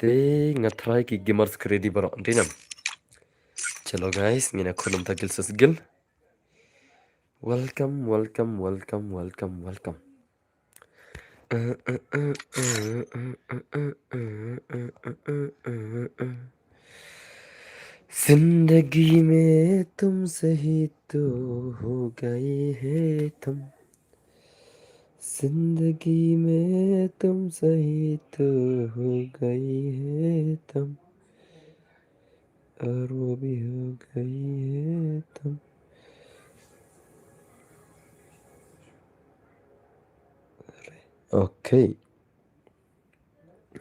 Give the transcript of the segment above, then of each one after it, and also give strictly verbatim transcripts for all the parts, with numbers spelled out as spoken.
Te nga try ki gamers ki ready baroh. Dei nam. Chalo guys, ngin ïa khun mynta gil sa sgil. Welcome, welcome, welcome, welcome, welcome. जिंदगी में तुम सही तो हो गए हैं तुम, जिंदगी में तुम सही तो हो गए हैं तुम, और वो भी हो गई है तुम। Okay.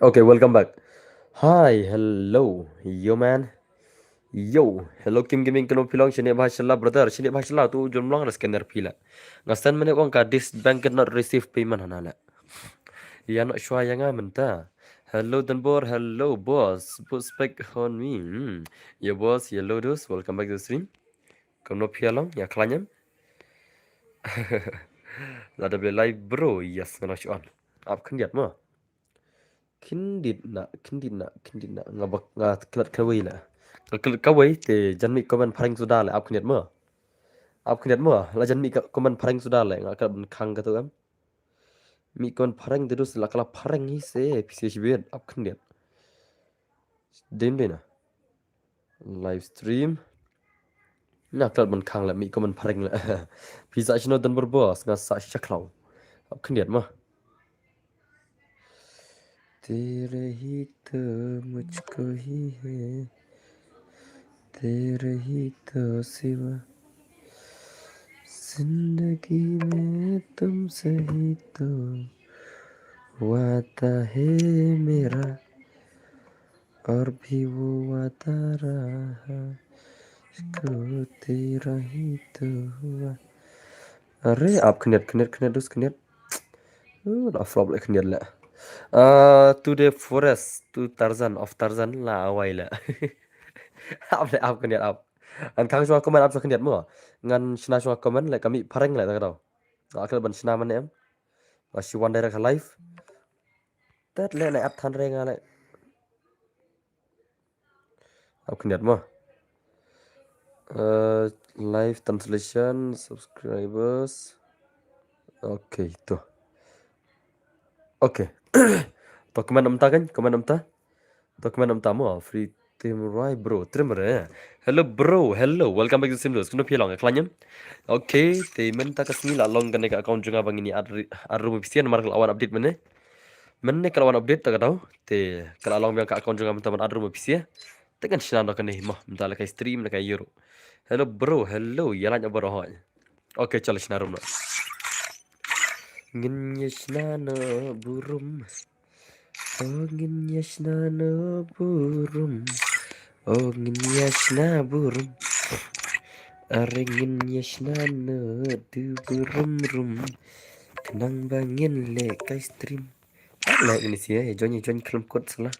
Okay, welcome back. Hi, hello, yo man. Yo, hello Kim Gaming, kano phi long, shane bha shala brother, shane bha shala, tu jom long re scanner phi la. Nga send mynne ong ka this bank cannot receive payment hana la. Ïa noh shuwa ïa nga mynta. Hello Denbor, hello boss. Put spec on me. Hmm. Yo boss, hello dus, welcome back to the stream. Kano phi long, ïa khlaiñ em. Lada blei live bro, yes, nga noh shuwa. Ap khyndiat mo. Khyndiat na, khyndiat na, khyndiat na. Nga bak, nga klet kawei la. Nga klet kawei te jan mih comment phareng suda la, ap khyndiat mo. Ap khyndiat mo, la jan mih ka comment phareng suda la, nga klet ban khang ka tu em. Mih comment phareng te dus la, ka la phareng hi se, phi se shibit, ap khyndiat. Dei dei na. Live stream. Na klet ban khang la, mih comment phareng la. Phi sa shano Denbor boss, nga sa sha khlaw. Ap khyndiat mo. तेरे ही तो मुझको ही है, तेरे ही तो सिवा, जिंदगी में तुमसे ही तो वादा है मेरा, और भी वो वादा रहा, इसको तेरा ही तो हुआ। Are, ap khyndiat, khyndiat, khyndiat, dus khyndiat. Uh, la flop la khyndiat la. Uh, to the forest, to Tarzan of Tarzan la awai la. Ap la, ap khyndiat ap. Ngan khang shuwa comment ap shuwa khyndiat mo. Ngan shna shuwa comment la ka mih phareng la ta ka daw. Nga klet ban shna mynne em. Nga shu wan direct ha live. Tet le na ap than re nga le. Ap khyndiat mo. Uh, live translation, subscribers. Okay, tu. Okay. To comment mynta kan, comment mynta. To comment mynta mo, free team Rai bro, team Rai. Hello bro, hello, welcome back to Simdos. Kano phi long, khlaiñ em. Okay, te mynta ka sngi la long kane ka account jong nga ba ngin ïa add ri-, add room official namar ka la wan update mynne. Mynne ka la wan update ta ka daw. Te ka la long biang ka account jong nga mynta ban add room official. Te kan shna noh kane mo, mynta la kai stream la kai ïa ruh. Hello bro, hello, ïa laiñ bro hoi. Okay, chalo shna room noh. Ngin ïa shna noh burom. Oh, ngin ïa shna noh burom. Oh, ngin ïa shna burom. Are ngin ïa shna noh du burom rom. Khnang ba ngin leh kai stream. Leh ngin ïa shna, join, join khlem kut sala.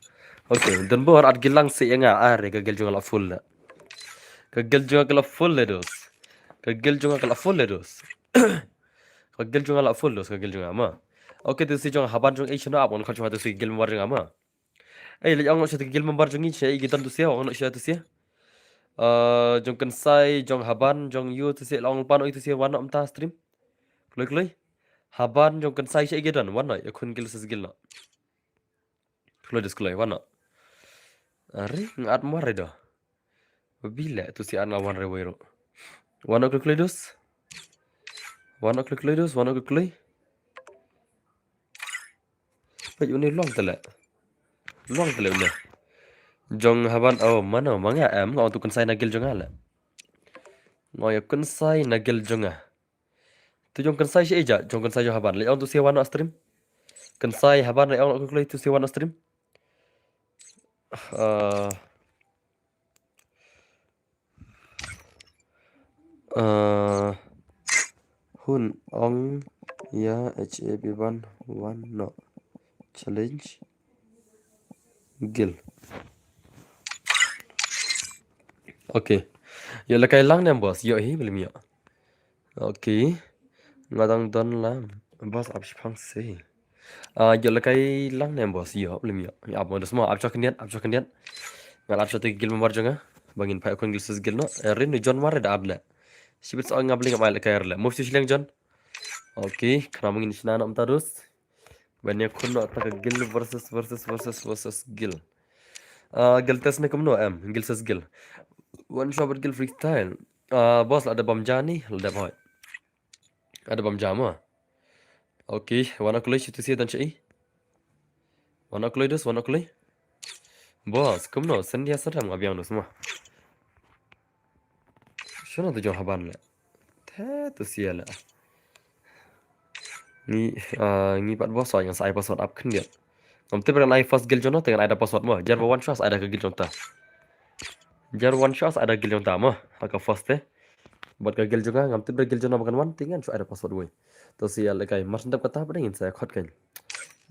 Okay, Denbor at gilang se ïa nga, are ka guild jong nga la full la. Ka guild jong nga ka la full le dos. Ka guild jong nga ka la full le dos. Ka guild jong nga la full dos, ka guild jong nga ma. Okay, tu si jong haban jong ei shano ap, wan khat jong tu si guild member jong nga ma. Ei, leh ong sha tu guild member jong ngi, sha ei ki don tu si, ong sha tu si. Uh, jong Kynsai, jong haban, jong yu tu si, long pan oi tu si, wan noh mynta stream. Kloi kloi. Haban, jong Kynsai, sha ei ki don, wan noh, ïa khun guild sa guild noh. Kloi dus kloi, wan noh. Are, nga at mar re da. Ba bi leh, tu si an nga wan re wei ruh. Wan noh kloi kloi dus. Wan noh kloi kloi dus, wan noh kloi kloi. Peit une long te leh. Long te leh une. Jong haban, oh, mano, ma nga em, nga ong tu Kynsai na guild jong nga leh. Nga ong ïa Kynsai na guild jong nga. Tu jong Kynsai sha ei ja, jong Kynsai jong haban. Leh ong tu si wan noh stream. Kynsai haban leh ong kloi kloi tu si wan noh stream. Uh, uh, hun ong ïa H A B ban wan noh. Challenge. Guild. Okay. Ïa leh kai lang ne boss. Ïoh hi, beli mi ïoh. Okay. Nga dang don la. Boss ap shipang se. Ah, ïoh lehkai lang ne em boss, ïoh, lem ïoh. Ïa, ap mo, dos mo, ap shuwa khyndiat, ap shuwa khyndiat. Ngan ap shuwa te guild member jong nga. Ba ngin phai khun guild ses guild noh. Eh, Rin, John Mare da ap leh. Shibit sa nga bling ap ai lehkai leh. Move shu shiliang John. Okay, khnang ba ngin shna noh mynta dus. Ban ïakhun noh ta ka guild versus, versus, versus, versus guild. Ah, guild test ne kumno em, guild ses guild. One shot guild freestyle. Ah, boss, la da bam ja ni, la da boy. Ada bam ja mo. Okay, wan noh kloi shu tu sia dan shi. Wan noh kloi dus, wan noh kloi. Boss, kumno, Sandia Sadam nga biang dus mo. Shano tu jong haban le. Te tu sia le. Ngi, ah, ngi pat boss wa ngan sa ai password ap khyndiat. Ngam tip re ngan ai first guild jong no, te ngan ai da password mo. Jar ba wan shwa sa ai da ka guild jong ta. Jar wan shwa sa ai da guild jong ta mo. Ha ka first te. Bad ka guild jong nga, ngam tip da guild jong nga ba kan wan, te ngan shu ai da password wei. To sia lehkai, mar shu dep kata ba dang ngin sa khot kan.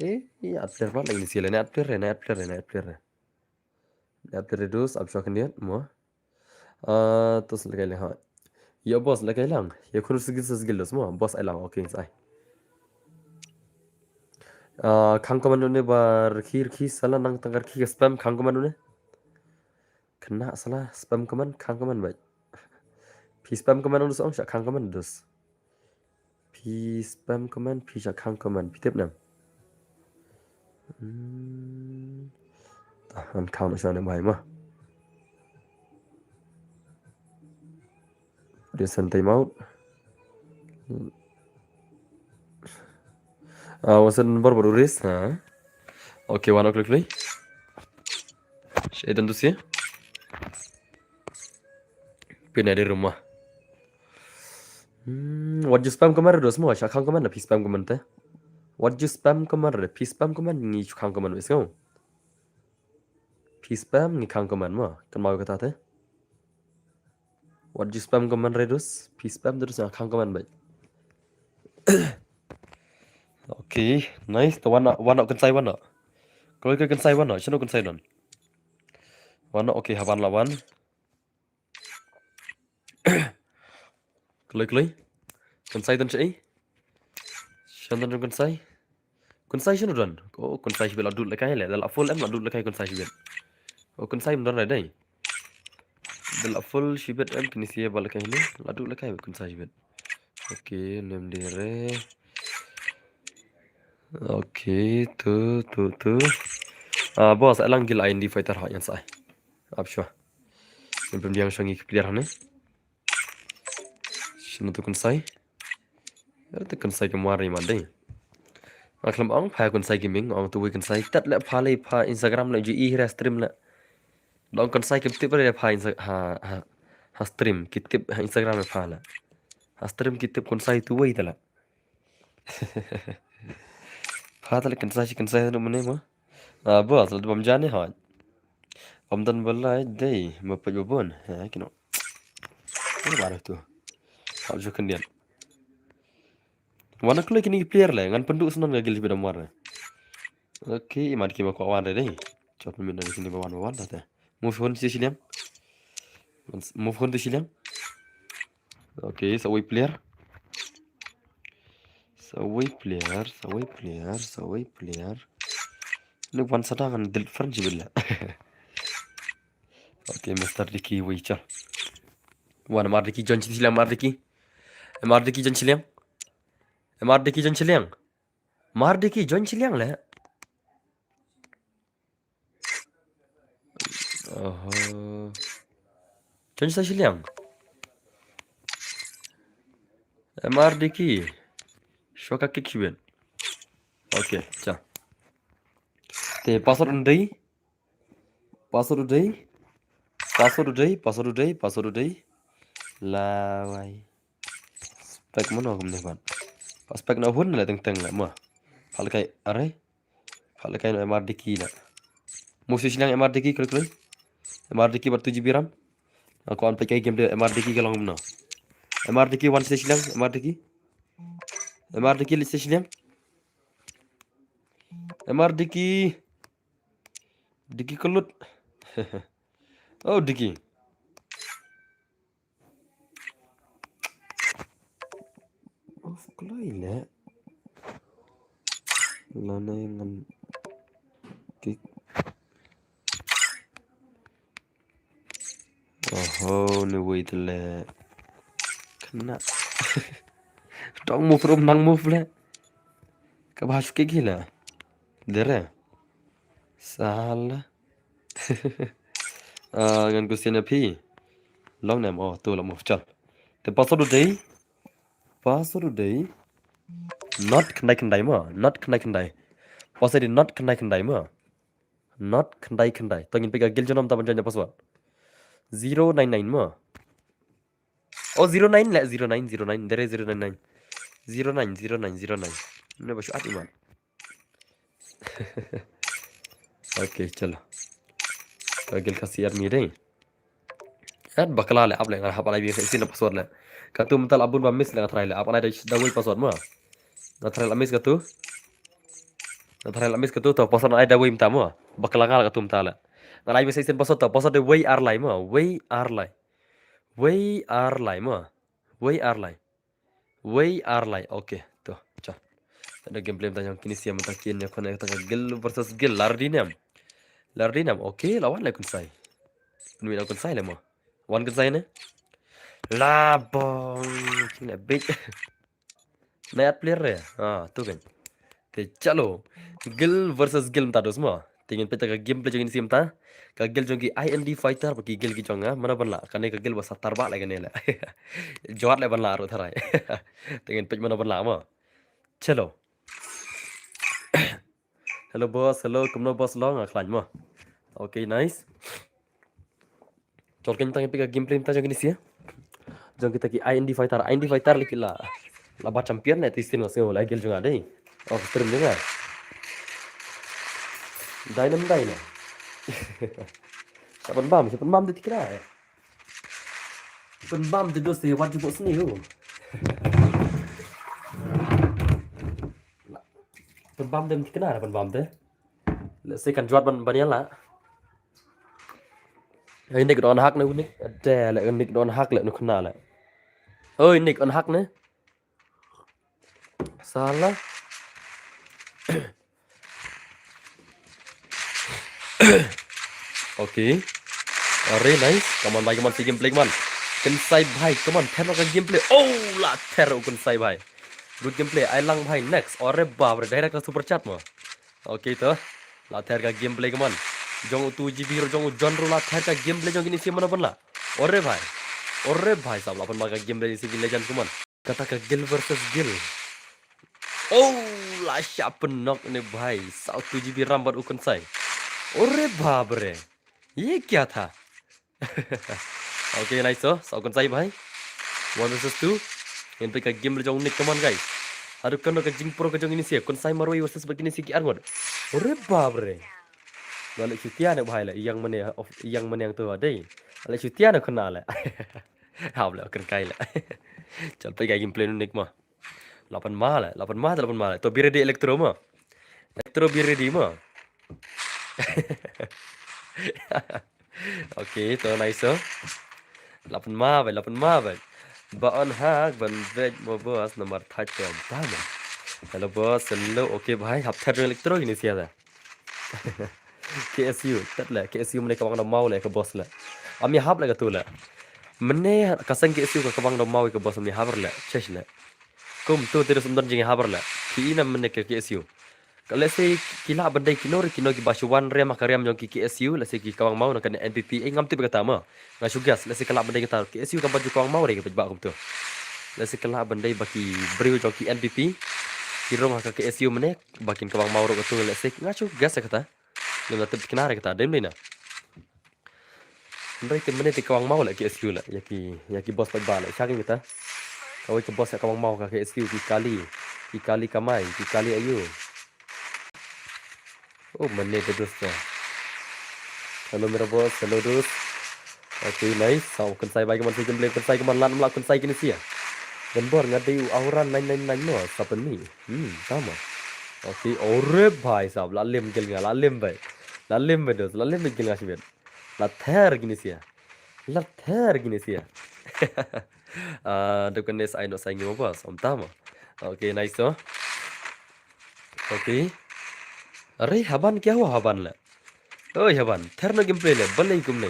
Eh, ïa, add player ba, leh ngin sia leh, ne add player, ne add player, ne add player. Ne add player dus, ap shuwa khyndiat mo. Ah, to sia lehkai leh ha. Ïa boss, lehkai lang. Ïakhun ses guild, ses guild dus mo. Boss ai lang, okay, ngin sa ai. Ah, khang comment une ba rkhi, rkhi, sala nang tang rkhi ka spam, khang comment une. Khynnah sala, spam comment, khang comment beit. Phi spam comment ong dus ong, shah khang comment dus. Phi spam comment, phi shah khang comment, phi tip ne em? Hmm. Tah, ngan khang noh shwa ne em bhai mo. Dia send time out. Ah, wan send bor bor uris, ha. Okay, wan ok klik klik. Shaitan tu sia. Pina di rumah. Hmm, wat ju spam comment re dus mo, shah khang comment na phi spam comment te. Wat ju spam comment re, phi spam comment ngi ju khang comment wei sngew. Phi spam ngi khang comment mo, kan mau kata te. Wat ju spam comment re dus, phi spam te dus nga khang comment beit. Okay, nice, to wan noh, wan noh kynsai wan noh. Kloi ka kynsai wan noh, shano kynsai don. Wan noh, okay, haban la wan. Kloi, kloi. Kynsai don shaei? Shan don kynsai? Kynsai shano don? Oh, kynsai shibit la dud lehkai le. Da la full em la dud lehkai kynsai shibit. Oh, kynsai em don dei. Da la full shibit em kine sia ba lehkai le. La dud lehkai kynsai shibit. Okay, nem dire. Okay, tu, tu, tu. Ah, boss, alang gil I N D fighter ha yan sai. Ap shwa. Ngin pynbiang shwa ngi ki player hangne. Shano tu kynsai? Ïa tu kynsai ka Mari ma dei. Nga khlem ong pha kynsai gaming, ong tu wei kynsai. Tat le pha le pha Instagram le ju i hira stream le. Dong kynsai ki tip le pha Insta-, ha, ha, ha stream, ki tip ha Instagram le pha le. Ha stream ki tip kynsai tu wei ta le. Pha ta le kynsai shi kynsai tu mane mo. Ah, boss, la bam jani ha. Om dan balai dei, ma paj babon. Ha, kino. Ini baru tu. Hap ju khyndiat. Wan kloi kini player le, ngan pynduh snon nga gil bidam war. Okay, imat ki ma kwah wan re dei. Chot min dari kini ba wan ba wan ta te. Move on si shiliang. Move on tu shiliang. Okay, sa wei player. Sa wei player, sa wei player, sa wei player. Ni wan sa dang delete friend jibil la. Okay, Mister Dicky wei cha. Wan Mardiki join shiliang Mardiki. Mardiki join shiliang. Mardiki join shiliang. Mardiki join shiliang le. Oho. Join sa shiliang. Mardiki. Shoka kick shibit. Okay, cha. Te password un dei. Password u dei. Password u dei, password u dei, password u dei. Lawai. Spek mano kumne pat. Pat spek na hun le teng teng le ma. Phah lehkai are. Phah lehkai no M R D key le. Move shu shiliang M R D key klik klik. M R D key bad two G B RAM. Nga kwah peit kai game de M R D key ka long kumno. M R D key wan shu shiliang M R D key. M R D key leit shu shiliang. M R D key. Diki ka lut. Oh, Diki. Off kloi le. Oho, ne wei te le. Kena. Dong move rum nang move le. Ka ba shu kick hi le. Dere. Sala. Ah, ngan question ïa phi. Long nem, oh, to la move chal. Te password u dei. Password u dei. Not khyndai khyndai mo. Not khyndai khyndai. Password u dei not khyndai khyndai mo. Not khyndai khyndai. To ngin peit ka guild jong u mynta ban join ïa password. Zero nine nine mo. Oh, zero nine le, zero nine, zero nine. Dere zero nine nine. Zero nine, zero nine, zero nine. Ne ba shu at iman. Okay, chalo. Ka guild Khasi Army dei. At bakla le, ap le, ngan hap alai bia sa isin na password le. Katu mynta la bun ba miss le nga try le. Ap alai da, da wei password mo. Nga try la miss katu. Nga try la miss katu, to password ai da wei mynta mo. Bakla nga la katu mynta le. Ngan ai bia sa isin password to, password da wei ar lai mo. Wei ar lai. Wei ar lai mo. Wei ar lai. Wei ar lai. Okay, to, cha. Te da gameplay mynta jong kine siem mynta kin ïa khun ïa kata ka guild versus guild. Lardi nem. Lardi nem. Okay, la wan le Khun Sai. Pynmih na Khun Sai le mo. Wan Khun Sai ne. La bong. Kine big. Na at player re. Ah, tu kan. Te chalo. Guild versus guild mynta dos mo. Te ngin peit ka gameplay jong kine siem mynta. Ka guild jong ki I N D fighter bad ki guild ki jong nga. Mano ban lah? Kane ka guild ba sa tar ba le kane le. Jot le ban lah ruh tharai. Te ngin peit mano ban lah mo. Chalo. Hello boss, hello, kumno boss long, nga khlaiñ mo. Okay, nice. Chol kane tang peit ka gameplay mynta jong kine siem. Jong kita ki I N D fighter, I N D fighter liki la. La ba champion ne tistin was ngo la guild jong nga dei. Oh, stream jong nga. Dai nam dai na. Sa pynbam, sa pynbam de tikra. Pynbam de dos te wat jubok sini u. Pynbam de tikna pynbam de. Le se kan jwat ban ban ïa la. Hey, Nick don hack ne, Nick. De le Nick don hack le, nu khna le. Oi, Nick on hack ne. Sala. Okay. Are nice. Come on bhai, come on, si gameplay, come on. Khun Sai bhai, come on, ther ka gameplay. Oh, la ther u Khun Sai bhai. Good gameplay. Ai lang bhai, next. Are bap re, direct ka super chat mo. Okay to. La ther ka gameplay, come on. Jong u tu G B ro, jong u John ro, la ther ka gameplay jong kine siem mano ban lah. Ore bhai. Ore bhai, sab la pynbam ka gameplay si ki legend, come on. Kata ka guild versus guild. Oh, la shah pynnock ne bhai. Sa u tu G B ram bad u Khun Sai. Ore bap re. Ye kya tha? Okay, nice to. Sa u Khun Sai bhai. One versus two. Ngin peit ka gameplay jong Nick, come on guys. Haduh kano ka jingpro ka jong kine siem. Khun Sai marwei versus bad kine siem ki arngut. Ore bap re. Nga le chutia ne bhai le. Yang mane, yang mane yang tu dei. Le chutia ne khun na le. Hap le, kren kai le. Chal peit ka gameplay nu Nick mo. La pynbam le, la pynbam, la pynbam le. To be ready Electro mo. Electro be ready mo. Okay, to nice to. La pynbam bhai, la pynbam bhai. Ba on hack ban bej mo boss namar thait te ba mo. Hello boss, hello. Okay bhai, hap ther Electro kine siem da. K S U, tet le, K S U mane ka wang da maw le ka boss le. Am ïa hap le ka tu le. Mane ka seng K S U ka wang da maw ka boss am ïa hap le, chesh le. Kum tu te sum don jing ïa hap le. Ki ina mane ka K S U. Ka lehse ki lah ban dei kino re kino ki ba shu wan riam ha ka riam jong ki K S U, lehse ki ka wang maw na ka N P P, eh, ngam tip kata mo. Nga shu guess, lehse ka lah ban dei kata, K S U kam pat ju ka wang maw re ka peit ba kum tu. Lehse ka lah ban dei ba ki briew jong ki N P P, ki rung ha ka K S U mane, ba kin ka wang maw ruh katu, lehse nga shu guess ïa kata. Ngam tip kina re kata, dei mane na. Hynrei te mane te ka wang maw le K S U le, ïa ki, ïa ki boss paidbah le, sha kata. Kawei ka boss ïa ka wang maw ka K S U, ki kali, ki kali kamai, ki kali ayu. Oh, mane te dos ta. Hello mera boss, hello dos. Okay, nice. Sa u Khun Sai bhai ka man si gameplay, Khun Sai ka man lan mla Khun Sai kine siem. Gan bor nga dei u Auran nine nine nine no, sa pynmih. Hmm, sama. Okay, ore bhai sab, la lim gil nga, la lim bhai. La lim bhai dos, la lim gil nga shibit. La ther kine siem. La ther kine siem. Ah, dep kane sa ai no sa ngi mo boss, om tama. Okay, nice to. Okay. Are haban kya hua haban le. Oi haban, ther no gameplay le, balei kumne.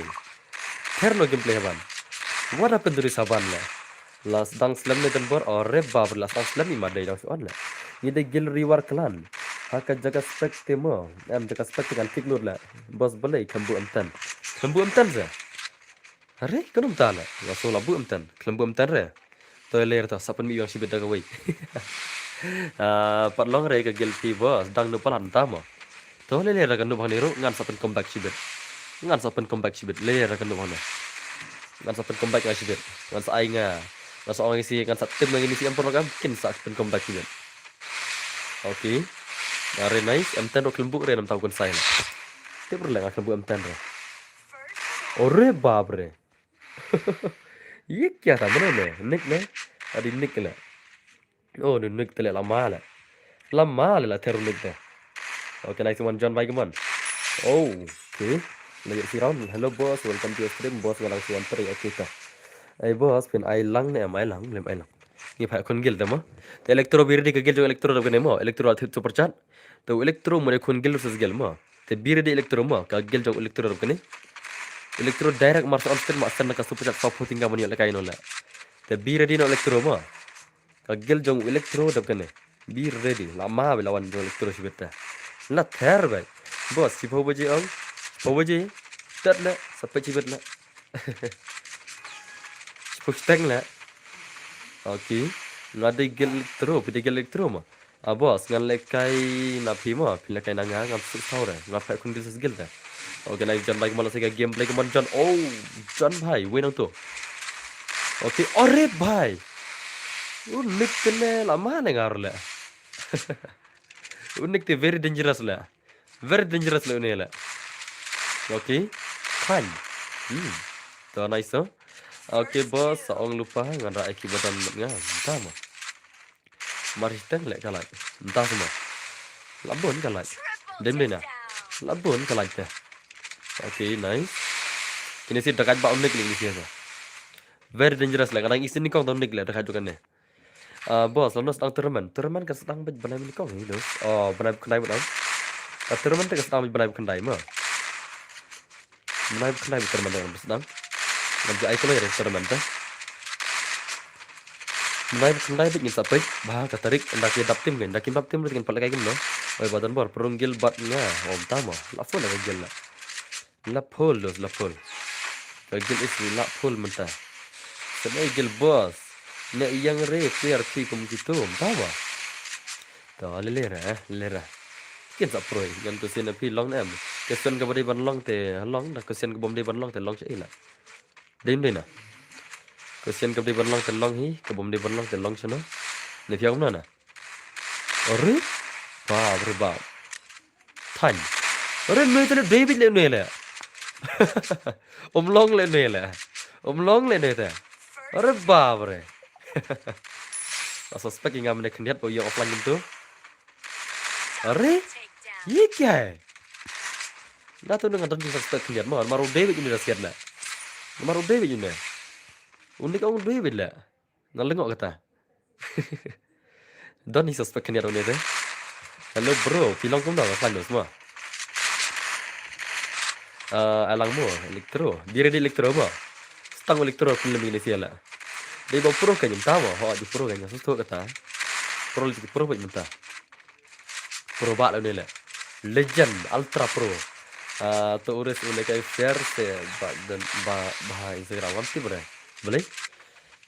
Ther no gameplay haban. What happened to this haban le? La sdang slem ne Don Bor, o re bab la sdang slem i ma dei dang shu on le. Ngi dei guild reward clan. Ha ka jaka spec te mo. Em jaka spec te kan kick loot le. Boss balei khlem buh M ten. Khlem buh M ten se. Are, kano mynta le. Nga shu la buh M ten. Khlem buh M ten re. To ler to, sa pynmih ïa nga shibit da kawei. Ah, pat long re ka guild phi boss, dang nu palat mynta mo. To ler ler ka nu bang ni ruh, ngan sa pyn comeback shibit. Ngan sa pyn comeback shibit, ler ka nu bang ni. Ngan sa pyn comeback nga shibit. Ngan sa ai nga. Ngan sa ong isi, ngan sa tim nga isi em por kam, kin sa pyn comeback shibit. Okay. Are nice, M ten ruh khlem buh re namta kun sai na. Tip re le nga khlem buh M ten re. Ore bab re. Ye kya tha mano ne? Nick ne? Adi Nick le. Oh, ni Nick te le lama le. Lama le la theru Nick te. Okay, nice one, John Baigaman. Oh, okay. Lagi si round. Hello boss, welcome to your stream. Boss nga lang si one three. Okay ta. Ai boss, phin ai lang ne em ai lang, lem ai lang. Ngi pha khun guild te mo. Te Electro bi ready ka guild jong Electro dap kane mo. Electro la thut super chat. Te Electro mo de khun guild versus guild mo. Te bi ready Electro mo. Ka guild jong Electro dap kane. Electro direct mar sa on stream ma send ka super chat sa phuting ka man ïoh lehkai no le. Te bi ready no Electro mo. Ka guild jong Electro dap kane. Bi ready. Lama ba la wan jong Electro shibit te. La ther bai. Boss, shiphew baje ong. Shiphew baje. Tat le. Sa peit shibit le. Shiphew shiteng le. Okay. Nga dei guild Electro, phi dei guild Electro mo. Ah, boss, ngan lehkai na phi mo, phi lehkai na nga, ngan suk saw re, nga pha khun guild versus guild te. Okay, nice John bhai, kumno sa ka gameplay kumno John. Oh, John bhai, wei nang to. Okay, ore bhai. U Nick te le lama ne nga ruh le. U Nick te very dangerous le. Very dangerous le une le. Okay. Fine. Hmm. To nice to. Okay boss, sa ong lypa ngan ra ai ki badan mat nga. Mynta mo. Mar hiteng le ka like. Mynta sma. La bun ka like. Dem dei na. La bun ka like te. Okay, nice. Kine si dakat ba u Nick le kine si sa. Very dangerous le, ka dang isin ni kong to Nick le dakat dukan ne. Ah, boss, lano sdang tournament. Tournament ka sdang bad bnai mini kong hi, dos. Oh, bnai khyndai bad am. Ah, tournament ka sdang bad bnai khyndai ma. Bnai khyndai bad tournament ka sdang. Ngan ja ai ko le tournament ta. Bnai khyndai bad ngin sa peit. Ba ka tarik nda ki dap tim kan. Nda ki dap tim ngin pat lehkai kumno. Oi, ba Don Bor, Prung Guild bad nga. Om tama. La phone ka guild la. La phul dos, la phul. Ka guild is la phul mynta. Sa dei guild boss. Ne ïang re clear phi kum kitu. Mynta ba. To le le ra, eh, le ra. Kin sa proi. Ngan question na phi long ne em. Question kaba dei ban long te long, da question kaba ym dei ban long te long sha ila. Dei ym dei na. Question kaba dei ban long te long hi, kaba ym dei ban long te long sha no. Ne phi ong na na. Ore? Ba, ore ba. Than. Ore, noi te le David le noi le. Um long le noi le. Um long le noi te. Ore ba, ore. A suspect nga mene khyndiat ba ïa offline tu. Ore? Ye kya hai? Na tu nang don suspect khyndiat ma. Maru David ini dah siat le. Maru David ini. Unik ong David le. Nga lyngngoh kata. Don hi suspect khyndiat une te. Hello bro, phi long kumno, nga khlan dos ma. Ah, alang mo, Electro. Dire di Electro ma. Stang Electro pun lemi ni siala. Dei ba pro ka nyum tama, ho di pro ka nyum sustu kata. Pro lagi pro ba nyum ta. Pro ba la une le. Legend, ultra pro. Ah, to ures une kai fair se ba dan ba ba Instagram am ti bre. Boleh?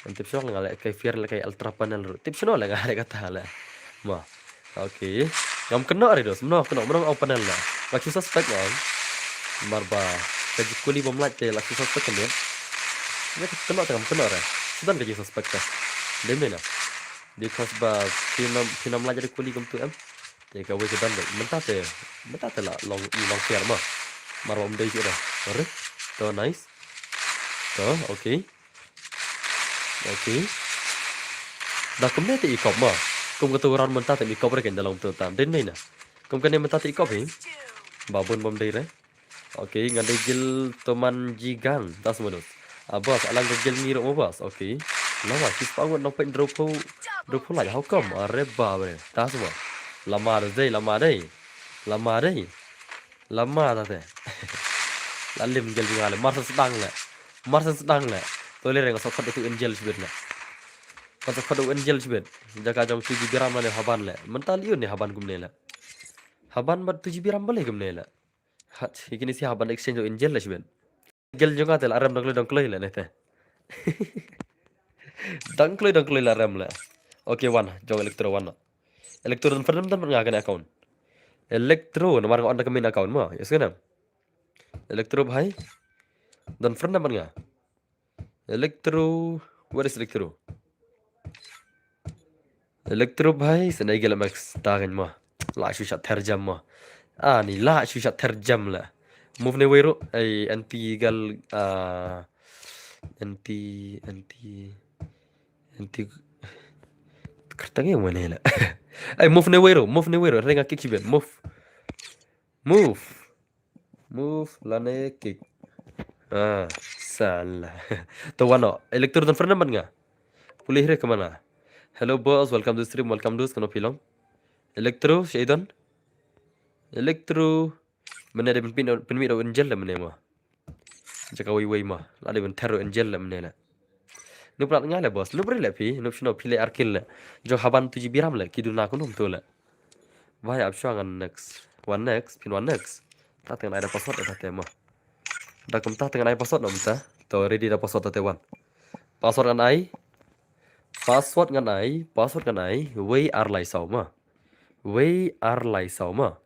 Ngan tip shuh nga leh kai fair leh kai ultra panel ruh. Tip shuh no leh nga leh kata leh. Ma. Okay. Ngam kynnoh re dos. Mano kynnoh, mano ong panel leh. Lak shu suspect nga ong. Mar ba ka jingkuli bym lait te lak shu suspect kane. Nga kynnoh te ngam kynnoh re. Sudan ka jingsuspect te. Dei me na. Because ba phi nam, phi nam lait jingkuli kumtu em. Te kawei ka don dei. Mynta te, mynta te la long, long fair ma. Mar ba ym dei shuh re. Ore. To nice. To, okay. Okay. Da kumne te i kop ma. Kum katu round mynta te i kop re kan da long tu tam. Dei ne na. Kum kane mynta te i kop hi. Ba bun bym dei re. Okay, nga dei guild Toman Jigang. Das modus. Ah, boss, alang ka guild ngi ruh mo boss. Okay. Lawa, sis pa ngut nong pek draw phu. Draw phu lai, how come? Are ba bre. Das mo. Lama dei, lama dei. Lama dei. Lama da te. La lim guild jong nga le. Mar sa sdang le. Mar sdang le. To lei re nga sa khot da u Angel shibit le. Nga sa khot da u Angel shibit. Jaka jong two G B RAM lane Haban le. Mynta lei ne Haban kumne le. Haban bad two G B RAM balei kumne le. Hat, kine shi Haban exchange da u Angel le shibit. Gel jong nga te la rem dang kloi dang kloi le ne te. Dang kloi dang kloi la rem le. Okay, wan jong Electro wan. Electro don friend don nga kane account. Electro namar nga on da ka main account mo. Yes kana. Electro bhai. Don friend namar nga. Electro, where is Electro? Electro bhai, sene gel max ta kan mo. La shu shat ther jam mo. Ah, ni la shu shat ther jam la. Move ne wei ru, ai anti gal, ah, anti, anti, anti. Kertang yang mana la? Ai move ne wei ru, move ne wei ru. Renga kick shibit, move. Move. Move lane kick. Ah, salah. To wano, Electro don friend namar nga. Pulih re kemana? Hello boss, welcome to stream, welcome to, kano pilong. Electro, Shadon. Electro. Mane de pin pin pin mi do Angel le mane mo. Jaka wei wei mo. La de pin ther Angel le mane le. Nup rat nga le boss, nup ri le phi, nup shino phi le arkil le. Jong Haban two G B RAM le, ki duna kunum tu le. Wai ap shwa ngan next. Wan next, phin wan next. Ta teng ai da password da te mo. Da kum ta teng ai password no mta. To ready da password da te wan. Password ngan ai. Password ngan ai, password ngan ai. Wei ar lai saw mo. Wei ar lai saw mo.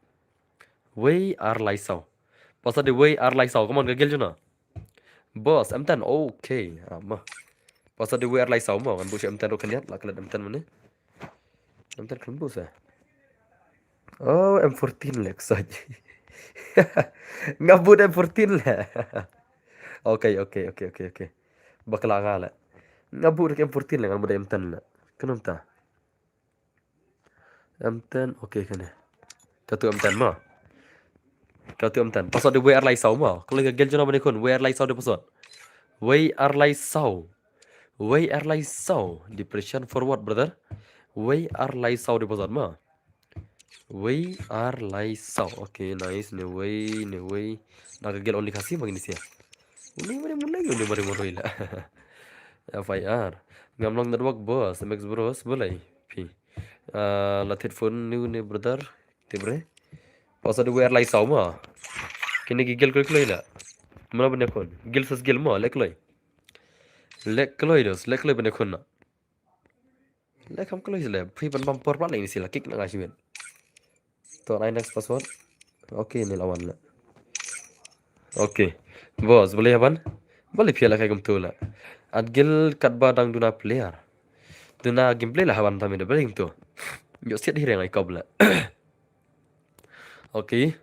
Wei ar lai saw. Password de wei ar lai saw. Come on, ka gel juna. Boss, M ten, okay. Ah, ma. Password de wei ar lai saw mo. Ngan bu shi M ten ru khyndiat, la klet M ten mane. M ten khlem bu sa. Oh, M fourteen le ksaj. Nga bu M fourteen le. Okay, okay, okay, okay, okay. Bakla nga le. Nga bu M fourteen le, ngan bu M ten le. Kenapa ta? M ten, okay kane. Katu M ten mo. Katu M ten. Password de wei ar lai saw mo. Kalau ka gel juna bane kun, wei ar lai saw de password. Wei ar lai saw. Wei ar lai saw. Depression for what, brother? Wei ar lai saw de password mo. Wei ar lai saw. Okay, nice. Ne wei, ne wei. Na ka gel only Khasi bagi ni sia. Uni mari mulai, uni mari mulai la. F I R. Ngam long network boss, M X Bros, boleh. Pi. Ah, la thied phone ni ne brother. Te bre. Password de wei ar lai saw mo. Kine ki gel kloi kloi la. Mana bane kun. Gel sas gel mo, lek kloi. Lek kloi dos, lek kloi bane kun na. Lek kham kloi le. Phi ban bam por plat le ni sila kick na nga shimen. To ai next password. Okay, ni la wan le. Okay. Boss, boleh Haban? Boleh phi la kai kumtu le. At gel katba dang duna player. Duna gameplay la Haban tami de boleh kumtu. Yo siat hi reng ai kop le. Okay.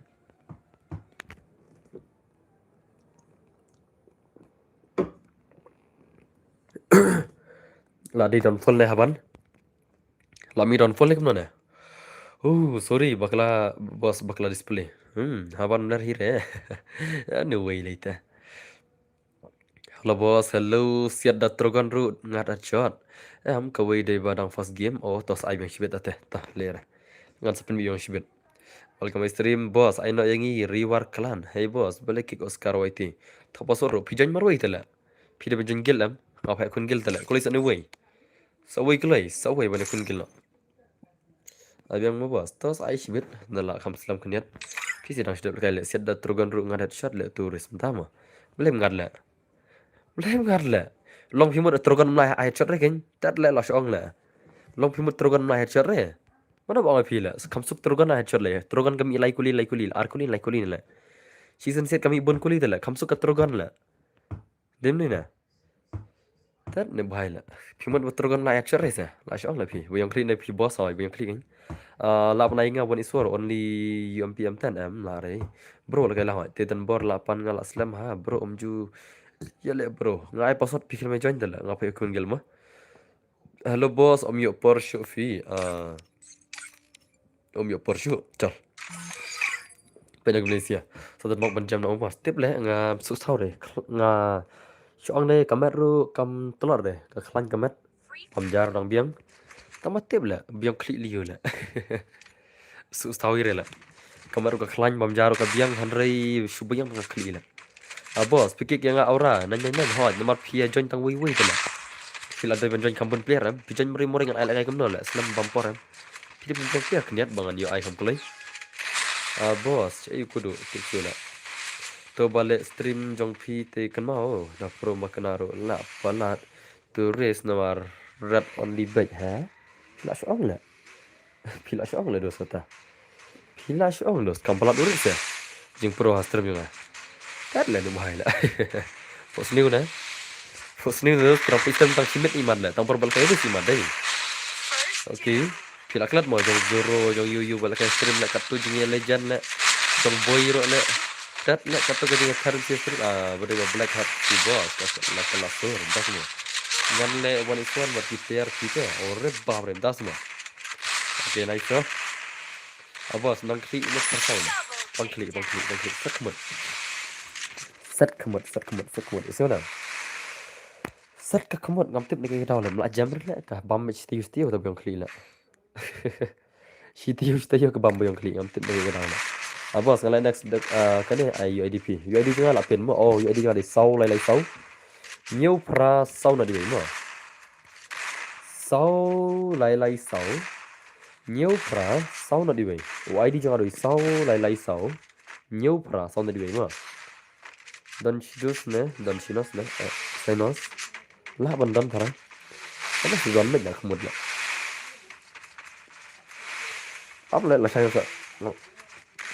La di don full ne Haban. La mi don full ne kumno ne. Oh, sorry, bakla, boss, bakla display. Hmm, Haban nar hi re. Anyway, later. Hello boss, hello, siat da Trogon ruh, ngat headshot. Em, kawei dei ba dang first game, oh, tos ai biang shibit ate, ta, lera. Ngan sa pynbiang shibit. Welcome my stream, boss, ai no yangi, Rewar Clan. Hey boss, bale kick Oscar Y T. Tha password ruh, phi join marwei tala. Phi da join guild em, nga pha kun guild tala. Kulai sa ne wei. Sa wei kulai, sa wei bale kun guild no. Abiang mo boss, tos ai shibit, na la kham slam khyndiat. Phi si dang shidap kai le, siat da Trogon ruh ngat headshot le tourist, mynta mo. Blem ngat le. Blem ngat le. Long phi mut Trogon mlai ai headshot re keng, tat le la shong le. Long phi mut Trogon mlai headshot re. Mana ba ong phi le, kham suk Trogon ai headshot le. Trogon kam i lai kuli, lai kuli, ar kuli, lai kuli le. Season set kam i bun kuli le, kham suk ka Trogon le. Dim ni na. Tat ne bhai la. Phi mut ba Trogon la action race eh. La shong la phi. Ba yang klik ne phi boss hoi, ba yang klik. Ah, la pnai nga wan iswar only U M P M ten em la re. Bro la kai la hoi. Te dan bor la pan nga la slem ha. Bro um ju. Ya le bro. Nga ai password phi khlem join da la. Nga phi kun gel ma. Hello boss, um yo por shu phi. Ah. Um yo por shu. Chal. Pena Malaysia. Sa tad mok ban jam na um boss. Tip le nga su sau re. Nga shong ne kamet ru kam telor re. Ka klan kamet. Pam jar dang biang. Tama tip le biang klik liu le. Su sau re le. Kamet ru ka klan pam jar ru ka biang hanrei shu biang ka klik le. Ah, boss, phi kick ïa nga aura, nine nine nine, hoi, namar phi ïa join tang wei wei te la. Phi la dei ban join kham bun player em, phi join mori mori ngan ai lehkai kumno leh, slem bam por em. Phi dei ban join player khyndiat ba ngan ïoh ai kham kloi. Ah, boss, che ïa u kudu, tik shu leh. To ba leh stream jong phi te kynmaw, da pro ma kynmaw ruh la palat. To race namar red only bait, ha? Phi la shu ong leh. Phi la shu ong leh dos kata. Phi la shu ong dos, kam palat urit se. Jingpro ha stream jong nga. Kat leh ni bahai leh. Pok sniew na. Pok sniew na dos, pra phi stream tang shi minit imat leh. Tang por ba lehkai dos imat dei. Okay. Phi la klet mo jong Zoro, jong Yu Yu ba lehkai stream leh, katto jingïaleh jan leh. Jong Boy ruh leh. Kat leh katto ka jingïather shi stream. Ah, ba dei ba Black Hat shi boss. Ka la ka la sur, das mo. Ngan leh one is one ba ki player ki te. Oh, rep ba rep das mo. Okay, nice, sir. Ah, boss, nang khlieh ne pyrshah. Pang khlieh, pang khlieh, pang khlieh. Set khmut. Set khmut, set khmut, set khmut. Isu na. Set ka khmut ngam tip ne ka daw leh. Mla jam leh ka bam shi tiew shi tiew ta biang khlieh leh. Shi tiew shi tiew ka bam biang khlieh ngam tip ne ka daw leh. Ah, boss, nga leh next dek, ah, kane ai U I D P. U I D jong nga la pyn mo. Oh, U I D jong nga dei saw lai lai saw. Hynñiew phra saw na dwei mo. Saw lai lai saw. Hynñiew phra saw na dwei. U I D jong nga dei saw lai lai saw. Hynñiew phra saw na dwei mo. Don shi dos ne, don shi nos ne, eh, shi nos. Lah ban don tharai. Ano shi don met na khmut leh. Ap leh la shang sa.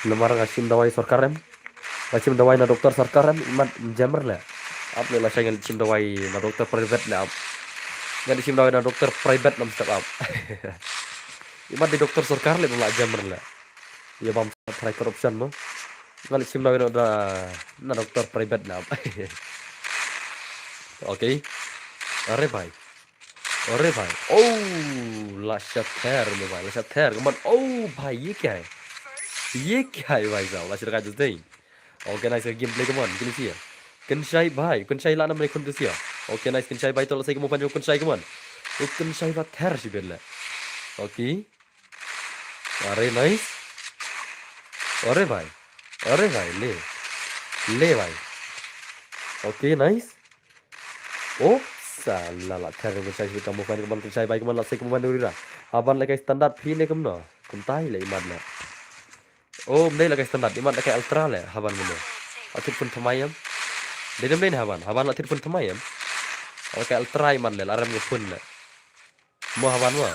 Namar nga shim dawai sorkar em. Nga shim dawai na doktor sorkar em, imat jammer leh. Ap leh la shang nga shim dawai na doktor private leh ap. Nga shim dawai na doktor private nam step up. Imat di doktor sorkar leh la jammer leh. Ïa bam tharai corruption mo. Nga leh shim dawai na, na doktor private leh ap. Okay. Are bhai. Are bhai. Oh, la shather mo bhai, la shather. Kaman, oh bhai, ye kya hai? Ye kya hai bhai sahab? La shather ka jus dei. Okay, nice gameplay, kaman. Kini sia. Kynshai bhai, kynshai la nam ne khun tu sia. Okay, nice kynshai bhai, to la sei kamu fan jo kynshai, kaman. Oh, kynshai la ther shi bel leh. Okay. Are nice. Are bhai. Are bhai, le. Le bhai. Okay, nice. Oh, sala la ther kynshai shi kamu fan, kaman kynshai bhai, kaman la sei kamu fan duri ra. Haban lehkai standard phi ne kumno. Kumtai leh imat leh. Oh, mdei lehkai standard, imat lehkai ultra leh, haban mano. Atit phun thymmai em. Dei mdei ne haban, haban atit phun thymmai em. Lehkai ultra imat leh, la rem ka phun leh. Mo haban mo.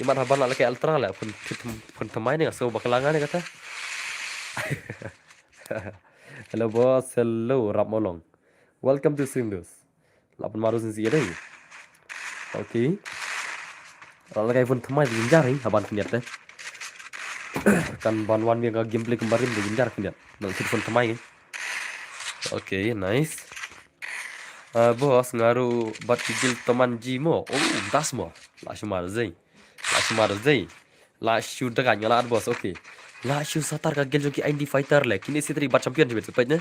Imat haban la lehkai ultra leh, phun phit phun thymmai ne nga so bakla nga ne kata. Hello boss, hello Rap Molong. Welcome to Sindus. La pynmaru sin si dei. Okay. La lehkai phun thymmai jynjar hi haban khyndiat te. Kan ban wan biang ka gameplay kumba rim jynjar khyndiat. Nang sit phun thymmai. Okay, nice. Ah, boss, nga ruh bad ki guild Toman G mo. Oh, das mo. La shu mar zei. La shu mar zei. La shu dagat nga la at boss, okay. La shu satar ka guild jong ki I N D Fighter leh. Kine sia tri bad champion jibet sepet ne.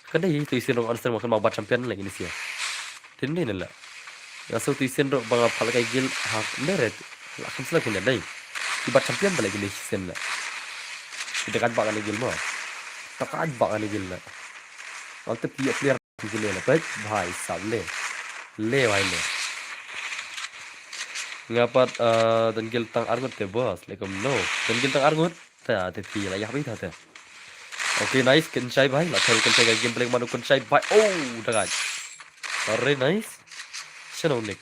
Kan dei tu isin rong answer makan ma bad champion leh kine sia. Tin dei ne leh. Nga so tu isin rong bang apa lehkai guild ha neret. La kan selak kine dei. Ki bad champion leh kine sia leh. Ki dagat bak kane guild mo. Dagat bak kane guild leh. Mantep ki player. Kine leh peit bhai sahab le. Le bhai le. Nga pat, ah, don guild tang arngut te boss, leh kumno. Don guild tang arngut. Ta te phi la ïap ita te. Okay, nice, kynshai bhai, la ther kynshai ka gameplay mano kynshai bhai. Oh, dagat. Are nice. Shano Nick.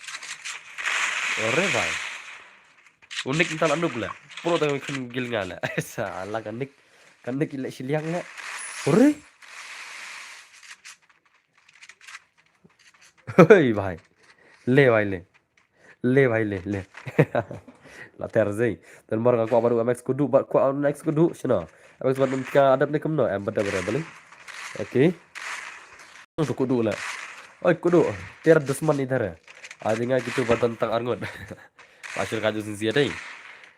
Are bhai. U Nick nta la nuk leh. Pro tang khun guild nga leh. Sala ka Nick. Ka Nick leh shiliang leh. Are. Hoi bhai. Le bhai le. Le bhai le le. La ther zei. Dan mar nga kwah baru M X kudu, ba kwah M X kudu shano. M X baru ka adap ne kumno em bada bada bali. Okay. Tu kudu la. Oi kudu. Ter dusman idhar hai. Aji nga kitu badan tang arngut. Lashur kaju sin sia dei.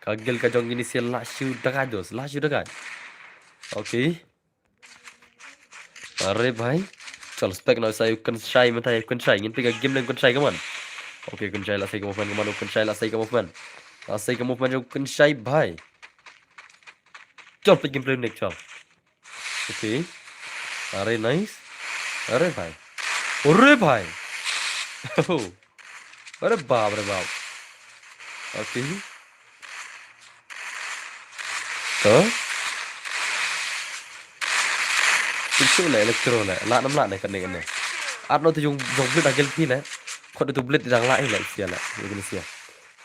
Ka guild ka jong kine sia lashu dagat dos, lashu dagat. Okay. Are bhai. Chal spek na sa yu kynshai mynta yu kynshai. Ngin pika game leng kynshai kaman. Okay, kynshai la sei ka movement kaman, kynshai la sei ka movement. La sei ka movement yu kynshai bhai. Chal pik game play next chal. Okay. Are nice. Are bhai. Are bhai. Oh. Are bap re bap. Okay. To. Tisu le electro le. La nam la ne kane kane. At no tu jong jong blit agil phi le. Khot tu blit dang la le sia le. Ye kane sia.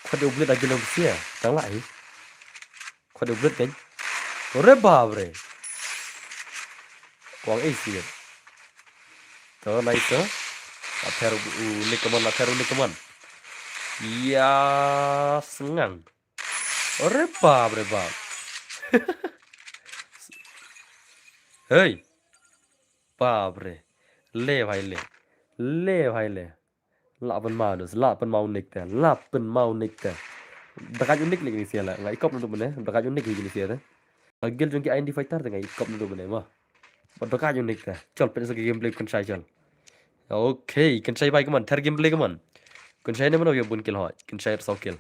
Khot tu blit agil sia. Dang la hi. Khot tu blit kan. Are bap re. Kwang ei sia. To nice to. La ther u nik kaman la ther u nik kaman. Ya sngang. Are bap re bap. Hey. Bap re. Le bhai le. Le bhai le. La pynma dus, la pynma u nik te, la pynma u nik te. Dagaj u nik le kine sia la. Nga ikop na du bene, dagaj u nik hi kine sia te. Agil jong ki I N D fighter te nga ikop na du bene ma. Ba dagaj u nik te. Chol pynsa ki gameplay kynshai chol. Okay, kynshai bai kaman, ther gameplay kaman. Kynshai ne mano yo bun kill hoi, kynshai so kill.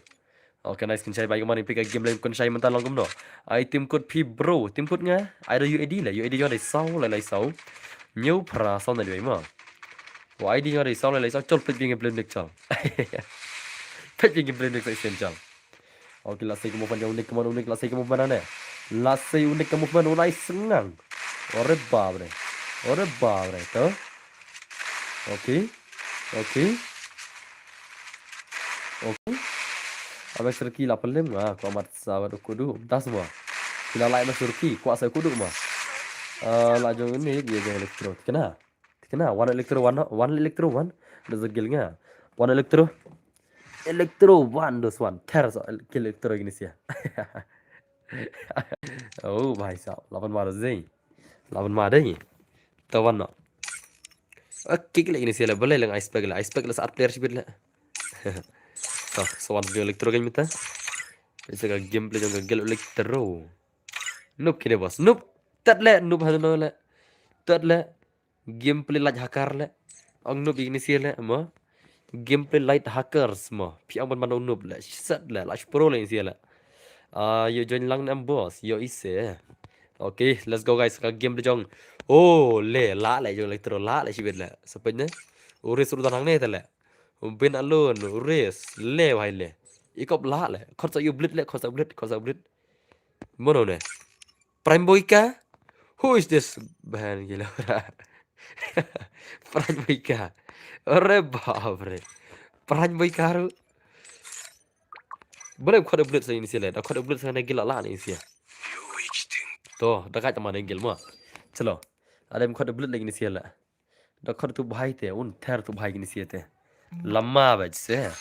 Okay, nice, kynshai bai kaman, pick a gameplay kynshai mynta long kumno. Ai tim kut phi bro, tim kut nga. Ai da U A D le, U A D jong dei saw le lai saw. Nyu phra saw na dei ma. Wa ai di nga dei saw le lai saw chol pet bing gameplay nik chol. Pet bing gameplay nik sa isen chol. Okay, la sei ka movement jong u nik kaman u nik la sei ka movement ne. La sei u nik ka movement u nai sngang. Ore bap re. Ore bap re to. Okay. Okay. Okay. Abe serki la pelim nga ko amat sabat kudu. Das mo. Kila lai ma serki ko sa kudu ma. Ah, la jong ini dia jong elektro. Kena. Kena one electro one, one electro one. Da zagil nga. One electro. Electro one dos one. Ther so el- kill electro kine sia. Oh, bhai sahab. Laban ma dei. Laban ma dei. Tawan no. Okay, kile kine sia le. Balei lang ice pack le. Ice pack le saat player sibit le. To, so one electro kan mynta. Isa ka gameplay jong ka gel electro. Noob kine boss. Noob. Tat le noob hanu le. Tat le. Gameplay light hacker le. Ong noob igni sia le mo. Gameplay light hackers mo. Phi ong ban ban noob le. Sat le. Light pro le sia le. Ah, yo join lang nam boss. Yo ise. Okay, let's go guys. Ka gameplay jong. Oh, le la le jong electro la le sibit le. Sepet ne. Uris rudan hang ne te le. Bin alone. Uris le wai le. Ikop la le. Khot sa u blit le. Khot sa blit. Khot sa blit. Mono ne. Prime Boy ka? Who is this? Bahan gila. Prime Boy ka. Ore bap re. Prime Boy ka ru. Boleh khot blit sa ini sila. Da khot blit sa ne gila la ini sia. To, da ka tama ne gil mo. Chalo. Ada khot blit lagi ini sila. Da khot tu bhai te, un ther tu bhai kini sia te. Lama baj se.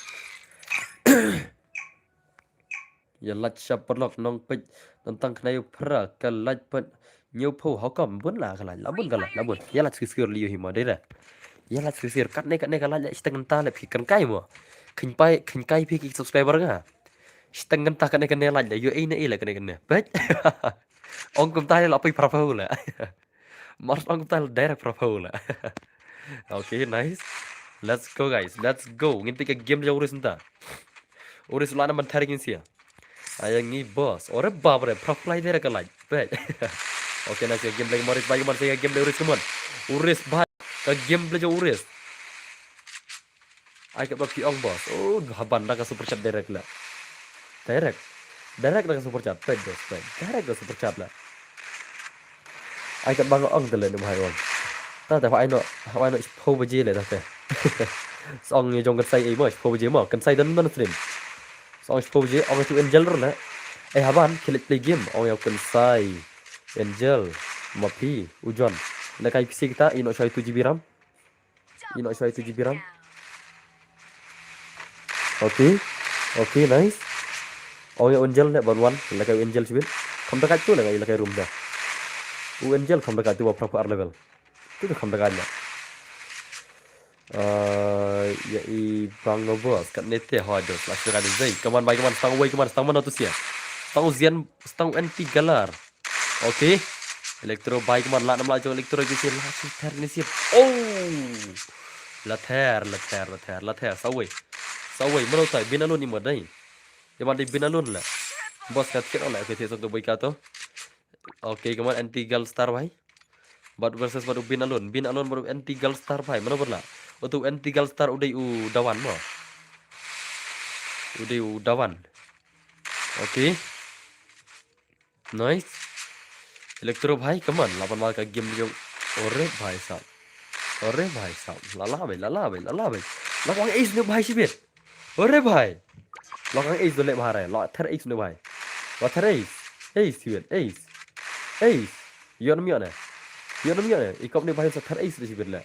Ya lach sha parlok nong pej, nong tang kena yu pra, ka lach pet, nyu pho, how come, bun la ka lach, la bun ka lach, la bun. Ya lach skir skir liu hi mo, dei da. Ya lach skir skir, kat ne, kat ne ka lach, la siteng ta le phi kan kai mo. Khin pai, khin kai phi ki subscriber nga. Siteng ta kat ne, kat ne lach, da yu ei ne ei la kat ne, kat ne. Pej. Ong kum ta le la pai pra pho la. Mars ong tal direct pra pho la. Okay, nice. Let's go guys. Let's go. Ngin pika game ja uris nta. Uris la na man tharik ngin sia. Aya ngi boss. Ore bap re pra fly direct ka light. Bet. Okay, nice game play maris bai man sia game play uris kumon. Uris bai. Ka game play ja uris. Ai ka ba phi ong boss. Oh, haban da ka super chat direct la. Direct. Direct da ka super chat. Pet boss, pet. Direct da super chat la. Ai ka ba nga ong tele ni hai ong. Ta ta ai no, ai no pho baje le ta te. Song ni jong kan sai ei mo, pho baje mo, kan sai dan dan stream. Song pho baje ong tu angel la. Eh haban kilit play game ong ya kan sai. Angel, mapi, ujon. Na kai pisi kita ino shai tu G B ram. Ino shai tu G B ram. Okay. Okay, nice. Ong ya angel le ban wan, la kai angel sibit. Kham dekat tu la kai la kai room da. U angel kham dekat tu ba pra ar level. Tu tu kham dekat la. Uh, ya i bang boss kat nete hodos la sira de zai. Come on, bai, come on, stang wei, come on, stang mana tu sia. Stang uzian, stang anti galar. Okay. Electro bai, come on, la nam la jong electro ji sia la si ther ni sia. Oh. La ther, la ther, la ther, la ther. Sawei. Sawei mano tai bin alone ni madai. Yaman dei bin alone la. Boss kat kit ola ke sok tu bai kato. Okay, come on, anti gal star bai. Bad versus bad u Bin Alun. Bin Alun bad u Anti Galstar bhai. Mano ba la? Utu Anti Galstar u dei u dawan mo. U dei u dawan. Okay. Nice. Electro bhai, come on. Lah ban mal ka game jong. Ore bhai sahab. Ore bhai sahab. Lala bhai, lala bhai, lala bhai. Lah ban ace ne bhai shibit. Ore bhai. Lah ban ace dole bhai re. Lah thar ace ne bhai. Lah thar ace. Ace shibit. Ace. Ace. Yon mi yon ne. Yon mi yon ne. Ikop ne bhai sa thar ace de shibit le.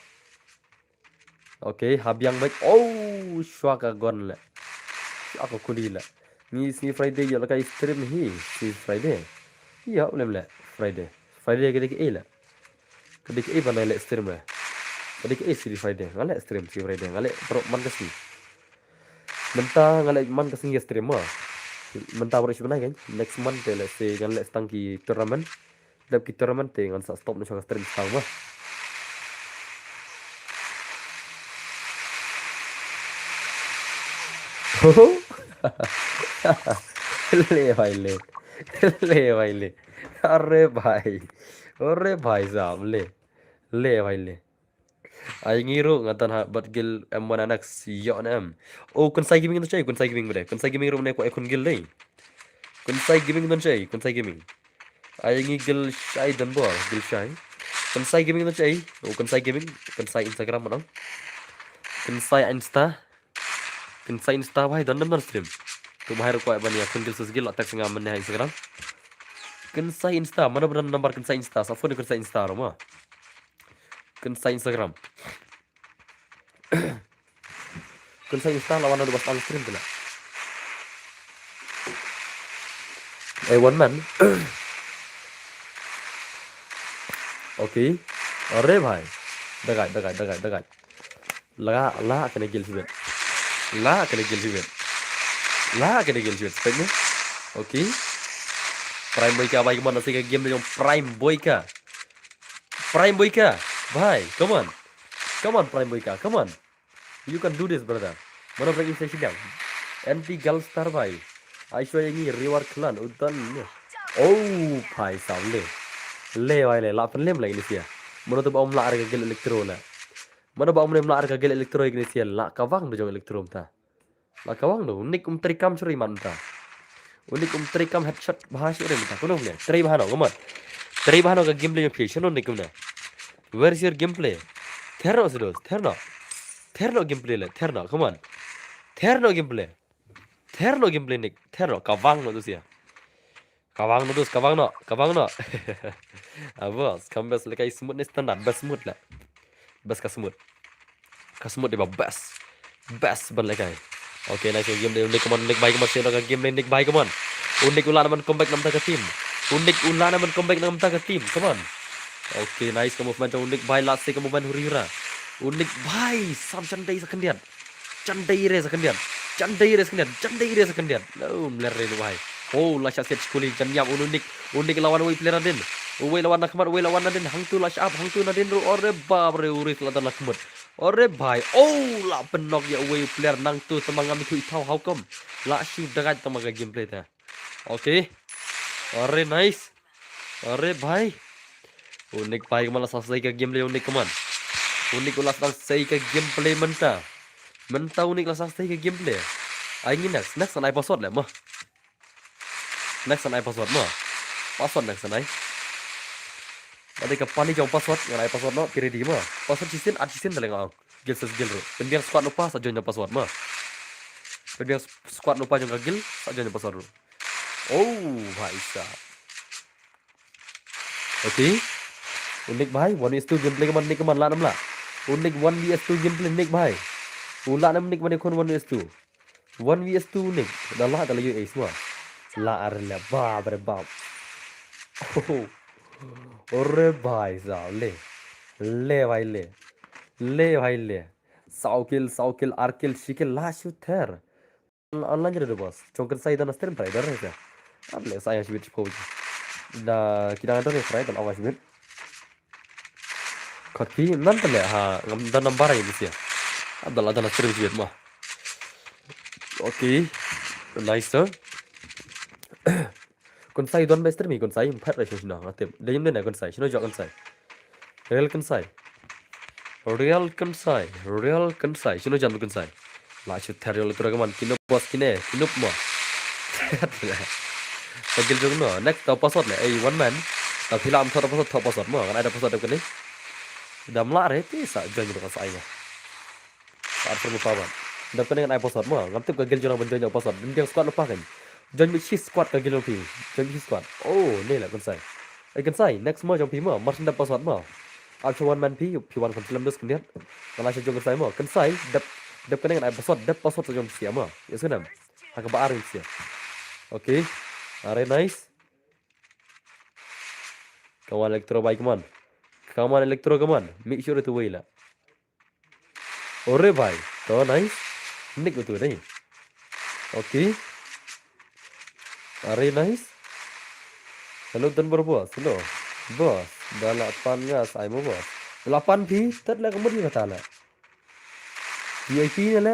Okay, ha biang bad. Oh, shwa ka gun le. Shwa ka kuli le. Ngi sngi Friday ïa la kai stream hi, sngi Friday. Ïa, ulem le, Friday. Friday ka dei ka ei le. Ka dei ka ei ban le stream le. Ka dei ka ei sngi Friday. Nga le stream sngi Friday. Nga le pro man ka sngi. Mynta nga le man ka sngi ïa stream ma. Mynta baru shi bnai kan. Next month te le se nga le stang ki tournament. Dep ki tournament te ngan sa stop na shaka stream stang ma. Le bhai le. Le bhai le. Are bhai. Are bhai sahab le. Le bhai le. Ai ngi ruh nga tan ha bad gil M one N X ïoh na em. Oh, Kunsai Gaming don chai, Kunsai Gaming bade. Kunsai Gaming ruh ne ko ekun gil dei. Kunsai Gaming don chai, Kunsai Gaming. Ai ngi gil shai don bor, gil shai. Kunsai Gaming don chai. Oh, Kunsai Gaming, Kunsai Instagram manang. Kunsai Insta. Kunsai Insta bhai don nam don stream. Tu bhai ruh ko ban ïa kun gil sus gil la text nga men ha Instagram. Kunsai Insta, mano ba don number Kunsai Insta, sa phone Kunsai Insta ruh ma. Kunsai Instagram. Kunsai Insta lawan adu bas ang stream tu la. Eh, one man. Okay. Are bhai. Dagai, dagai, dagai, dagai. La, la kane gil shibit. La kane gil shibit. La kane gil shibit. Spek ni. Okay. Prime Boy ka bhai, come on, nasi ka game jong Prime Boy ka. Prime Boy ka. Bhai, come on. Come on, Prime Boy ka. Come on. You can do this, brother. Mano break in session yang. Anti Galstar bhai. Aishwarya ngi reward clan utan. Oh, bhai sahab le. Le bhai le, la pynlem la ini sia. Mano tu ba um la re ka gil electro la. Mano ba um la re ka gil electro ini sia. La ka wang do jong electro ta. La ka wang do. Unik um trei kam churi man ta. Unik um trei kam headshot bha churi man ta. Kuno ne. Trei bha no, come on. Trei bha no ka gameplay of fish. No unik um na. Where's your gameplay? Ther no sedos. Ther no. Ther no gameplay le. Ther no. Come on. Ther no gameplay. Ther no gameplay nik. Ther no. Ka wang no tu sia. Ka wang no dus, ka wang no, ka wang no. Abo, skam bes le kai smooth ne standard, bes smooth le. Bes ka smooth. Ka smooth dei ba bes. Bes ban le kai. Okay, nice game dei, unik, come on, unik bhai, come on, sino ka game dei, unik bhai, come on. Unik u la na man comeback namta ka team. Unik u la na man comeback namta ka team, come on. Okay, nice ka movement, unik bhai, last ka movement huri hura. Unik bhai, sam chan dei sa khyndiat. Chan dei re sa khyndiat. Chan dei re sa khyndiat. Chan dei re sa khyndiat. Lo mler re lo bhai. Oh, la shah siat skuli chan yap un unik. Unik lawan wei player nadin. Wei lawan na khmat, wei lawan nadin. Hangtu la shah, hangtu nadin ru. Ore bap re urik la dan la khmut. Ore bhai. Oh, la pynok ïa wei player nangtu tama ngam ithu ithaw how come. La shu dagat tama ka gameplay ta. Okay. Ore nice. Ore bhai. Unik bhai, kaman la sa sei ka gameplay unik kaman. Unik u la sa sei ka gameplay mynta. Mynta unik la sa sei ka gameplay. Ai ngi next, next an ai password le mo. Next an ai password mo. Password next an ai. Bad ka pali jong password, ngan ai password no, phi ready mo. Password shisien, at shisien da le nga ong. Guild sa guild ruh. Pynbiang squad no pa sa join na password mo. Pynbiang squad no pa jong ka guild sa join na password ruh. Oh, bhai sahab. Okay. Unik bhai, one v two gameplay kaman, Nick kaman, la nam la. Unik one v two gameplay, Nick bhai. U la nam Nick mane khun one v two. One v two Nick. Da la da la U S mo. La ar le bap re bap. Oh. Ore bhai sahab le. Le bhai le. Le bhai le. Saw kill, saw kill, ar kill, shi kill, la shooter. Online jere de boss. Chong kan sai dan stream try dar re. Ab le sai shibit ko. Da kidang dar re try dan awas shibit. Khat pi nan tale ha ngam dan number ai bisia. Ab da la dan stream shibit ma. Okay. Nice sir. Kun sai don best mi kun sai phat re shino ngatip. Dayim dena kun sai. Shino jok kun sai. Real Kynsai. Real Kynsai. Real Kynsai. Shino jan Kynsai. La shu ther yo le tura kaman. Kino boss kine. Kino mo. Pagil jong no. Next to pasot le. Ei, one man. Ta phi la am thot pasot, thot pasot mo. Kan ada pasot dep kane. Dam la re ti sa join ka sa ai mo. Sa ar mo pa ban. Dep kane kan ai pasot mo. Ngam tip ka gil jong ban join pasot. Din dia squad lepas kan. Join mi shi squad ka gil jong phi. Join mi shi squad. Oh, ni la Kynsai. Ei Kynsai, next mo jong phi mo, mar syn dep password mo. Ap sha one man phi, phi wan kham slem dus khyndiat. Nga la sha jong Kynsai mo, Kynsai, dep, dep kane ngan ai password, dep password sa jong phi mo. Ïa sngewdem. Ha kaba ar phi. Okay. Are nice. Come on, Electro bhai, come on. Come on, Electro, come on. Make sure to win la. Ore bhai, to nice. Nick betul dei. Okay. Are nice. Hello, Don Bor boss. Hello. Boss, da la pan nga sa ai mo boss. Da la pan phi, tat la ka mut phi kata la. V I P ne le.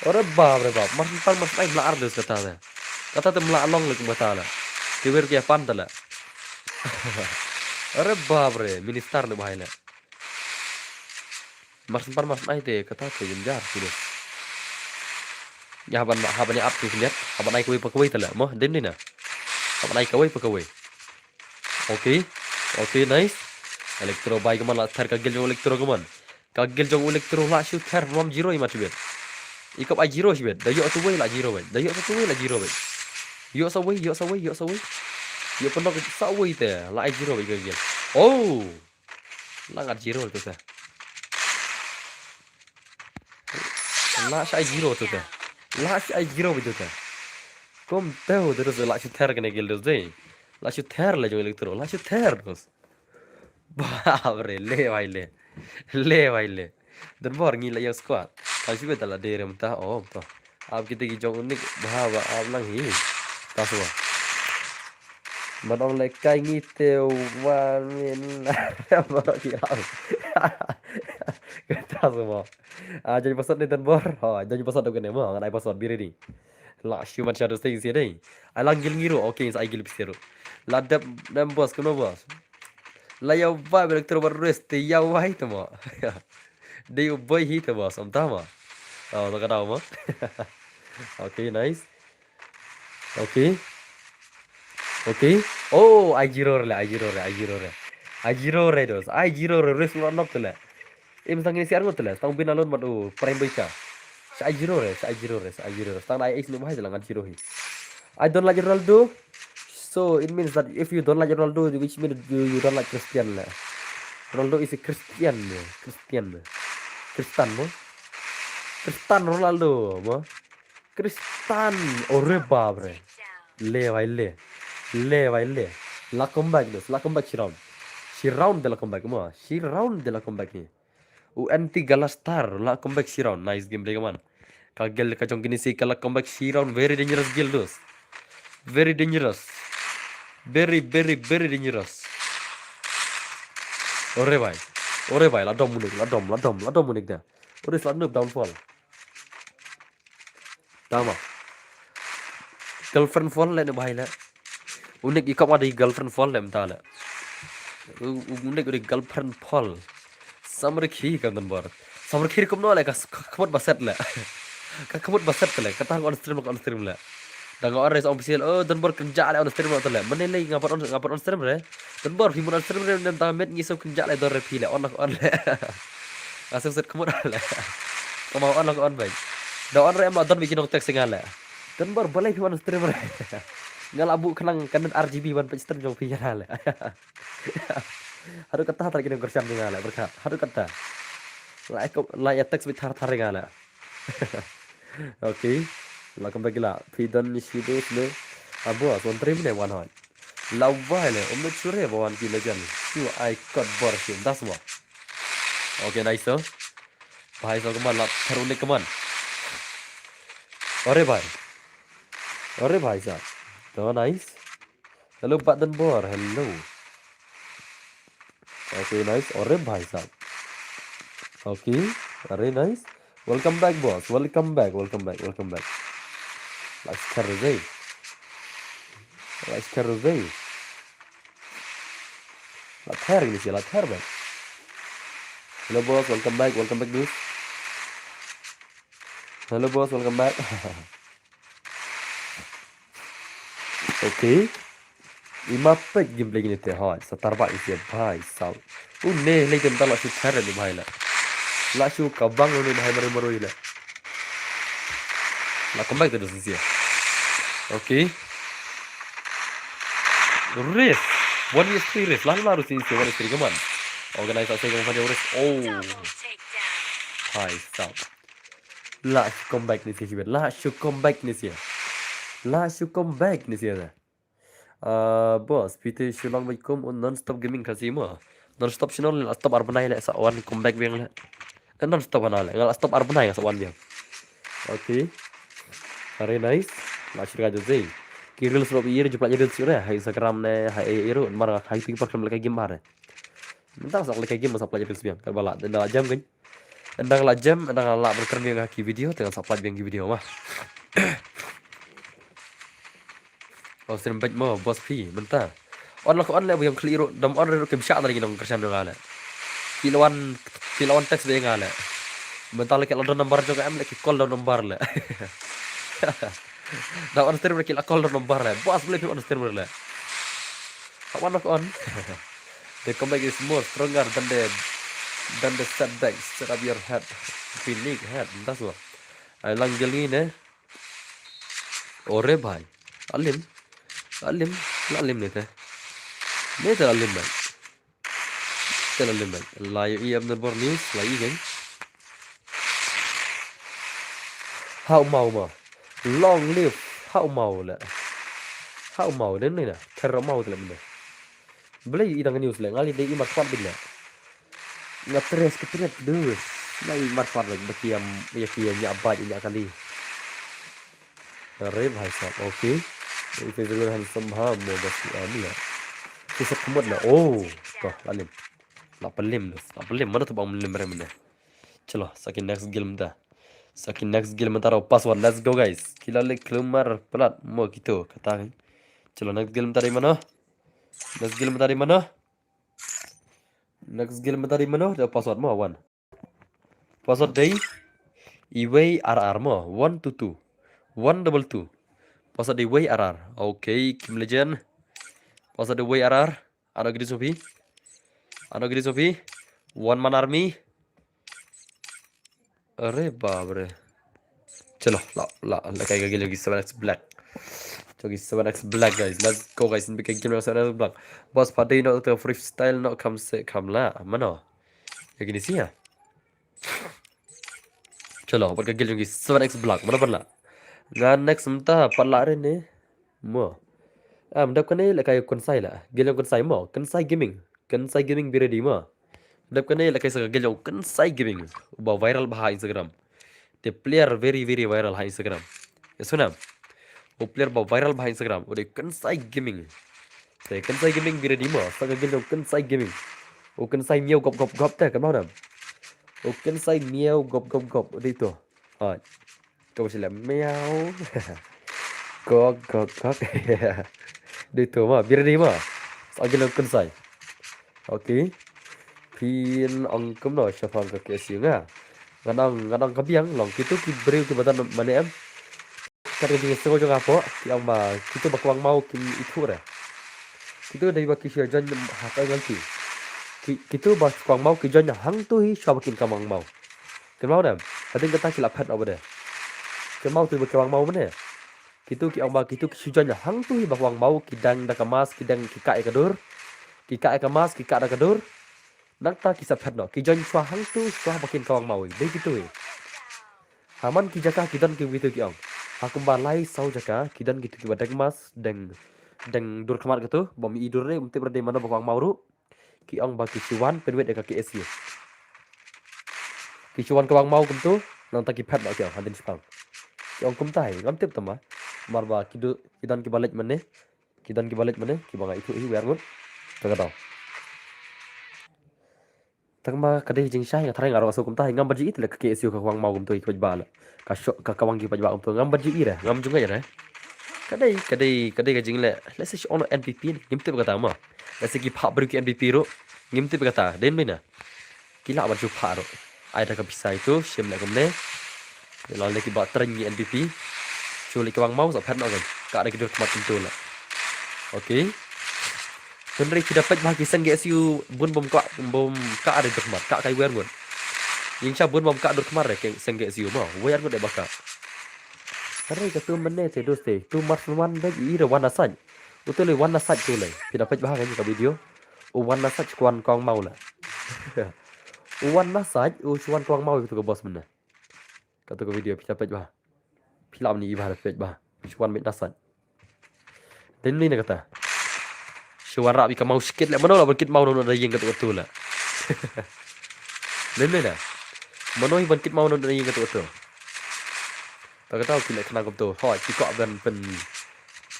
Ore bap re bap. Mar pan mar ai mla ar dus kata la. Kata te mla long le kum kata la. Ki wer ki pan ta la. Ore bap re, minister ne bhai le. Mar syn pan mar syn ai te kata te jynjar shuh. Ïa haban, haban ïa ap tu khyndiat, haban ai kawei pa kawei te la mo, dei ne na. Haban ai kawei pa kawei. Okay. Okay, nice. Electro bhai, kaman la ther ka gil jong Electro kaman. Ka gil jong Electro la shu ther rom zero i mat shibit. I kop ai zero shibit. Da ïoh tu wei la zero wei. Da ïoh tu wei la zero wei. Ïoh sa wei, ïoh sa wei, ïoh sa wei. Ïoh pynlong sa wei te la ai zero wei ka gil. Oh. La ngat zero tu te. La shu ai zero tu te. La shu ai zero tu te. Kum teu tu te la shu ther kane gil tu te. La shu ther la jong Electro. La shu ther tu. Bap re, le bhai le. Le bhai le. Don Bor ngi la ïa squad. Ka shu beta la dei rem ta, oh, to. Ap kita ki jong unik, bha ba ap lang hi. Ta swa. Ban ong le kai ngi te wan min. Ba ki ap. Ta swa. Ah, jong password ni Don Bor. Ha, jong password dok ne mo, ngan ai password, be ready. La shu man shadow stay sia dei. Ai lang gil ngi ruh, okay, sa ai gil phi sia ruh. La dep nem boss, kumno boss. La ïa ba Electro ba rest te ïa wai te mo. Dei u boy hi te boss, am ta mo. Oh, to ka dau mo. Okay, nice. Okay. Okay. Oh, ai zero re, ai zero re, ai zero re. Ai zero re dos, ai zero re, rest lo nok te le. Im sang ini siar ngut le, tang bin alon mat u prime boy ka. Sa ai zero re, sa ai zero re, sa ai zero re. Tang ai is nu bahai lang zero hi. I don't like Ronaldo. So it means that if you don't like Ronaldo, which means you, you don't like Christian le. Ronaldo is a Christian, Christian. Kristan mo. Kristan Ronaldo mo. Kristan, ore bap re. Le bhai le. Le bhai le. La comeback dos, la comeback shi round. Shi round de la comeback mo. Shi round de la comeback hi. U anti Galastar, la comeback shi round. Nice game play kaman. Ka gel ka jong kini si ka la comeback shi round. Very dangerous gel dos. Very dangerous. Very, very, very dangerous. Ore bhai. Ore bhai, la dom unik, la dom, la dom, la dom unik da. Ore sa noob downfall. Tama. Girlfriend fall le ne bhai le. Unik i kop ma dei girlfriend fall le mta le. U-, u-, unik u dei girlfriend fall. Samrkhie ka Don Bor. Samrkhie kumno le ka s-, ka khmut ba set le. Ka khmut ba set le. Kata on stream, on stream le. Da nga on re sa official, oh, Don Bor kynjah le on stream le. Mane le nga pat on, nga pat on stream re. Don Bor phi mut on stream re, nem ta met ngi sop kynjah le don re phi le, on la on le. Nga sop set khmut le. Kama on la on bhai. Da on re em la don bi ki nong text nga le. Don Bor balei phi on stream re. Nga la buh khnang ka net R G B ban peit stream jong phi nga le. Haduh kata ta ki nong kyrshan nga le, berkat. Haduh kata. La ek, la ïa text bi thar thar nga le. Okay. La comeback la. Phi don ni shi dos ne. Abo, son trim ne wan hon. La wai le, um ne chure ba wan ki legend. Shu ai kot bor shu. Das mo. Okay, nice so. Bhai so kaman la, tharu ne kaman. Ore bhai. Ore bhai sa. To nice. Hello, Pak Don Bor. Hello. Okay, nice. Ore bhai sahab. Okay, very nice. Welcome back, boss. Welcome back, welcome back, welcome back. Let's carry the day. Let's carry the day. La ther ini sih, la ther bhai. Hello boss, welcome back, welcome back, dude. Hello boss, welcome back. Okay. Ima pek gameplay kine te, hoi, sa tarbah isi, bhai, sau. Une, lei tem ta la shu thare ni, bhai, la. La shu kabang ni, bhai, marui, marui, la. La comeback te, dude, isi. Okay. Rift. One v three Rift. Lalu lalu sini si one v three, come on. Organize, asal kamu pada Rift. Oh. Hai, stop. La shu comeback ni si, la shu comeback ni si. La shu comeback ni si. Ah, boss, phi te shu long bad kum un Non Stop Gaming ka si mo. Non Stop channel la stop ar bnai le sa wan comeback biang le. Kan Non Stop na le, nga la stop ar bnai nga sa wan biang. Okay. Very nice. La shu ka jose. Ki reels ruh ïa ju pla reels ïa ha Instagram ne ha ïa ruh mar nga hai tu ki par kam le ka game bare. Mynta sa leh ka game sa pla reels biang. Ka ba la da jam kan. Ynda la jam, ynda la berkren biang ki video, te sa pla biang ki video mah. Oh, stream back mo, boss phi, mynta. On la ko on le biang khlieh ruh, dam on ruh ki bishah tadi nong kyrshan nga le. Ki la wan, ki la wan text biang nga le. Mynta le ki la don number jong em le ki call don number le. Da on stream le ki la call don number le. Boss boleh phi on stream le. Ka wan la ko on. The comeback is more stronger than the, than the setback. Set up your head. Phi nik head. That's what. Ai lang gel ni ne. Ore bhai. Alim. Alim. La alim ne te. Ne te alim bhai. Te la alim bhai. La ïohi em na bor news, la ïohi kan. Hau mau ma. Long live. Hau mau le. Hau mau den ne na. Ter mau te le ne. Blei i dang news le, nga li dei i markwat bit le. Nga tres ka tres dus. Nga i markwat le, ba ki ïa, ïa ki ïa nya bait ïa nya kali. Are bhai sahab, okay. If is real handsome ha, mo bas ki ami ya. Ki sa khmut le, oh. Ko, la lim. La pelim dus, la pelim, mana tu bang lim rem ne. Chalo, sa ki next game ta. Sa ki next game ta ro password, let's go guys. Ki la le klumar plat, mo kito, kata kan. Chalo, next game ta ri mano. Next game ta ri mano. Next game ta ri mano, da password mo one. Password dei iwei ar ar mo, one two two. One double two. Password dei iwei ar ar. Okay, Kim Legend. Password dei iwei ar ar. Ano gidi sopi. Ano gidi sopi. One man army. Are babre. Chalo, la, la, la kai ka gil yogi seven X Black. Yogi seven X Black, guys. Let's go, guys. Bika gil seven X Black. Boss, pade no to freestyle no kam se kam la. Mano. Yogi ni sia. Chalo, pat ka gil yogi seven X Black. Mano pat la. Nga next mta pat la re ne. Mo. Am dap kane la kai konsai la. Gil yogi konsai mo. Konsai gaming. Konsai gaming be ready mo. Dep kane la kai sa ka gel jong Konsai Gaming. Uba viral bha ha Instagram. The player very very viral ha Instagram. Ya suna. U player ba viral bha ha Instagram. U dei Konsai Gaming. Te Konsai Gaming be ready mo. Sa ka gel jong Konsai Gaming. U Konsai miau gop gop gop te kan mau nam. U Konsai miau gop gop gop. U dei tu. Hai. Kau sila miau. Kok kok kok. Dei tu ma, be ready ma. Sa gel Konsai. Okay. Phin ong kumno shafang ka K S U nga. Ngan ong, ngan ong ka biang long kitu ki briew ki ba don mane em. Kat ka jingsngew jong nga hapoh ki ong ba kitu ba kwang mau kim ithuh re. Kitu dei ba ki shu join ha ka ngan ki. Ki, kitu ba kwang mau ki join hangtu hi shuwa ba kin kwang mau. Kynmaw ne, hadien kata ki la phet noh ba de. Kynmaw tu ba ki kwang mau mane. Kitu ki ong ba kitu ki shu join hangtu hi ba kwang mau, ki dang da ka mask, ki dang ki kah ïa ka dur. Ki kah ïa ka mask, ki kah da ka dur. Nangta ki sa phet noh, ki join shuwa hangtu shuwa ba kin kwang mau. Dei kitu hi. Ha man ki jaka ki don ki kitu ki ong. Ha kumba lai saw jaka ki don kitu kiba deng mask, deng, deng dur khmat katu, bym i dur re, ym tip re dei mano ba kwang mau ruh. Ki ong ba ki shu wan pynwit ïa ka K S U. Ki shu wan kwang mau kumtu, nangta ki phet noh ki ong hadien shipang. Ki ong kumta hi, ngam tip tama. Mar ba ki du, ki don kiba leit mane, ki don kiba leit mane, kiba nga ithuh hi wer ngut. Ka ka dau. Tang ba ka dei jingshai nga tharai nga rong asu kumta hi ngam ba ji it le ka K S U ka kwang mau kumtu hi ka pajba le. Ka shok ka kwang ki pajba kumtu ngam ba ji i re, ngam jung re. Ka dei, ka dei, ka dei ka jingle. Let's say on N P P ngim tip kata ma. Let's say ki phah briew ki N P P ruh ngim tip kata. Den bina. Ki lah ban shu phah ruh. Ai da ka pisa itu, shim leh kumne. Lane ki ba traiñ ngi N P P. Shu leh ki wang mau sa phet noh kan. Ka da ki dur khmat kumtu lah. Okay. Hynrei ki da peit ba ki seng K S U bun bym ka, bym ka da dur khmat, ka kai wer ngut. Ïing sha bun bym ka dur khmat re ki seng K S U ma. Wer ngut de ba ka. Hynrei katu mynne te doste, tu Marshal One beit i re wan na sait. Utu le wan na sait tu le. Phi da peit ba ha ka video. U wan na sait kwah kong mau la. U wan na sait, u shu wan kong mau itu ka boss mynne. Katu ka video phi da peit ba. Phi lah ni i ba da peit ba. Shu wan beit na sait. Dei ne na kata. Shu wan rap i ka mau shikit le. Mano lah ban kit mau na da ïing katu katu la. Dei ne na. Mano i ban kit mau na da ïing katu katu. Ta kata ki leh khnang kumtu. Hooid, ki kwah ban pyn,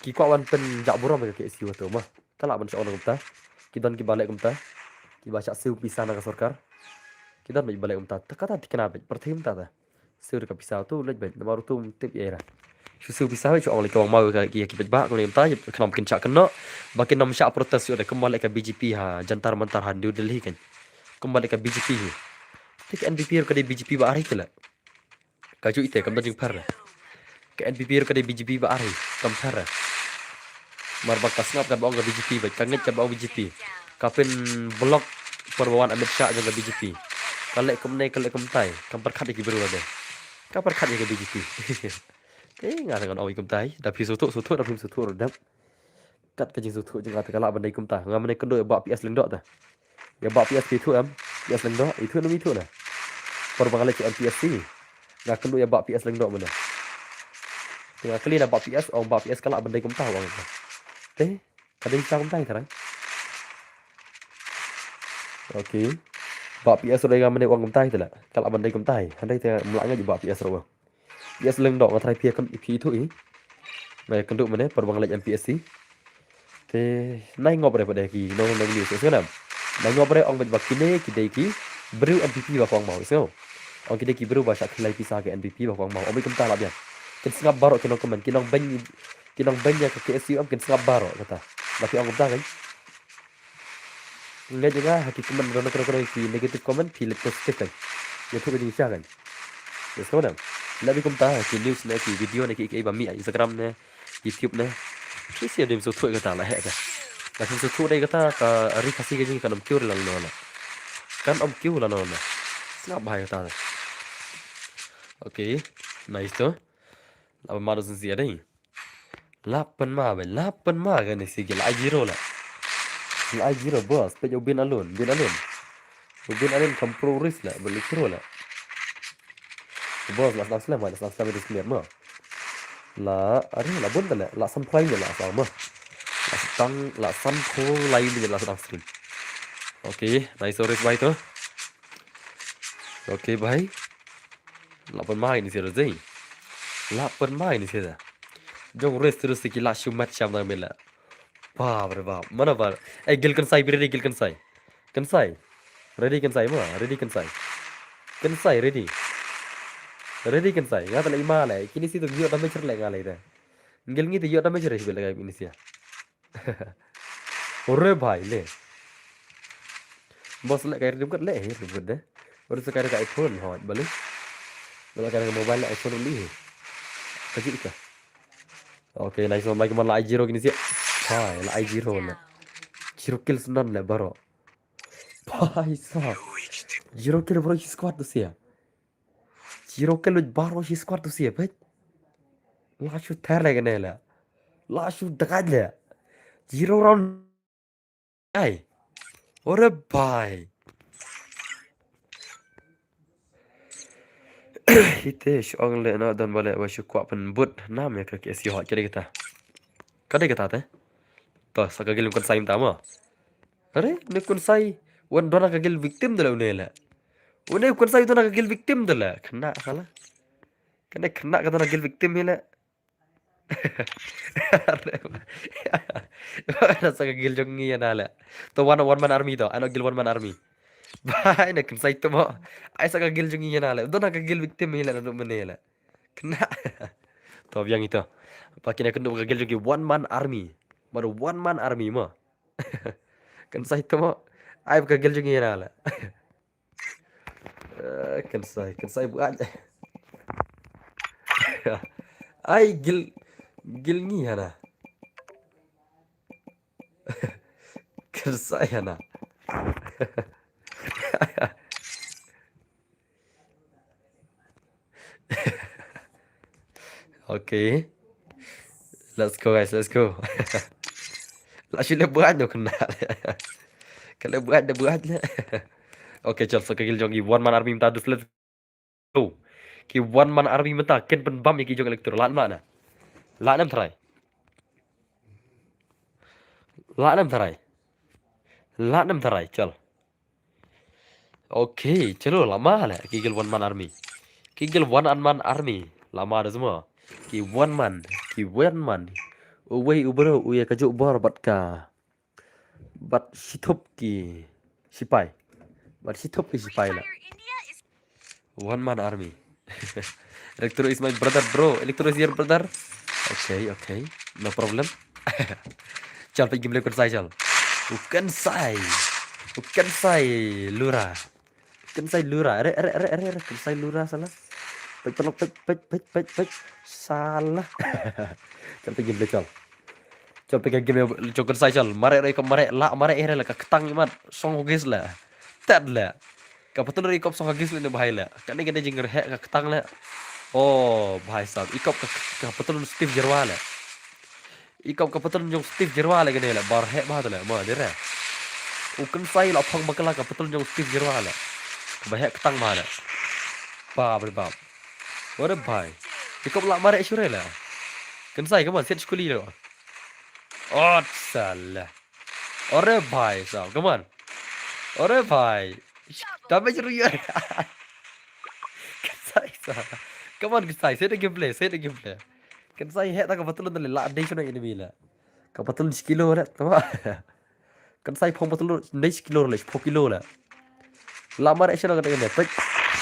ki kwah ban pynjah burom ka K S U katu ma. Ta lah ban shah ong kumta. Ki don ki ba leh kumta. Ki ba shah siew pisa na ka sorkar. Ki don ki ba leh kumta. Ta kata thikna beit. Pyrthei kumta ta. Siew ka pisa tu leh beit. Namar tu tip ïa ra. Shu siew pisa beit shu ong leh ka wang mau ka ki ki beit ba kumne kumta. Khnang kin shah kynnoh. Ba kin ym shah protest shu da kumba leh ka B J P ha Jantar Mantar ha New Delhi kan. Kumba leh ka B J P hi. Te ka N P P ruh ka dei B J P ba ar hi te leh. Ka ju ite kam don jingpher re. Ka N P P ruh ka dei B J P ba ar hi kam pher re. Mar ba ka sngap katba ong ka B J P beit, ka ngeit katba ong B J P. Ka pynblock por ba wan Amit Shah jong ka B J P. Ka leh kumne ka leh kumtai, kam pyrkhat ïa ki briew lade. Ka pyrkhat ïa ka B J P. Te nga ngan ong ïa kumtai, da phi sngewthuh sngewthuh, da phim sngewthuh ruh dep. Kat ka jingsngewthuh jong nga te ka lah ban dei kumta. Nga mynne kynduh ïa Bah P S Lyngdoh te. Ïa Bah P S phi ithuh em? P S Lyngdoh, ithuh ne ym ithuh ne? Por ba nga leit sha M P S C nga kynduh ïa Bah P S Lyngdoh mynne. Te nga kylli na Bah P S, ong Bah P S ka lah ban dei kumta, ong te. Te ka dei kumta tharai. Okay. Bah P S ruh nga mynne ong kumta te la. Ka lah ban dei kumta. Hynrei te ym lah ngeit Bah P S ruh. P S Lyngdoh nga tharai phi ïa kyn-, phi ithuh hi. Nga ïa kynduh mynne por ba nga leit M P S C. Te nai ngop re pat de ki nong nong ni sngewbha. Nai ngop re ong beit ba kine ki dei ki briew N P P ba kwah mau sngewbha. Ong ki dei ki briew ba shah khylai pisa ka N P P ba kwah mau. Ong beit kumta la biang. Kin sngap baroh ki nongkmen, ki nongbeiñ, ki nongbeiñ ïa ka K S U em kin sngap baroh kata. Ba ki ong kumta kan. Ngeit ïa nga ha ki comment, don kano kano ki negative comment phi leh positive kan. Ïathuh ka jingshisha kan. Yes, kawan. Leh beit kumta ha ki news ne ki video ne ki, ki ba mih ha Instagram ne YouTube ne. Phi sngewthuh ïa kata la heh ka. La phi sngewthuh ïa kata ka ri Khasi ka jing kan ym kiew lano lano. Kan ym kiew lano lano. Sngap bha ïa kata. Okay. Nice to. La ba ma do sngewsih ïa dei. La pynma beit, la pynma kane sigi la ai zero la. La ai zero boss, peit u Bin Alun, Bin Alun. U Bin Alun kam pro risk la, beit zero la. Boss la sdang slem, la sdang slem risk miet ma. La, are la bun tane, la san prai ne la sa ma. La sdang, la san prai ne la sdang slem. Okay, nice risk bai to. Okay bai. La pynma ini sih Rosé. La pynma ini sih da. Jong rest terus ki la shumat sham na mela. Bap re bap. Mana bap? Eh, Gil Kynsai, ready Gil Kynsai. Kynsai. Ready Kynsai ma, ready Kynsai. Kynsai ready. Ready Kynsai. Nga ta le ima le. Kini sih tu ïoh damage le nga le da. Gil ngi tu ïoh damage re sih le ini sih. Ore bhai le. Boss le kai rim kat le, eh, rim kat de. Ore sa kai ka iPhone, hot, bale. Bale kai ka mobile le iPhone li. Kaji ka. Okay, nice one. Mai kaman la ai zero kini sih. Bhai, la ai zero le. Zero kills nan le baro. Bhai sa. Zero kill baro shi squad tu sih. Zero kill baro shi squad tu sih, peit. La shu ther le kane le. La shu dakat le. Zero round. Ai. Ore bhai. Ite shong le na don bale wa shu kwah pynbud nam ïa ka K S U hot kade kata. Kade kata te. To sa ka gil kan saim tama. Are ne kun sai wan dona ka gil victim de la une le. Une kun sai dona ka gil victim de la. Kena sala. Kena kena ka dona gil victim hi le. Kena sa ka gil jong ngi na le. To one, one man army to. Ano gil one man army. Bai na kun sai to mo. Ai sa ka gil jong ngi na le. Dona ka gil victim hi le na mene le. Kena. To biang ito. Pakin aku nuk ka gil jong ngi one man army. Baru one man army mo. Kan sai to mo. Ai ka gil jong ngi na le. Eh, Kynsai, Kynsai buat. Ai, gil, gil ngi hana. Kynsai hana. Okay. Let's go, guys, let's go. La shu leh buat no kena. Ka leh buat da buat le. Okay, chal sa ka gil jong i one man army mynta dus, let's go. Ki one man army mynta kin pynbam ïa ki jong Electro. Lah na na. Lah na try. Lah na try. Lah na try, chal. Okay, chalo, lama le. Ki gil one man army. Ki gil one man army. Lama da semua. Ki one man. Ki one man. Uwei u bro, u ïa ka juk bor bad ka. Bad shithup ki sipai. Bad shithup ki sipai la. One man army. Electro is my brother, bro. Electro is your brother. Okay, okay. No problem. Chal, peit game le Kynsai, chal. U Kynsai. U Kynsai Lura. Kynsai Lura. Re, re, re, re, re. Kynsai Lura, salah. Peit, peit, peit, peit, peit, peit, peit. Salah. Chal, peit game le, chal. Chal, peit game le, chal, Kynsai, chal. Mareh re, ikop mareh. Lah mareh re la, ka ktang imat. Song hogis la. Tat la. Ka patlun re ikop song hogis le ne bhai la. Kane kane jingrheh ka ktang la. Oh, bhai sahab. Ikop ka, ka patlun Steve Gerrard la. Ikop ka patlun jong Steve Gerrard la kane la. Ba rheh bha te la. Ma, de re. U Kynsai la phong bakla ka patlun jong Steve Gerrard la. Ba heh ktang bha la. Bap re bap. Ore bhai. Ikop lah mareh shuh re la. Kynsai, come on, set skuli lo. Oh, salah. Ore bhai, sahab, come on. Ore bhai. Damage ruh ïa. Kynsai, sahab. Come on, Kynsai, set the gameplay, set the gameplay. Kynsai, heh ta ka patlun le, lah dei shano enemy la. Ka patlun shi kilo la, tama. Kynsai phong patlun dei shi kilo la, four kilo la. Lah mareh shano ka dei ne, peit.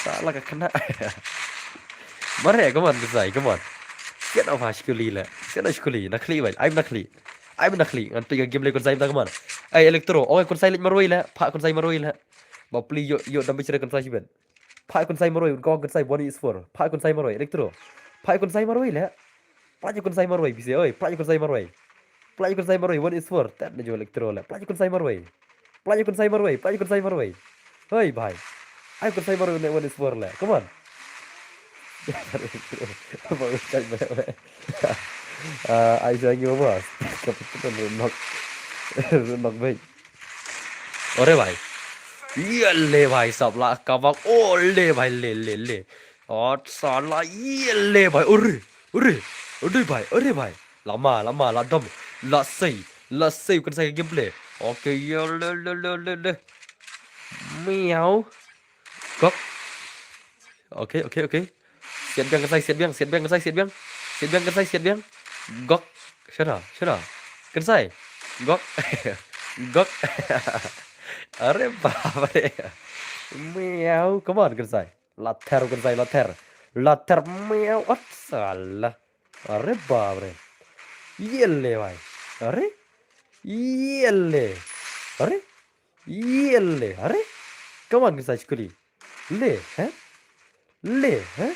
Salah ka kena. Mareh, come on, Kynsai, come on. Siat na pha skuli la. Siat na skuli, na khlieh bhai. Ai na khlieh. Ai na khlieh. Ngan peit ka game le Kynsai mynta, come on. Ai Electro. Oh, Kynsai leit marwei la. Pha Kynsai marwei la. Ba pli ïoh, ïoh damage re Kynsai shibit. Pha Kynsai marwei, ka Kynsai one is four. Pha Kynsai marwei, Electro. Pha Kynsai marwei la. Pla ju Kynsai marwei, bise, oi, pla ju Kynsai marwei. Pla ju Kynsai marwei, one is four. Tat na ju Electro la. Pla ju Kynsai marwei. Pla ju Kynsai marwei, pla ju Kynsai marwei. Oi, bhai. Ai Kynsai marwei ne one is four la. Come on. Ba u kai marwei. Ah, ai sa ngi ba. Ka putun ru nok. Ru nok bhai. Ore bhai. Ïa le bhai sahab la ka bak. Oh, le bhai, le, le, le. Oh, salah, ïa le bhai. Ore, ore. Ore bhai, ore bhai. Lama, lama, la dom. La sei, la sei, Kynsai gameplay. Okay, ïa le, le, le, le, le. Miau. Gok. Okay, okay, okay. Siat biang Kynsai, siat biang, siat biang Kynsai, siat biang. Siat biang Kynsai, siat biang. Gok. Shana, shana. Kynsai. Gok. Gok. Are bap re. Miau. Come on, Kynsai. La ther Kynsai, la ther. La ther, miau. Ot salah. Are bap re. Ïa le bhai. Are. Ïa le. Are. Ïa le. Are. Come on, Kynsai skuli. Le, ha? Le, ha?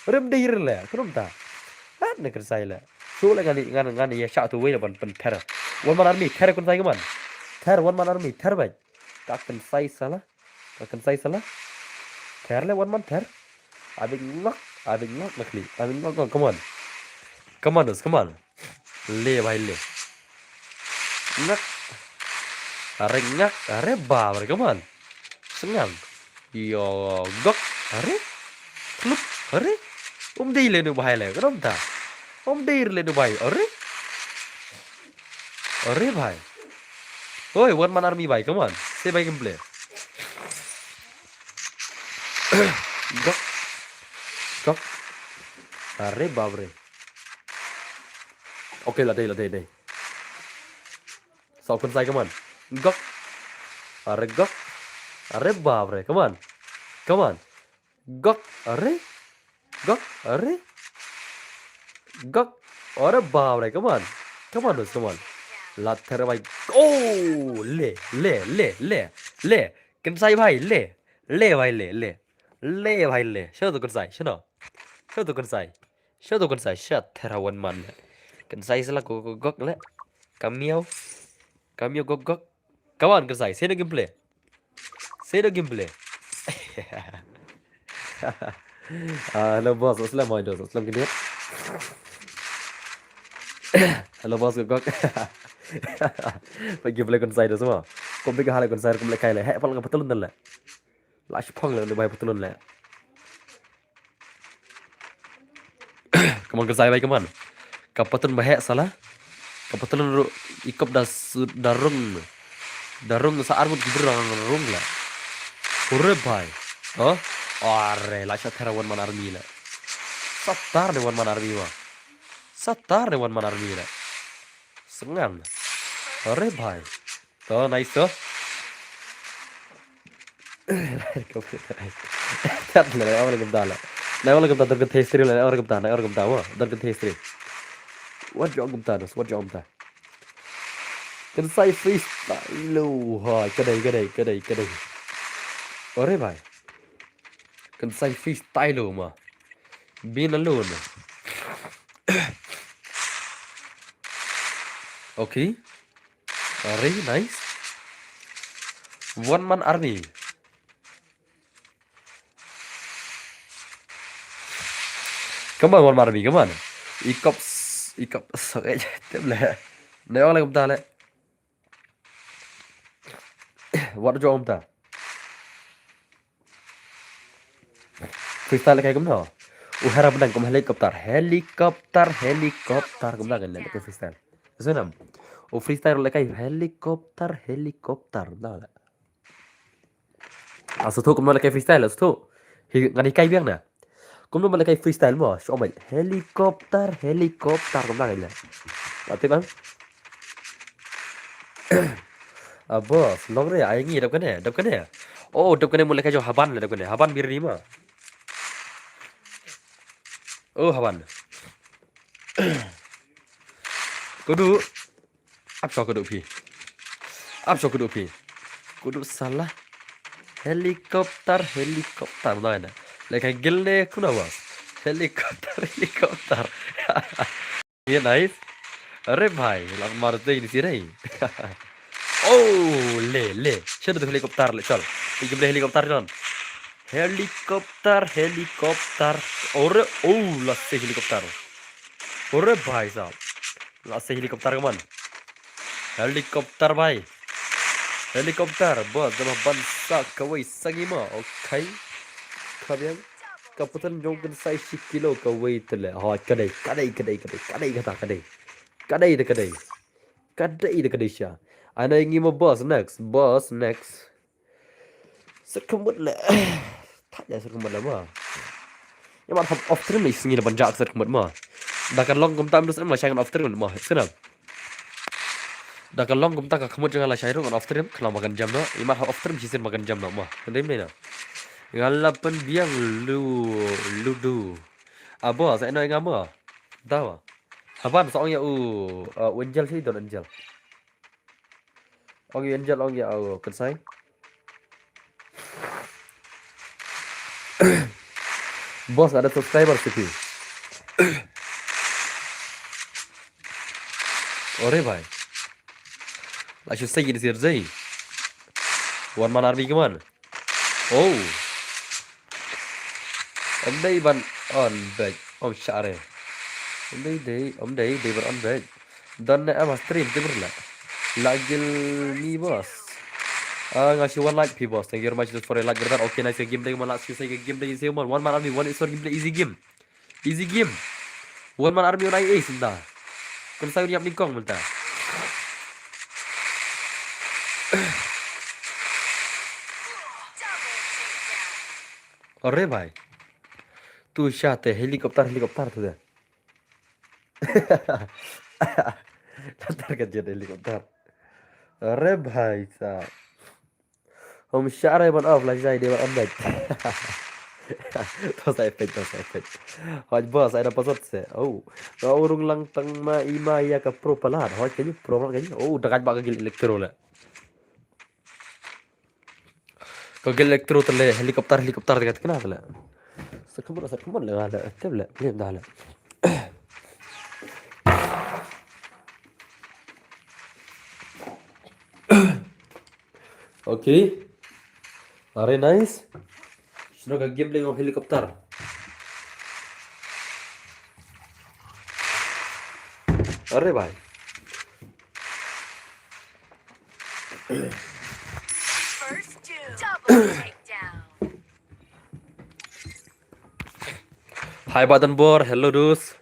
Rem dei re le, krum ta. Hat ne Kynsai le. Shu le ngan, ngan, ngan ïa shah tu wei le ban pynther. One man army, ther Kynsai, come on. Ther one man army, ther bhai. Ka Kynsai salah. Ka Kynsai salah. Ther le one man ther. Abin ngok, abin ngok na khlieh. Abin ngok, ngok, come on. Come on, dus, come on. Le bhai le. Ngak. Are ngak, are bap re, come on. Sngang. Ïa gok, are. Klup, are. Um dei le nu bhai le, krum ta. Um dei le nu bhai, are. Are bhai. Oi, one man army bhai, come on. Sei bhai gameplay. Gok. Gok. Are bap re. Okay, la dei, la dei, dei. Sahab Kynsai, come on. Gok. Are gok. Are bap re, come on. Come on. Gok. Are. Gok. Are. Gok. Are bap re, come on. Come on, dus, come on. La ther bhai. Oh, le, le, le, le, le. Kynsai bhai, le. Le bhai, le, le. Le bhai le. Sha to kynsai. Sha no. Sha to kynsai. Sha to kynsai. Sha thera one man le. Kynsai sala gok gok gok le. Kamiao. Kamiao gok gok. Come on kynsai. Seno gameplay. Seno gameplay. Ah, hello boss. Aslam hai dos. Aslam kini. Hello boss gok gok. Pagi play kynsai dos mo. Ko big hale kynsai kum le kai le. He pal ka patlun le. Lash pang le bai patlun le. Come on kynsai bai come on. Ka patlun ba he sala. Ka patlun ru ikop da su da rung. Da rung sa armut gibir rung le. Ure bai. Huh? Are la sha thera one man army le. Satar ne one man army wa. Satar ne one man army le. Sengan. Are bai. To nice to. Tat le awal gum dala. Na awal gum ta don kan history le awal gum ta na awal gum ta wa don kan history. What jong gum ta dos what jong gum ta. Kynsai freestyle lo ha kadai kadai kadai kadai. Ore bai. Kynsai freestyle lo ma. Bin alone. Okay. Very nice. One man army. Come on, one man army, come on. Ikop, ikop, sorry, tem le. Ne wala kumta le. What do you want? Freestyle kai kumno. U hera benang kum helicopter, helicopter, helicopter kumta kan le kai freestyle. Sunam. U freestyle le kai helicopter, helicopter kumta le. Asu tu kumno le kai freestyle asu tu. Hi ngani kai biang na. Kumno le kai freestyle mo. So mai helicopter, helicopter kumta kan le. Ati bang. Ah, boss, long re, ai ngi dap kane, dap kane. Oh, dap kane mun le kai jo haban le dap kane. Haban bir ni ma. Oh, haban. Kudu. Ap so kudu phi. Ap so kudu phi. Kudu salah. Helicopter, helicopter. Mana? Le kai gil ne kuna wa. Helicopter, helicopter. Ye nice. Are bhai, la marte ini sih re. Oh, le le. Sino tu helicopter le chal. Ini boleh helicopter kan. Helicopter, helicopter. Ore, oh, la se helicopter. Ore bhai sahab. La se helicopter kaman. Helicopter bhai. Helicopter, ba, zama ban sa kawai sangi ma. Okay. Kabiang. Kaputan jong kan sai shi kilo kawai tele. Ha, kadai, kadai, kadai, kadai, kadai kata, kadai. Kadai da kadai. Kadai da kadai sha. Ana ngi ma boss next, boss next. Sat khamut le. Thad ya sat khamut le ma. Ya mar hap off stream ni sngi le ban jak sat khamut ma. Da kan long kumta mdus em la shang off stream ma. Sina. Da ka long kumta ka khmut jong nga la shai ruh ngan off stream, khnang ba kan jam noh. Imat ha off stream shisien ba kan jam noh mo. Kan dei mynne na. Nga la pynbiang lu ludu. Abo sa ino nga mo. Da ba. Haban sa ong ïa u, uh, u Angel shi don Angel. Ong ïa u Angel ong ïa u Kynsai. Boss, ada subscriber siti. Ore bhai. La shu sei ni sir zei. One man army kaman. Oh. Om dei ban on back. Om share. Om dei dei, om dei dei ban on back. Don ne ama stream timur la. La gil ni boss. Ah, nga shi one like phi boss. Thank you very much for a like brother. Okay, nice game dei man la shu sei game dei easy man. One man army, one is game dei easy game. Easy game. One man army on ai ace mynta. Kan sa uni ap nyngkong mynta. Ore bhai. Tu sha te helicopter, helicopter tu de. Latar ka jet helicopter. Ore bhai sa. Hom share ban off la jai de ban on back. To sa effect, to sa effect. Hoj boss, ai da pasot se. Oh. Ka urung lang tang ma ima ya ka pro palat. Hoj kani pro palat kani. Oh, da kaj ba ka gil electro la. Ka gel electro te le helicopter, helicopter te ka te kena te le. Sa khmut, sa khmut le, le, te le, le da le. Okay. Are nice. Shano ka game le helicopter. Are bhai. First two. Double takedown. Hi, Badan Bor. Hello, dus.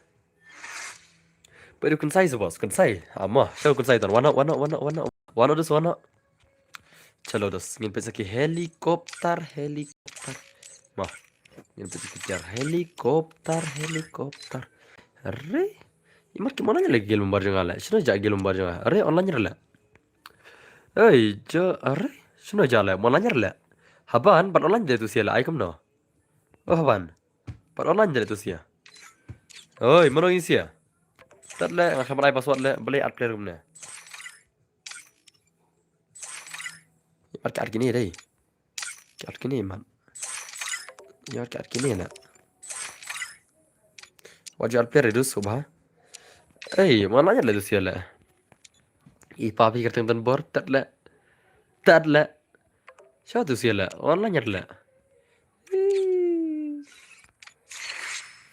Peit u Kynsai sa boss, Kynsai. Ama, sha u Kynsai ton. Wano, wano, wano, wano. Wano dus, wano. Chalo dus, ngin peit sa ki helicopter, helicopter. Ma, ngin peit sa ki tiar helicopter, helicopter. Are, i mat ki online le gel member jong nga le. Shano ja gel member jong nga. Are, online re le. Ei, ja, are, shano ja le, online re le. Haban, ban online de tu sia le, ai kumno. Oh, haban. Pat online de tu sia. Oi, mano ïa sia. Tat le, nga khlem ai password le, balei at player kumne. At, at kine dei. At kine man. Ïa, at kine le. Wat ju at player dus, subha. Ei, mana ïa le tu sia le. I papi kerteng tan bor, tat le. Tat le. Sha tu sia le, online le.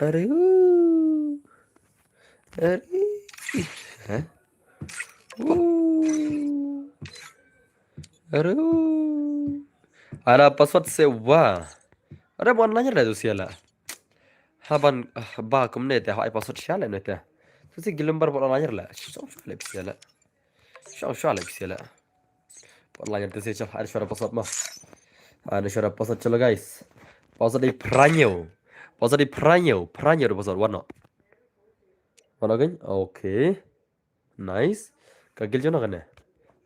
Are, uh. Are. Hah? Uh. Are, uh. Ada password se wa. Are, online le tu sia le. Haban, ah, ba kumne te, ha ai password sha le ne te. Tu si gilumbar ba online le. Sha, sha le sia le. Sha, sha le sia le. Online te se chal, ai sha password ma. Ai sha password chalo guys. Password di pranyo. Password di pranyo, pranyo di password wano. Wano kan? Okay. Nice. Ka gel jong kane.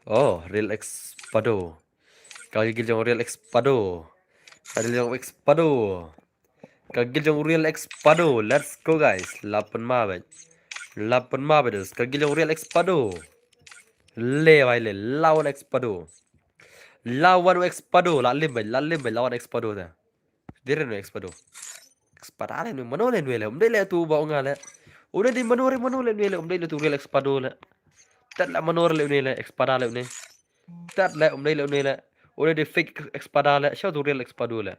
Oh, Real Expado. Ka gel jong Real Expado. Ka gel jong Expado. Ka gel jong Real Expado. Let's go guys. Lapan ma bet. Lapan ma bet. Ka gel jong Real Expado. Le bai le. Lawan Expado. Lawan Expado. La lim bet. La lim bet. Lawan Expado ta. Dire no Expado. Expado le no mano le no le. Um dei le tu ba nga le. Um dei mano re mano le no le. Um dei le tu Real Expado le. Tat le mano le no le. Expado le no. Tat le um dei le no le. Um dei fake Expado le. Sha tu Real Expado le.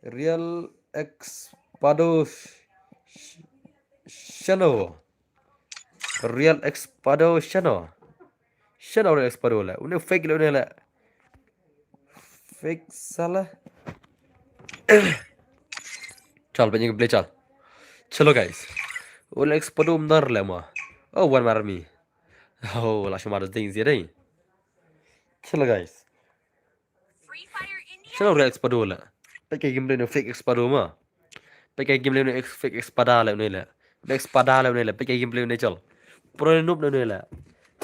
Real Expado sh-, sh-, shano. Real Expado shano. Shano Real Expado le. Une fake le une le. Fake sala. Chal, pynjing play chal. Chalo guys. Une Expado um dar le ma. Oh, one mar mi. Oh, la shomar ding zia dei. Chalo guys. Shano Real Expado le. Peit ka gameplay no fake Expado ma. Peit ka gameplay no ex-, fake Expado le ne le. Fake Expado le ne le. Peit ka gameplay no chal. Pro noob ne le.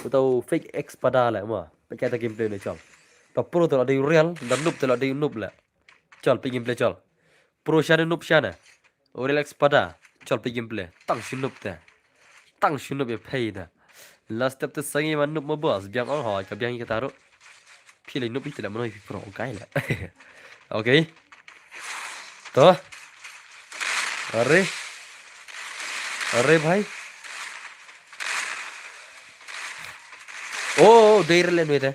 Uto fake Expado le ma. Peit ka gameplay no chal. To pro to la dei real, da noob to la dei noob le. Chal peit gameplay chal. Pro shane noob shane. Real Expado. Chal peit gameplay. Tang shi noob te. Tang shi noob ïa peit da. Last step te sngi ma noob ma boss. Biang ong ho ka biang ïa ka taru. Phi le noob phi te le mano phi pro. Okay le. Okay. To. Are. Are bhai. Oh, dei re le nui te.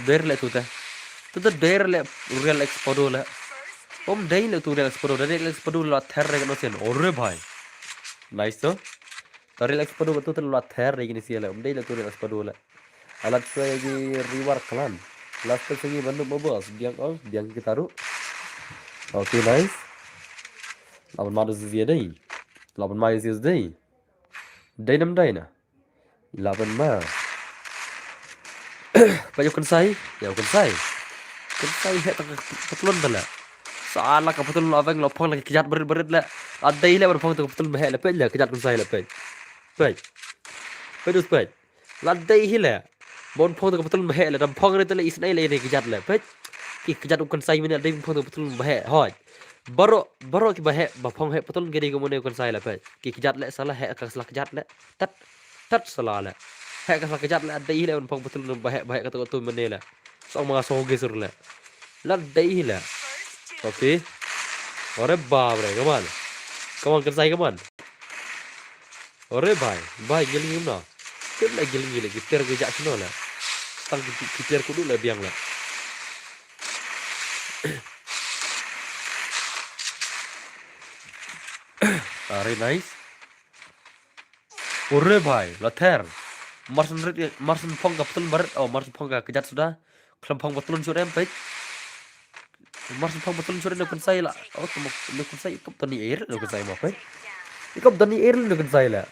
Dei re le tu te. Tu te dei re le Real Expado le. Um dei le tu Real Expado, dei Real Expado la ther re no sen. Ore bhai. Nice to. Ta Real Expado tu te la ther re ni sia le. Um dei le tu Real Expado le. Alat sa gi Riwar Clan. Last step sngi ma noob ma boss. Biang ong, biang kita ru. Okay, nice. Laban ma da zia dei. Laban ma zia dei. Dei nam dei na. Laban ma. Peit ïa u Kynsai, ïa u Kynsai. Kynsai heh tang ka patlun te le. Sala ka patlun la veng la phong la ki kjat barit barit le. La dei le ban phong tang ka patlun ba heh le peit le kjat Kynsai le peit. Peit. Peit dus peit. La dei hi le. Ban phong tang ka patlun ba heh le dam phong re te le isnei le ne kjat le peit. Ki kjat u Kynsai mine la dei ban phong tang ka patlun ba heh hoi. Baroh, baroh ki ba heh, ba phong heh patlun ki dei ka mane u Kynsai le peit. Ki kjat le sala heh ka sla kjat le. Tat, tat sala le. Heh ka sla kjat le, dei hi le ban phong patlun ba heh, ba heh ka to to mane le. Song ma so ge sur le. La dei hi la. Okay. Ore bap re, come on. Come on, kynsai, come on. Ore bhai, bhai, gil gil na. Tip la gil gil, ki tiar ki jak sno la. Tang ki, ki tiar kudu la biang la. Are nice. Ore bhai, la ther. Marsan rit, marsan phong ka patlun barit, oh, marsan phong ka kjat suda. Khlem phong patlun sure em pek. Marsan phong patlun sure no kynsai la. Oh, tamo no kynsai, ikop tani air no kynsai ma pek. Ikop tani air no kynsai la.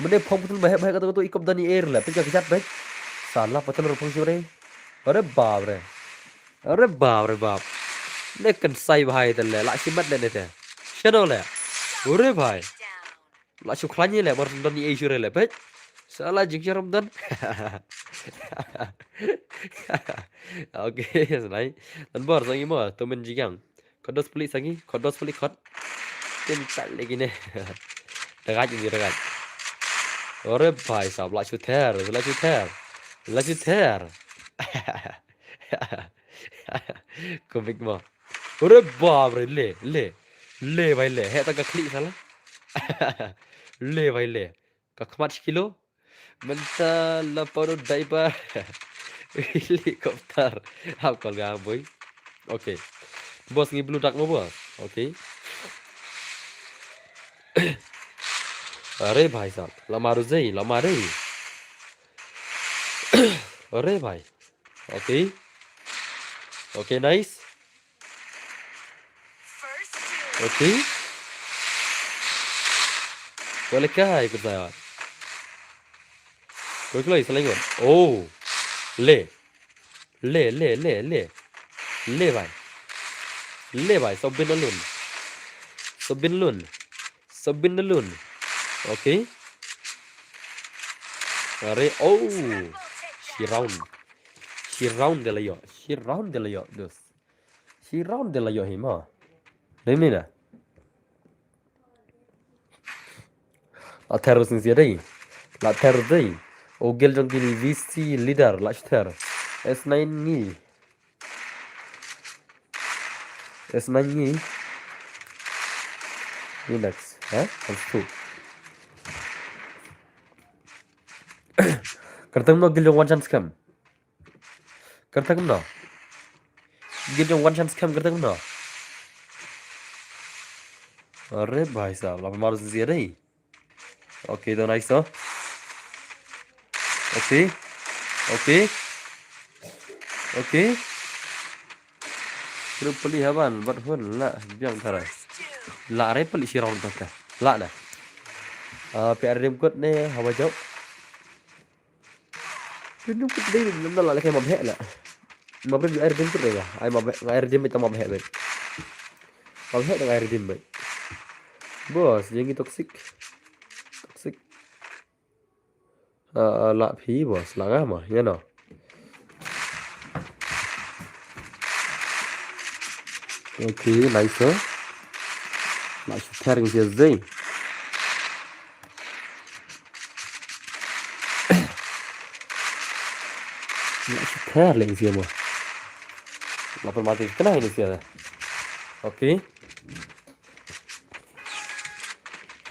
Mane phong patlun bahek bahek kata kata, ikop tani air la. Pek ka kjat pek. Sala patlun phong sure. Ore bap re. Ore bap re bap. Ne kynsai bhai te le, la shimat le ne te. Shano le. Ore bhai. La shu khlaiñ le, mar don ni ei shu re le, pek. Sala jing sharam don. Okay, snai. Dan bor sangi mo, to men jigang. Kod dos puli sangi, kod dos puli kod. Tin tal lagi ne. Dagat ini dagat. Ore bhai sab, la shu ther, la shu ther. La shu ther. Komik mo. Ore bap re, le, le. Le bhai le. He ta ka khlieh sala. Le bhai le. Ka khmat kilo. Mynta la paro daiba. Helicopter. Hap kol ga boy. Okay. Boss ngi blue dark mo boss. Okay. Are bhai sab. La maru zei, la maru. Are bhai. Okay. Okay, nice. Okay. Wale kai ku saya. Koi kloi salingon. Oh. Le. Le, le, le, le. Le bhai. Le bhai, so bin alun. So bin alun. So bin alun. Okay. Are, oh. Shi round. Shi round de la yo. Shi round de la yo, dus. Shi round de la yo hi ma. Dei ni na. La ther sing sia dei. La ther dei. O gel jong ki V C leader la ther. S nine ngi. S nine ngi. Ni next, ha? Hands two. Kyrteng no gel jong one chance kam. Kyrteng no. Gel jong one chance kam kyrteng no. Are bhai sab, la maru sing sia dei. Okay, to nice to. Okay. Okay. Okay. Kru peli haban, bat hun, la, biang tara. La, are peli shi round tara. La, na. Ah, P R D kot ne, hawa jauh. Kru peli dei, nam la, la, kai mabhe la. Mabhe air dim kru ya. Ai mabhe, air dim ita mabhe be. Mabhe dang air dim be. Boss, jengi toxic. Toxic. Ah, la phi boss, la nga ma, ya no. Okay, nice, sir. La shu ther ngi sia zei. La shu ther ngi sia mo. La phi mati kena ini sia. Okay.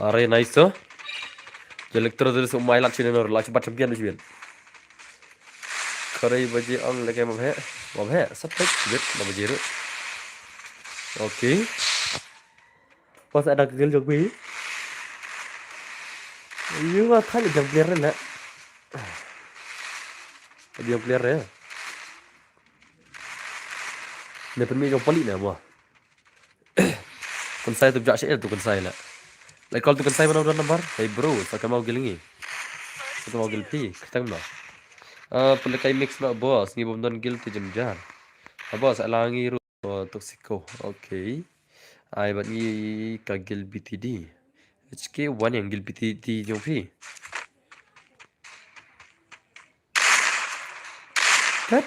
Are nice to. Electro dari so mai lak sini nor lak bat champion sini. Kare baje ang leke mabhe. Mabhe, sab pek bit mabhe jeru. Okay. Pas ada kegel jogwi. Yu ma thali jam player na. Jam player ya. Ne pynmih jong palik na mo. Kynsai tu bjak sha el tu kynsai la. Lai call tu kynsai mano don number. Hey bro, sa ka mau gil ngi. Sa ka mau gil phi, kyrteng mano. Ah, pynlehkai mix na boss, ngi bym don gil te jynjar. Ah boss, ala ngi ru, oh, Toxico. Okay. Ai bat ngi ka gil B T D. H K one yang gil B T D jong phi. Tet.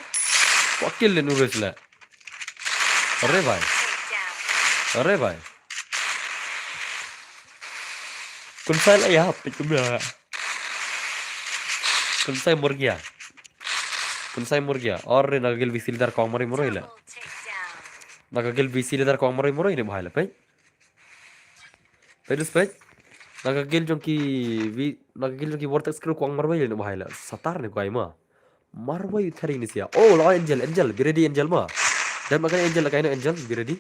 Wakil le nurus le. Are bhai. Are bhai. Kynsai la ya, pik kumya. Kynsai murgia. Kynsai Murgia. Or na ka guild V C leader kong mari muroi la. Na ka guild V C leader kong mari muroi ni bahai la peit. Peit dus peit. Na ka guild jong ki V, na ka guild jong ki Vortex crew kong marwei ni bahai la. Satar ni kwai ma. Marwei thari ni sia. Oh, la Angel, Angel, be ready Angel ma. Dan makan Angel la kaino Angel, be ready.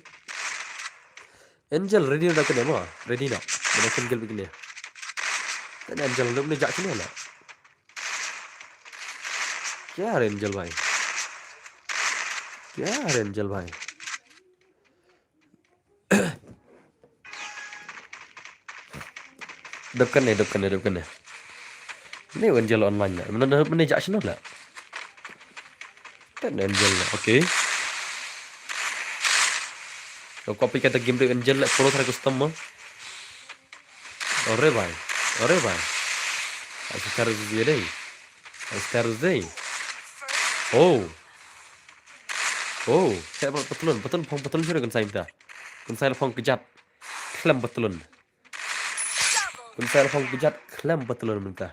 Angel ready na kane ma. Ready na. Mana kan gel begini. Dan Angel lum ni jak sini la. Kya Angel bhai. Kya Angel bhai. Dep kane, dep kane, dep kane. Ni Angel online na. Mana mana jak sini la. Kan Angel la. Okay. Ko copy kata game dei Angel la pro thara custom ma. Ore bhai. Ore bhai. Ai sekarang dia dei. Ai sekarang dei. Oh. Oh, khlem patlun, patlun phong patlun shuh kan sai mynta. Kan sai phong kejat. Khlem patlun. Kan sai phong kejat khlem patlun mynta.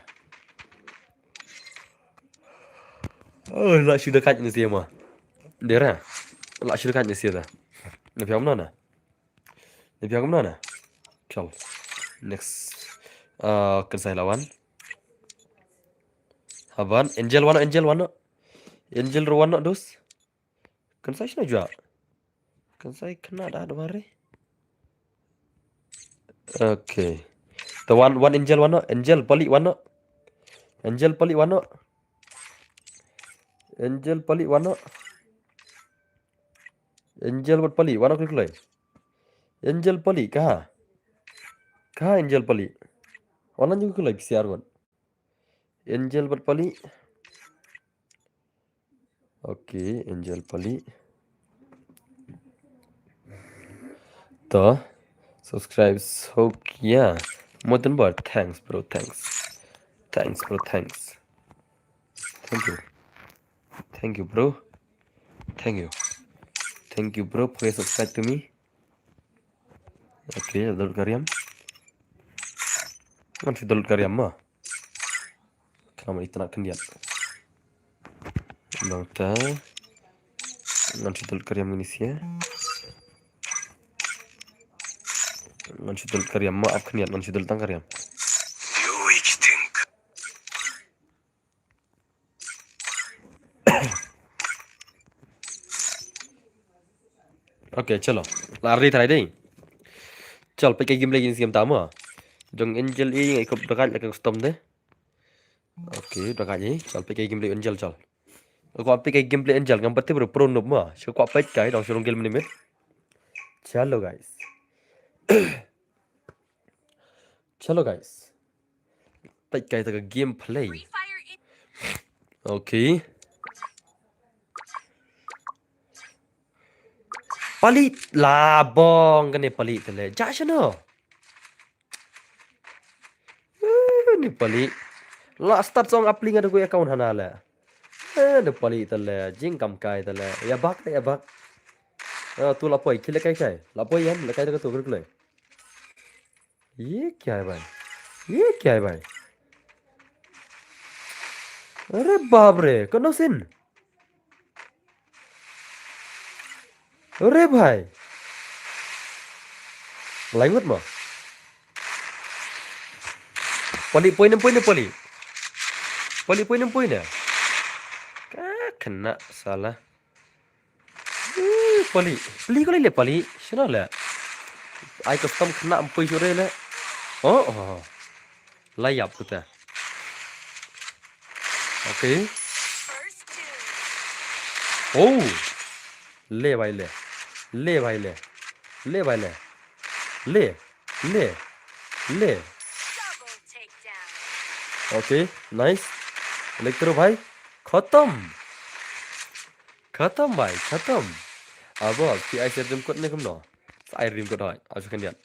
Oh, la shu dekat ni sia ma. Dera. La shu dekat ni sia ta. Na piang mana na? Na piang mana na? Chal. Next. Ah, kan sai lawan. Haban, Angel wano, Angel wano. Angel ro wano dus. Kan sai shna jua. Kan sai kena da da mare. Okay. The one, one Angel wano, Angel pali wano. Angel pali wano. Angel pali wano. Angel wat pali wano klik lai. Angel pali ka. Ka Angel pali. Wana ju klik siar wan. Angel wat pali. Okay, Angel pali. To subscribe so yeah. Moten bar, thanks bro, thanks. Thanks bro, thanks. Thank you. Thank you bro. Thank you. Thank you bro for your subscribe to me. Okay, download kariam. Ngan si download kariam ma. Kenapa itu nak kendiat? Nang ta. Ngan si download kariam ini sia. Ngan si download kariam ma ap kendiat ngan si download tang kariam. Okay, chalo. La ready try dei. Chal peit ka game lagi ni siam tama. Jong Angel i ngai kop dekat la ka custom de. Okay, dekat ni. Chal peit ka game lagi Angel chal. Ko peit ka game play Angel ngam pati bro pro noob ma. Shu ko peit kai dong shu rong gel minimit. Chalo guys. Chalo guys. Peit kai ta ka gameplay. Okay. Pali la bong kane pali tele. Ja shano. Eh, ni pali. La start song apli nga da ku account hana le. Eh, da pali tele. Jing kam kai tele. Ya bak, ya bak. Eh, tu la poi kile kai kai. La poi yan, la kai ta ka tu klik klik. ये क्या है भाई? ये क्या है भाई? अरे बाप रे, कौन सिन? अरे भाई, langot mo. Pali poi nem poi ne pali. Pali poi nem poi ne. Ka kena salah. Eh, pali. Pali ko le pali. Shino le. Ai custom kena empoi sure le. Oh, oh. Layap kita. Okay. Oh. Le bhai le. Le bhai le. Le bhai le. Le. Le. Le. Okay, nice. Electro bhai. Khatam. Khatam bhai, khatam. Abo, ki ai ser rim kot ne kumno. Sa ai rim kot hoi. Asu kan diat.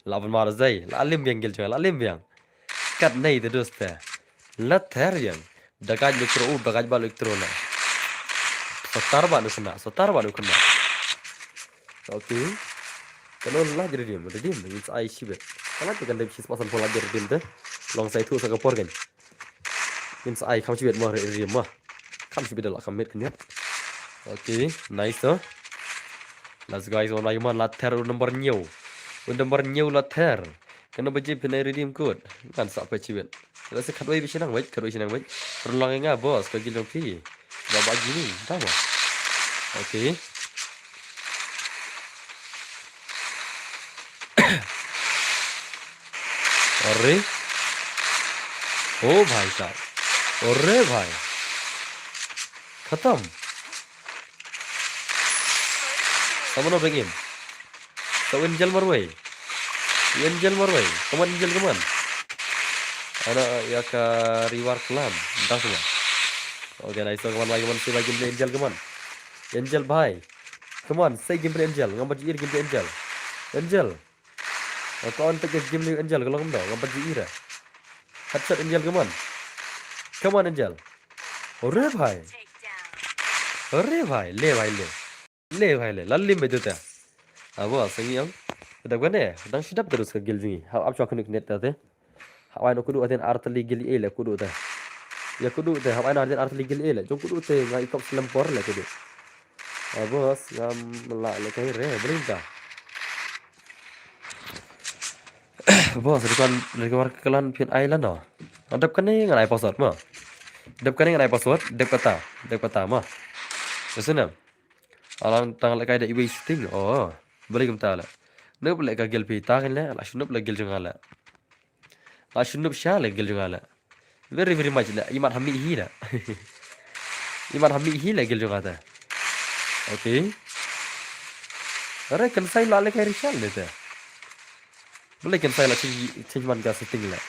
La ban mar zai, la lim biang gil jong, la lim biang. Kat nei de doste. La ther yang. Dagaj lu kro u, dagaj ba lu kro na. Sotar ba lu kena, sotar ba lu kena. Okay. Kano la jadi dim, jadi dim, it's ai shibet. Kana tu kan dem shis pasan pola jadi dim de. Long sai tu sa ka por kan. Ngin sa ai kham shibit mo, re, re mo. Kham shibit da la kham mit khyndiat. Okay, nice to. Let's go, guys, wan bai ka mon, la ther u number hynñiew. U number hynñiew la ther. Kano ba jip phin ai redeem code. Ngan sa peit shibit. Lehse khatwei ba shnang wei, khatwei shnang wei. Rung lang ïa nga boss, ka guild jong phi. Ba ba jini, ta mo. Okay. अरे, ओ भाई साहब, अरे भाई, खत्म। Someone bring him. Sa u Angel marwei. U Angel marwei. Come on, Angel, come on. Ana ïa ka River Clan. Dah semua. Okay, nice. Come on, bhai, come on, save game play, Angel, come on. Angel, bhai. Come on, save game play, Angel. Ngam pat ju ïohi game play, Angel. Angel. Ka on take game play, Angel, ka long kumno? Ngam pat ju ïohi. Headshot, Angel, come on. Come on, Angel. Ore bhai. Ore bhai, le bhai, le. Le bhai le, la lim beit te. Abo, sa ngi ong. Dep kane, dang shi dap terus ka guild jong ngi. Hap ap chwa khnuk net te. Hawai no kudu aten arteli guild ei le kudu te. Ïa kudu te, hawai no aten arteli guild ei le. Jong kudu te, nga i kop slem por le kudu. Abo, ngam lah le kai re, bring ta. Boss, ri kwan, ri kwan ka clan phin ai la no. Dep kane ngan ai password mo. Dep kane ngan ai password, dep kata, dep kata mo. Ka snem. Alang tang lehkai da iwei setting. Oh, balei kumta leh? Nop leh ka guild phi ta kan leh, la shu nop leh guild jong nga leh. La shu nop sha leh guild jong nga leh. Very, very much leh. Imat ha mih hi leh. Imat ha mih hi leh guild jong nga te. Okay. Are kan sai la lehkai ri sha leh te. Balei kan sai la change, change man ka setting leh.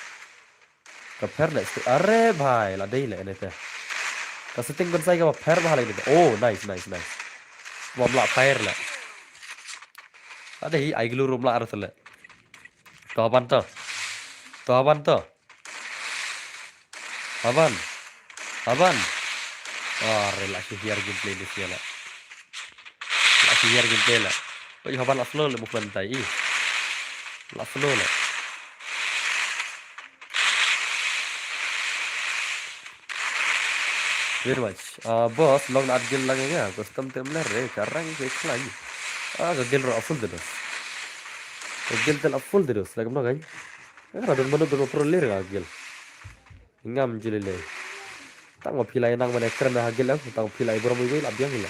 Ka pher leh, are bhai, la dei leh ne te. Ka setting kan sai ka pher bha leh ne te. Oh, nice, nice, nice. Wa mla pher leh. La dei, ai glu rum la ar leh. To haban to. To haban to. Haban. Haban. Are la shi hiar gameplay ni sia leh. La shi hiar gameplay leh. Oi, haban la slow leh movement tai i. La slow leh. Very much. Ah, boss, long na guild lang nga. Custom tem le re, karang ke khlai. Ah, ka guild ro full de dos. Ka guild tel full de dos. Lagam no gai. Ka don manu don pro le re ka guild. Ngam jilile. Tang wa phi lai nang mane kren ha guild, tang wa phi lai bro mui la biang le.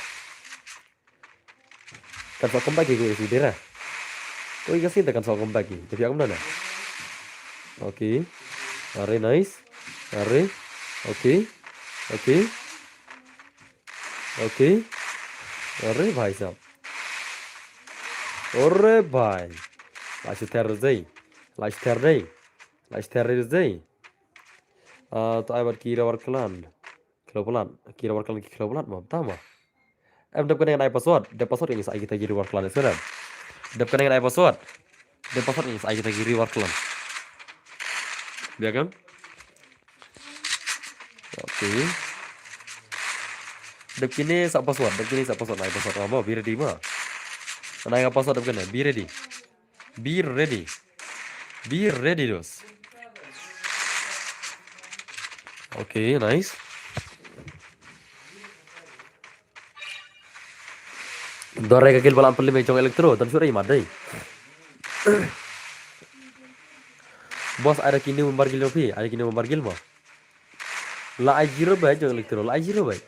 Kan sa comeback ki ko isi dera. Ko i ka sin ta kan sa comeback ki. Tapi aku mana? Okay. Are nice. Are. Okay. Okay. Okay. Are bhai sahab. Are bhai. La shi ter dei. La shi ter dei. La shi ter dei. Ah, to ai bad ki River Clan. Khlo palat. Ki River Clan ki khlo palat ma. Ta ma. Em dep kane ngan ai password. Dep password ngi sa ai kita ki River Clan, sngewbha. Dep kane ngan ai password. Dep password ngi sa ai kita ki River Clan. Biar kan? Okay. Dep kine sa password, dep kine sa password, ai password. Ma, be ready ma. Ngan ai ka password dep kane. Be ready. Be ready. Be ready, dos. Okay, nice. Dore ka guild ba la pynlip jong Electro, tan shuh re i mat dei. Boss, ai da ki new member guild phi, ai da ki new member guild mo. La ai zero beit jong Electro, la ai zero beit.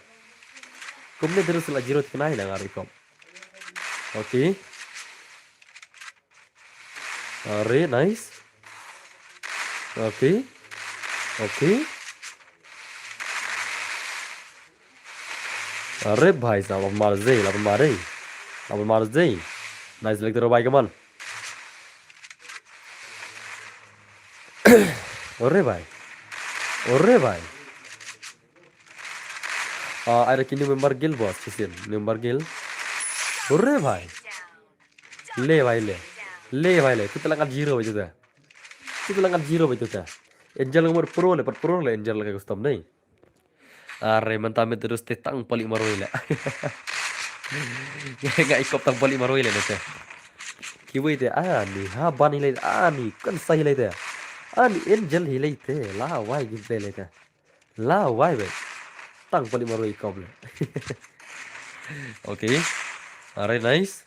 Kumne terus la zero tikna hi na nga rekom. Okay. Are, nice. Okay. Okay. Are bhai sahab, la pynmar dei, la pynmar dei. La pynmar dei. Nice, Electro bhai, come on. Are bhai. Are bhai. Ah, ai da ki new member guild, boss, shisien. New member guild. Are bhai. Le bhai le. Le bhai le. Kita la ngat zero beit te. Kita la ngat zero beit te. Angel ka mut pro le, pat pro le Angel ka custom dei. Are mynta mynta dos te tang pali marwei le. Nga i kop tang pali marwei le ne te. Kiwei te ani, haban hi lei ani, kan sa hi lei te. Ani Angel hi lei te, la wai gameplay lei te. La wai beit. Tang pali marwei kop le. Okay. Alright, nice.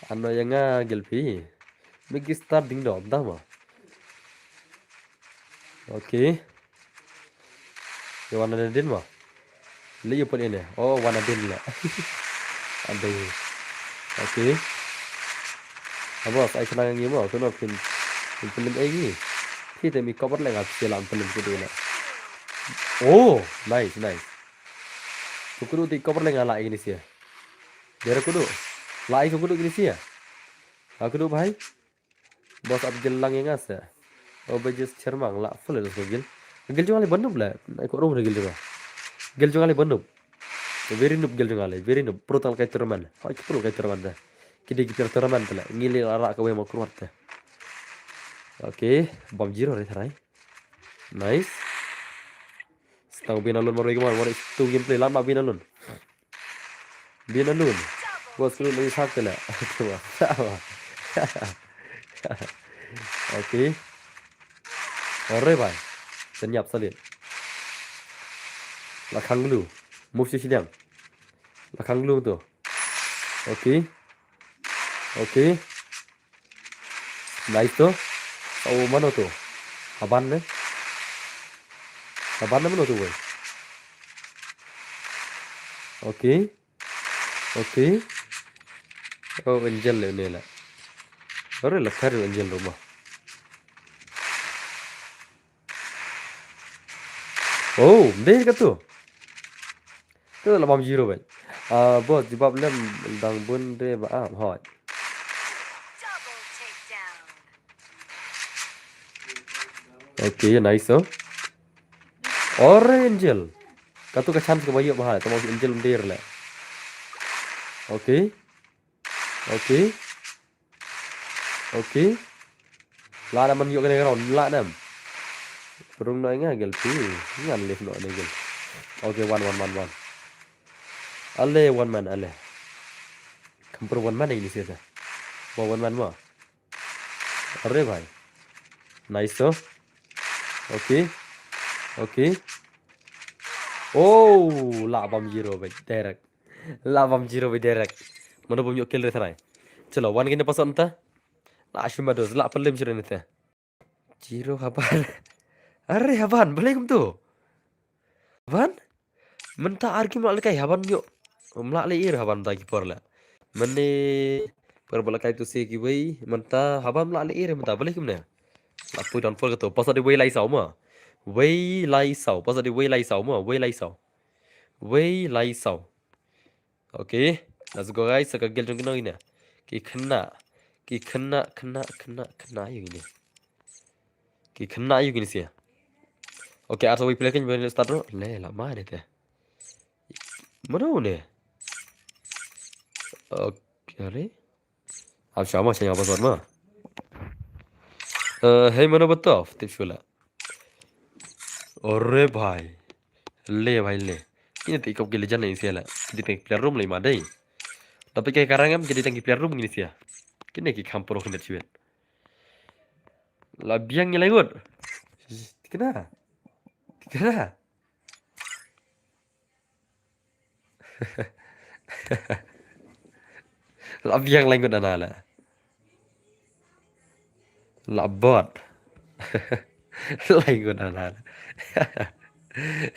Ano yang a gilpi. Megi start ding dom tama. Okay. Ye wan na din mo. Le yu put ine. Oh, wan na din le. Ade. Okay. Abo ai kena ngi mo, kena pin. Pin pin ai ngi. Phi te mi cover le nga phi la pin pin le. Oh, nice, nice. Tu kudu ti cover le nga la ini sia. Dera kudu. La ai kudu ini sia. Aku du bhai. Boss ap gil lang ïa nga sa. O ba just chermang la full da gil. Gil jong nga le ban noob le. Ai ko rong da gil jong nga. Gil jong nga le ban noob. Very noob gil jong nga le. Very noob. Pro tal kai tournament. Hoi pro kai tournament da. Ki dei ki player tournament le. Ngi le la ra ka wei ma kruat da. Okay. Bam zero re tharai. Nice. Stang bin alun marwei kemar. Marwei tu gameplay lama bin alun. Bin alun. Bos kulu lagi sak tela. Okay. Ore bhai. Senyap salit. La khang lu. Move si sidiang. La khang lu tu. Okay. Okay. Nice tu. Oh, mano tu? Haban ne? Haban ne mano tu, wei? Okay. Okay. Oh, Angel le ne la. Ore la thar Angel ruma. Oh, dei ka tu. Tu la bam zero beit. Ah, bos jubab lem dang bun de ba ah hoi. Okay, nice oh. Ore Angel. Ka tu ka chance ka ba ïoh ba hai, tama Angel mder le. Okay. Okay. Okay. La na man ïoh kane ground, la na. Rung na nga gel tu. Ngan left no ne gel. Okay, one, one, one, one. Ale one man, ale. Kampur one man ini sih. Ba one man ma. Are bhai. Nice to. Okay. Okay. Oh, la bam zero bhai. Direct. La bam zero bhai direct. Mano bam ïoh kill re tharai. Chalo, one kine pasok nta. La shima dos, la pelim zero nta. Zero haban. Are haban, balei kumtu? Haban? Mynta ar ki mla lehkai haban ïoh. Mla leh ir haban ta ki por la. Mane por ba lehkai tu se ki wei, mynta haban mla leh ir mynta balei kumne. La pui downfall ka tu. Pasal di wei lai saw ma. Wei lai saw, pasal di wei lai saw ma, wei lai saw. Wei lai saw. Okay, let's go guys. Sa ka gel jong kino ina. Ki khynnah. Ki khynnah, khynnah, khynnah, khynnah ïa kine. Ki khynnah ïa kine sia. Okay, ar sa wei player kin ban start ro. Le la ma ne te. Mano ne. Okay, are. Ab shama shanya pasword ma. Eh, hey mano bato. Tip shula. Ore bhai. Le bhai le. Kine te ikop ki legend ne sia la. Kine te player room le ma dei. Tapi ke karang em kine te player room kine sia. Kine ki kham pro kine chiwet. La biang ngi lengut. Kina. Kina. La biang lengut ana la. La bot. Lengut ana la.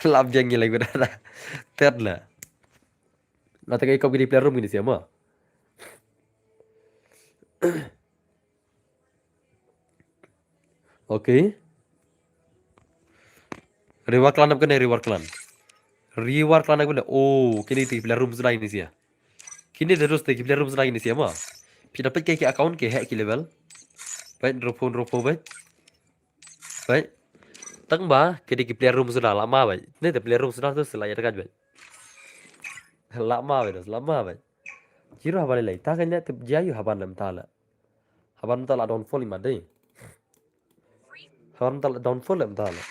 La biang ngi lengut ana. Tet la. Ngata ka ikop ki di player room kini siama. Okay. Reward clan apa kene reward clan? Reward clan apa kene? Oh, kini te player room sdai ni sia. Kini terus te player room sdai ni sia ma. Phi dapat ke account ke hack ki level. Baik, ropo ropo baik. Baik. Tang ba, kini ki player room sdai lama baik. Ni te player room sdai tu selain ya dekat baik. Lama baik, lama baik. Kiro haban lai. Ta kan ya te jayu haban lem tala. Haban mynta la downfall i mat dei. Haban mynta la downfall mynta la.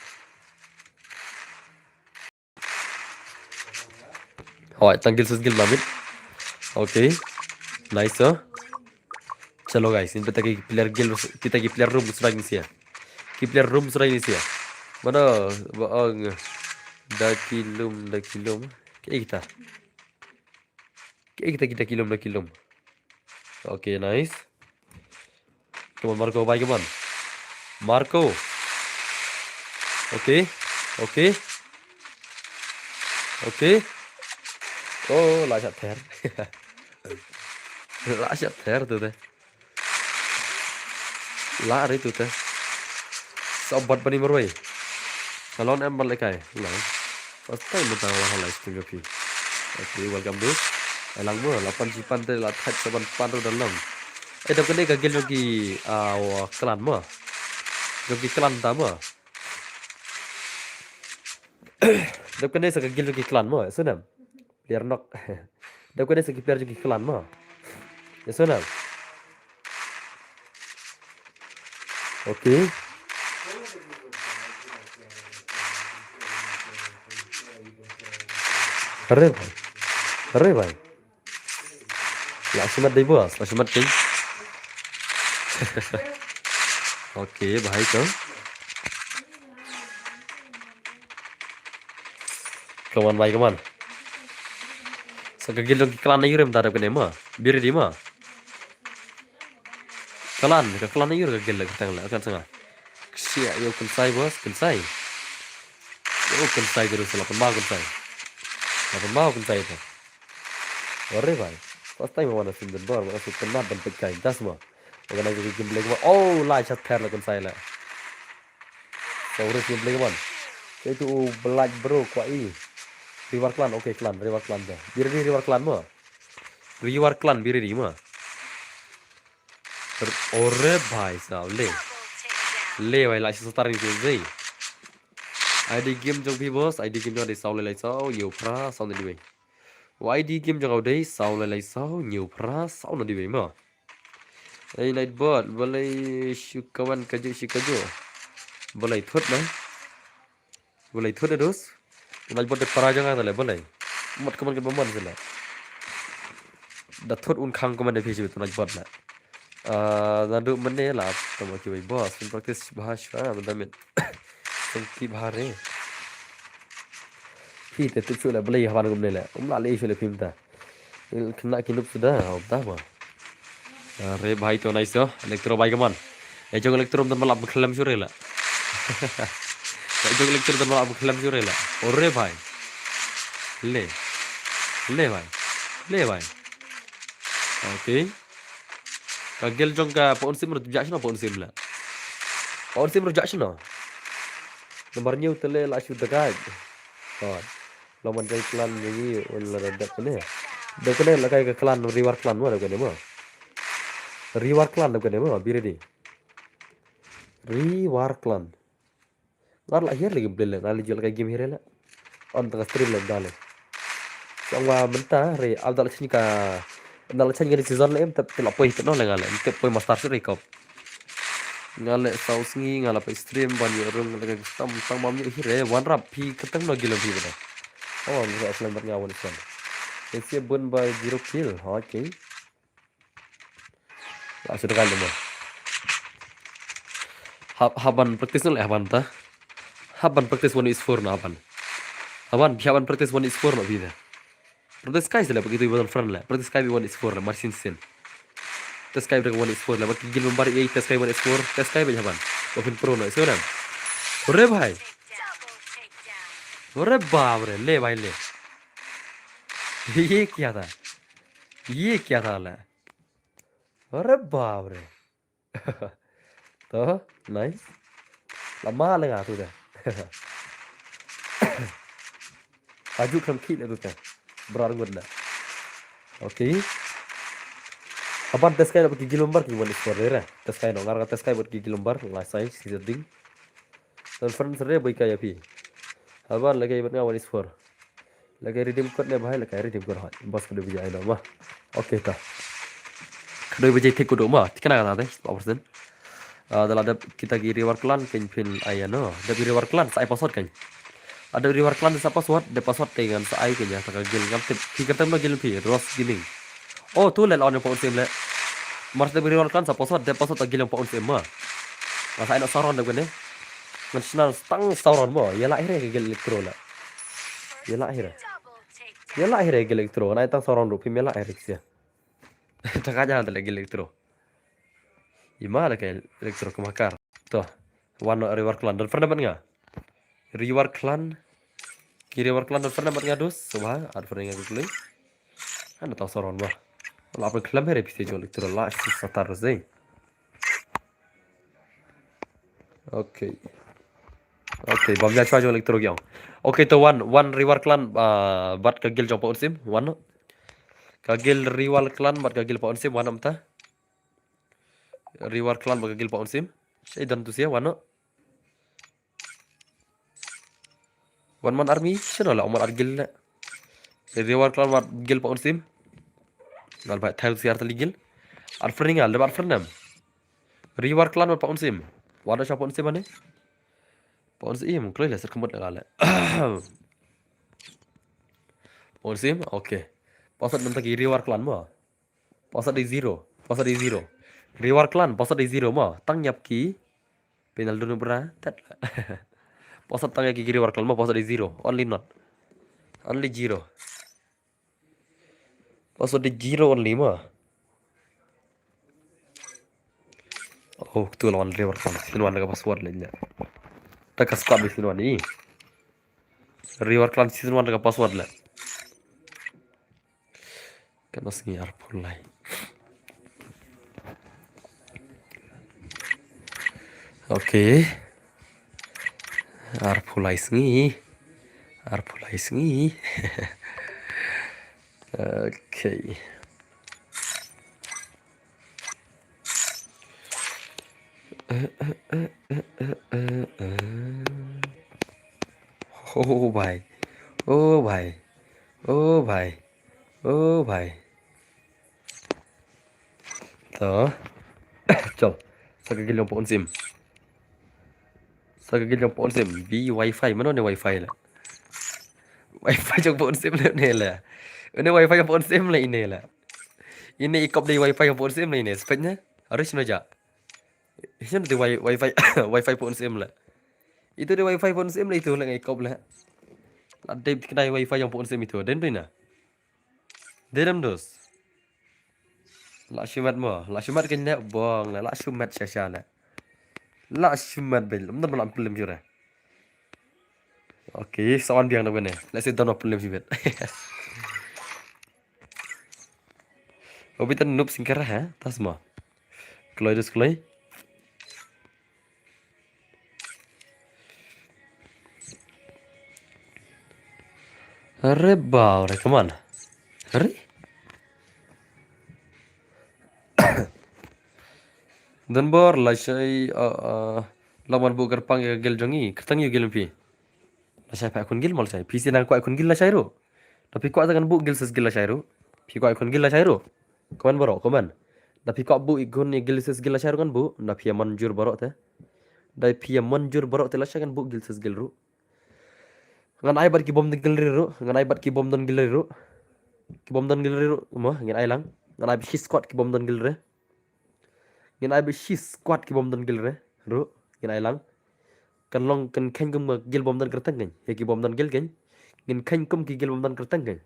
Hoi, tang gil sus gil mamit. Okay. Nice, sir. Chalo guys, kita ki player gil, kita ki player room sdai ni sia. Ki player room sdang ni sia. Mano ba ong da ki lum, da ki lum. Ki kita. Ki kita, kita ki lum, da ki lum. Okay, nice. Come on, Marco, bhai, come on. Marco. Okay, okay. Okay. Oh, la shot ther. La shot ther tu te. La ri tu te. Sa bat bani marwei. Alon em bal kai. La. First time mynta nga wan ha live stream jong phi. Okay, welcome, bro. Ai lang mo, la pan shi pan te la thait sa ban pan ruh da lang. Eh, dap kane ka guild jong ki, ah, wa clan mo. Jong ki clan ta mo. Dap kane sa ka guild jong ki clan mo, eh, sunam. Player nok. Dap kane sa ki player jong ki clan mo. Eh, sunam. Okay. Are bhai. Are bhai. La shimat dei bos, la shimat dei. Okay, bhai to. Come on, bhai, come on. Sa ka guild jong ki clan na yurem ta dap kane mo. Biri di mo. Clan, ka clan na yur ka guild ka tang la, kan sanga. Ksia yo kynsai bos, kynsai. Yo kynsai ka rusa la pynmaw kynsai. La pynmaw kynsai ta. Ore bhai. First time wan a sim den bor, wan a sim pynat ban pek kai. Das mo. Organize ki game play mo. Oh, la shot ther la kynsai la. Sa ure game play mo. Sa itu u black bro kwa i. River clan, okay clan, river clan da. Biri di river clan mo. River clan biri di mo. Ore bhai sab le. Le bhai la shi star ni zai. I D game jong phi bos, I D game jong dei saw lai lai saw, nyu pra, saw na di wei. Wa I D game jong dei saw lai lai saw, nyu pra, saw na di wei mo. Ei Nightbot, balei shu kawan kaju shi kaju. Balei thut na. Balei thut na dos. Nightbot de para jong ta le balei. Mat kaman kan baman sila. Da thut un khang kaman de phi shi Nightbot la. Ah, na du mane la, tama ki wei bos, phin practice bha shwa, benda mit. Song ki bha re. Phi te tip shu la balei haban kumne la. Um la le shu le phim ta. Kena ki nup suda, um ta ba. Are bhai to nice to, Electro bhai kaman. E jong Electro dan malap khlem shu re la. E jong Electro dan malap khlem shu re la. Ore bhai. Le. Le bhai. Le bhai. Okay. Ka guild jong ka pa un sim ruh jak shino pa un sim la. Pa un sim ruh jak shino. Nomor nyu tele la shu dagai. Kon. Lo man kai clan ngi un la dep ne. Dep ne la kai ka clan River clan mo dep ne mo. River clan dep ne mo biri di. River clan. Ngar la hiar lagi blil la, ngar la jol ka game hiar la. On tengah stream la dale. Song wa menta re al dal chini ka dal chini ka season la em tep la poi tep no la ngale tep poi master suri kop. Ngale sau sngi ngala poi stream ban yo rung la ka tam tam mam yo hire wan rap phi keteng no gilo phi bada. Oh, ngi aslan bat ngawan isan. Esi bun ba zero kill. Okay. La shu tekan mo. Hap haban practice no le haban ta. Haban practice one is four no haban. Haban bi haban practice one is four no bi da. Practice kai sila bagi tu iban friend la. Practice kai bi one is four la marsin sin. Test kai bi one is four la bagi gil member ei test kai one is four. Test kai bi haban. Open pro no isu nam. Ore bhai. Ore baap re le bhai le. Ye kya tha? Ye kya tha la? Ore baap re. To, nice. Lama lenga tu dah. Aju kram ki tu dah. Berar ngut dah. Okay. Haban test kai dapat gigi lumbar ki wan score deh. Test kai no ngar test kai buat gigi lumbar la sai si ding. Conference re boy kai api. Haban lagi buat ngawan score. Lagi redeem code ne bhai, lagi redeem code hoi. Bos kadu bijai no ma. Okay ta. Kadu bijai thik kudu ma. Tikna kata te, spah persen. Ah, dala dep kita ki River Clan kan phin ai no. Dep River Clan sa ai password kan. Ada River Clan sa password, de password te ngan sa ai kan ya ta ka gil ngam tip. Ki kata ma gil phi Rose Gaming. Oh, tu le lawan pa un sim le. Mars dep River Clan sa password, de password ta gil pa un sim ma. Masa ai no saron dep kan ne. Ngan shna tang saw round mo. Ïa lah hi re ka guild Electro la. Ïa lah hi re. Ïa lah hi re ka guild Electro. Ngan ai tang saw round ruh phim ïa lah hi re sia. Tang ka jang te la guild Electro. Ima la ka Electro ka makar. To. Wan noh River Clan. Don friend bad nga. River Clan. Ki River Clan don friend bad nga dus. Soba, ad friend nga kuli. Ana tang saw round ba. La apa klam here piste jol Electro la si satar sei. Okay. Okay, bam ja chwa jong Electro gyong. Okay, to wan, wan River Clan, ah, bad ka guild jong Pa Unsim, wan noh. Ka guild River Clan bad ka guild Pa Unsim, wan noh mynta. River Clan bad ka guild Pa Unsim. Ei don tu sia, wan noh. One man army, shano la, one man ar guild la. River Clan bad guild Pa Unsim. Ngal ba thai siar tali guild. Ar friend ngal, da ar friend nam. River Clan bad Pa Unsim. Wada sha Pa Unsim ane. Pa Unsim, kloi la sir kemut la le. Pa Unsim, okay. Pasat nam taki River Clan mo. Pasat di zero. Pasat di zero. River Clan, pasat di zero mo. Tang yap ki. Penal dunu bra. Tat. Pasat tang yap ki River Clan mo, pasat di zero. Only not. Only zero. Pasat di zero only mo. Oh, tu lawan River Clan. Season one ka password la nya. Ta ka squad di season one ni. River Clan season one ka password la. Kan sngi arphew lai. Okay. Arphew lai sngi. Arphew lai sngi. Okay. Oh bhai. Oh bhai. Oh bhai. Oh bhai. To. Chal. Sa ka guild jong Pa Unsim. Sa ka guild jong Pa Unsim. Bi wifi, mano ne wifi la. Wifi jong Pa Unsim la ne la. Une wifi jong Pa Unsim la ine la. Ine i kop dei wifi jong Pa Unsim la ine. Spek ne. Harus no ja. Ine dei wi-, wifi, wifi Pa Unsim la. Itu dei wifi Pa Unsim la itu la ngai kop la. La dei kena wifi jong Pa Unsim itu. Den tu ina. Dedem dos. La shimet mo, la shimet kine bong la, la shimet sha sha la. La shimet ben, lam dam lam pelim jure. Okay, sawan biang na bene. Let's say don pelim shimet. Obitan noob singkara ha, tas mo. Kloi dus kloi. Are baw re, come on. Are? Don bor lashai, uh, uh, lawan bu kyrpang ïa ka guild jong ngi, kyrteng ïa ka guild phi. Lashai pha khun guild mo lashai. Phi sdang kwah khun guild lashai ruh. Da phi kwah te ngan bu guild ses guild lashai ruh. Phi kwah khun guild lashai ruh. Comment baroh, comment. Da phi kwah bu i khun i guild ses guild lashai ruh ngan bu. Da phi ïa mon jur baroh te. Da phi ïa mon jur baroh te lashai ngan bu guild ses guild ruh. Ngan ai bad ki bym don guild re ruh. Ngan ai bad ki bym don guild re ruh. Ki bym don guild re ruh. Mo, ngin ai lang. Ngan ai bad shi squad ki bym don guild re. Ngin ai bad shi squad ki bym don guild re ruh. Ngin ai lang. Kan long kan kheiñ kum ki guild bym don kyrteng kein. Ïa ki bym don guild kein. Ngin kheiñ kum ki guild bym don kyrteng kein.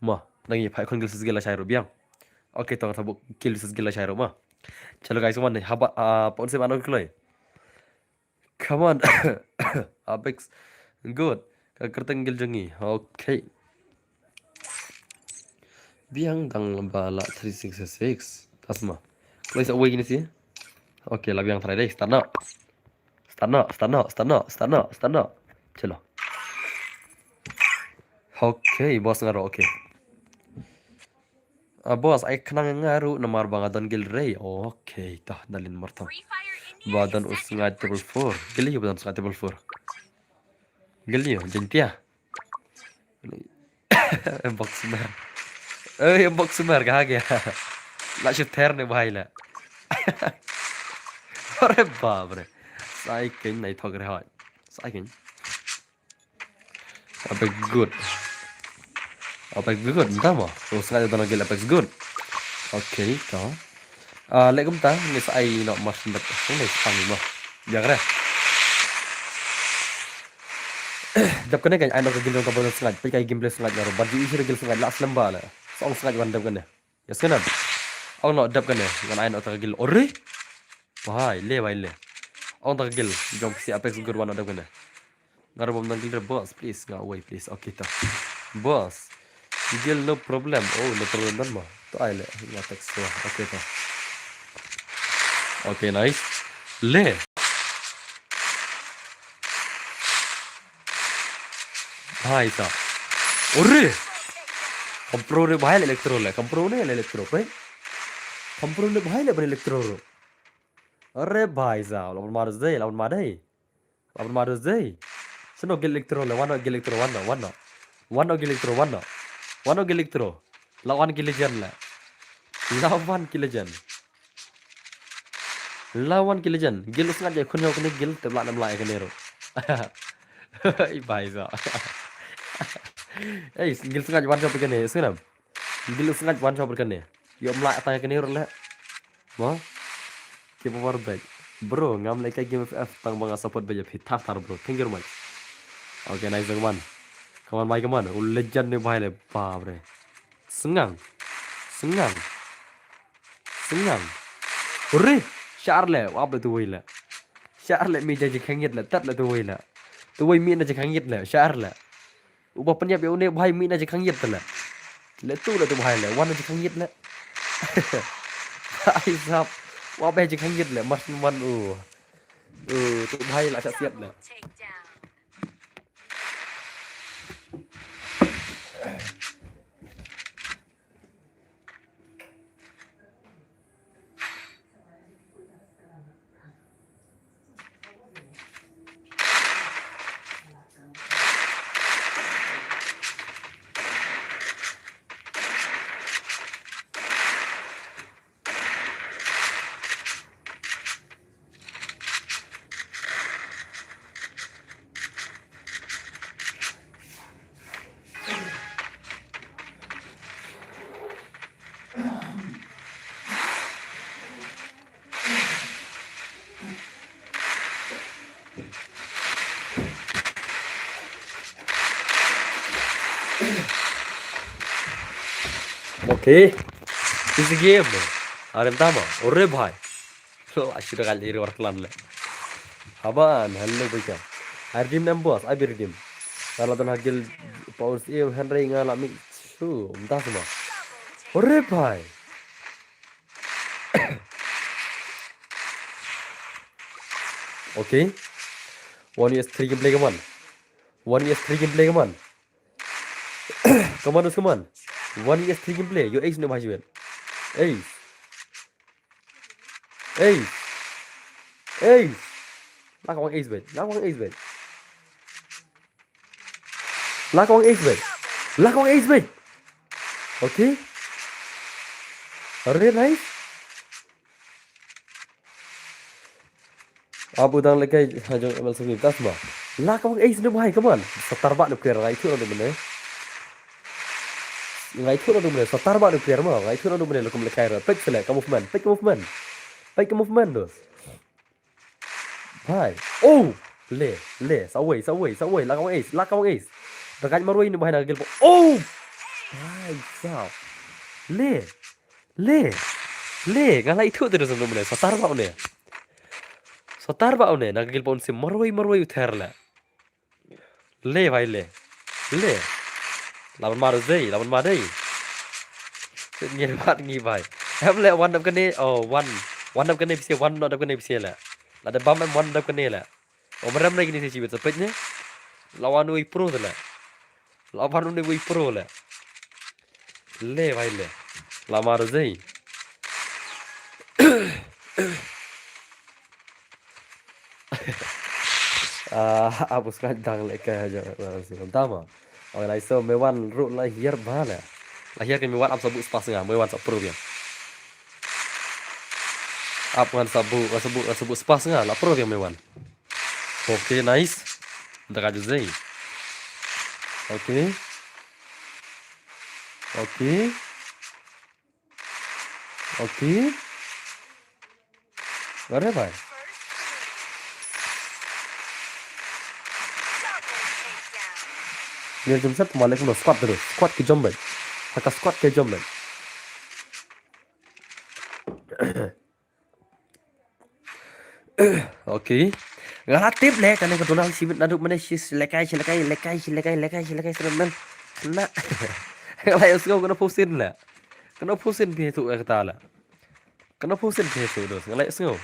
Mo, dang ïa pha khun guild ses guild lashai ruh biang. Okay, to ngan sa bu guild ses guild lashai ruh mo. Chalo guys, mo ne haba, ah, Pa Unsim ano kloi. Come on. Apex. Good. Ka kyrteng guild jong ngi. Okay. Biang dang ba la three six six. Tas mo. Kloi sa wei kine si. Okay, la biang try dei. Start now. Start now, start now, start now, start now, start now. Chalo. Okay, boss nga ruh, okay. Ah, boss, ai khnang nga ruh namar ba nga don guild re. Okay, ta, da lin marthang. Ba don u sngai triple four. Guild ïa ba don sngai triple four. Guild ïa, jingtia. Box mer. Eh, box mer ka ha kya? La shu ther ne bhai la. Are bap re. Sai kein nai thok re hoi. Sai kein. Apex good. Apex good, nta mo. Terus sengaja don lagi Apex good. Okay, to. Ah, leh kumta, ni sa ai nok mas bet. Ni sa ai mo. Biang re. Dep kane kan ai noh ka guild jong ka Bonsai Sngaid. Peit ka gameplay Sngaid na ruh. Ban ju issue guild Sngaid la slem ba la. Sa ong Sngaid wan dep kane. Yes kane. Ong noh dep kane. Ngan ai noh ka guild. Ore. Bhai le bhai le. Ong ta ka guild jong si Apex Good wan noh dep kane. Nga ruh bym nang guild re boss, please nga wei please. Okay ta. Boss. Guild no problem. Oh no problem dan ma. To ai le nga text to. Okay ta. Okay nice. Le. Bhai sa. Ore. Kampro re bhai le electro le. Kampro ne le electro pe. Kampro ne bhai le ban electro ro. Ore bhai sa. Lawan ma dei, lawan ma dei. Lawan ma dei. Sino guild electro le, wan noh guild electro, wan noh, wan noh. Wan noh guild electro, wan noh. Wan noh guild electro. Lawan ki legend le. Lawan ki legend. Lawan ki legend. Guild Sngaid ja khun ïa kane guild te bla nam la ïa kane ruh. Ei bhai sa. Ei guild Sngaid wan shop kane, snam. Guild Sngaid wan shop kane. Ïoh mla tang ïa kane ruh le. Mo. Keep over bet. Bro, ngam leh kai game F F tang ba nga support bet ïa phi thar thar bro. Thank you very much. Okay, nice man. Come on, bhai, come on. U legend ne bhai le, bap re. Sngang. Sngang. Sngang. Ore, shar le, wap le tu wei le. Shar le mi ja jingkhang ïit le, tat le tu wei le. Tu wei mi na jingkhang ïit le, shar le. Uba pynïap ïa une bhai mih na jingkhang ïit te le. Le tu le tu bhai le, wan na jingkhang ïit le. Ai sap. Wa bhai jingkhang ïit le, mas man u. U tu bhai la sat siat le. Okay. This game. Arem tama. Ore bhai. Lo, ashi da kali ri war klan le. Haban, hello bhai. I redeem nam boss, I be redeem. Nga la don ha guild pause e Henry nga la mi chu, um ta sama. Ore bhai. Okay. One is three gameplay, come on. One is three gameplay, come on. Come on, come on. One is three gameplay. Yo ace ne bhai. Ace. Ace. Ace. Lak wang ace bet. Lak wang ace bet. Lak wang ace bet. Lak wang ace bet. Okay. Are nice. Abu dang lekai hajong M L Sami tas ma. Lak wang ace ne bhai, come on. Satar ba ne player ngai thu ne mene. Ngai thu ne mene. Satar ba ne player ma. Ngai thu ne mene lokum lekai ra. Pek sele ka movement. Pek ka movement. Pek ka movement dos. Bhai. Oh. Le, le, sa wei, sa wei, sa wei, lak wang ace, lak wang ace. Rakat marwei ne bhai na guild pause. Oh. Bhai sa. Le. Le. Le, nga la ithuh te dos ne mene, satar ba une. Satar ba une, na guild pause marwei, marwei u ther le. Le bhai le. Le. Laban ma dei, laban ma dei. Ngi mat ngi bhai. Em le wan dap kane, oh, wan. Wan dap kane pise, wan no dap kane pise le. La da bam em wan dap kane le. O merem na kini si chiwit sa peit ne. La wan wei pro le. La wan wei pro le. Le bhai le. La ma dei. Ah, abus kan dang le ka ja, si tama. Ong lai so me wan ruh la hiar ba le. La hiar ke me wan ap sabu spas nga, me wan sa pro biang. Ap ngan sabu, ngan sabu, ngan sabu spas nga, la pro biang me wan. Okay, nice. Nda ka juzei. Okay. Okay. Okay. Whatever. Ngin jump set ma leh kumno squad terus. Squad ki jump bad. Haka squad ki jump bad. Okay. Nga la tip leh kane ka Donald Shibit naduh mane shi lekai shi lekai lekai shi lekai lekai shi lekai shi lekai. Na. Nga la ïohsngew kano phosin leh. Kano phosin phi tu kata leh. Kano phosin phi tu dos. Nga la ïohsngew.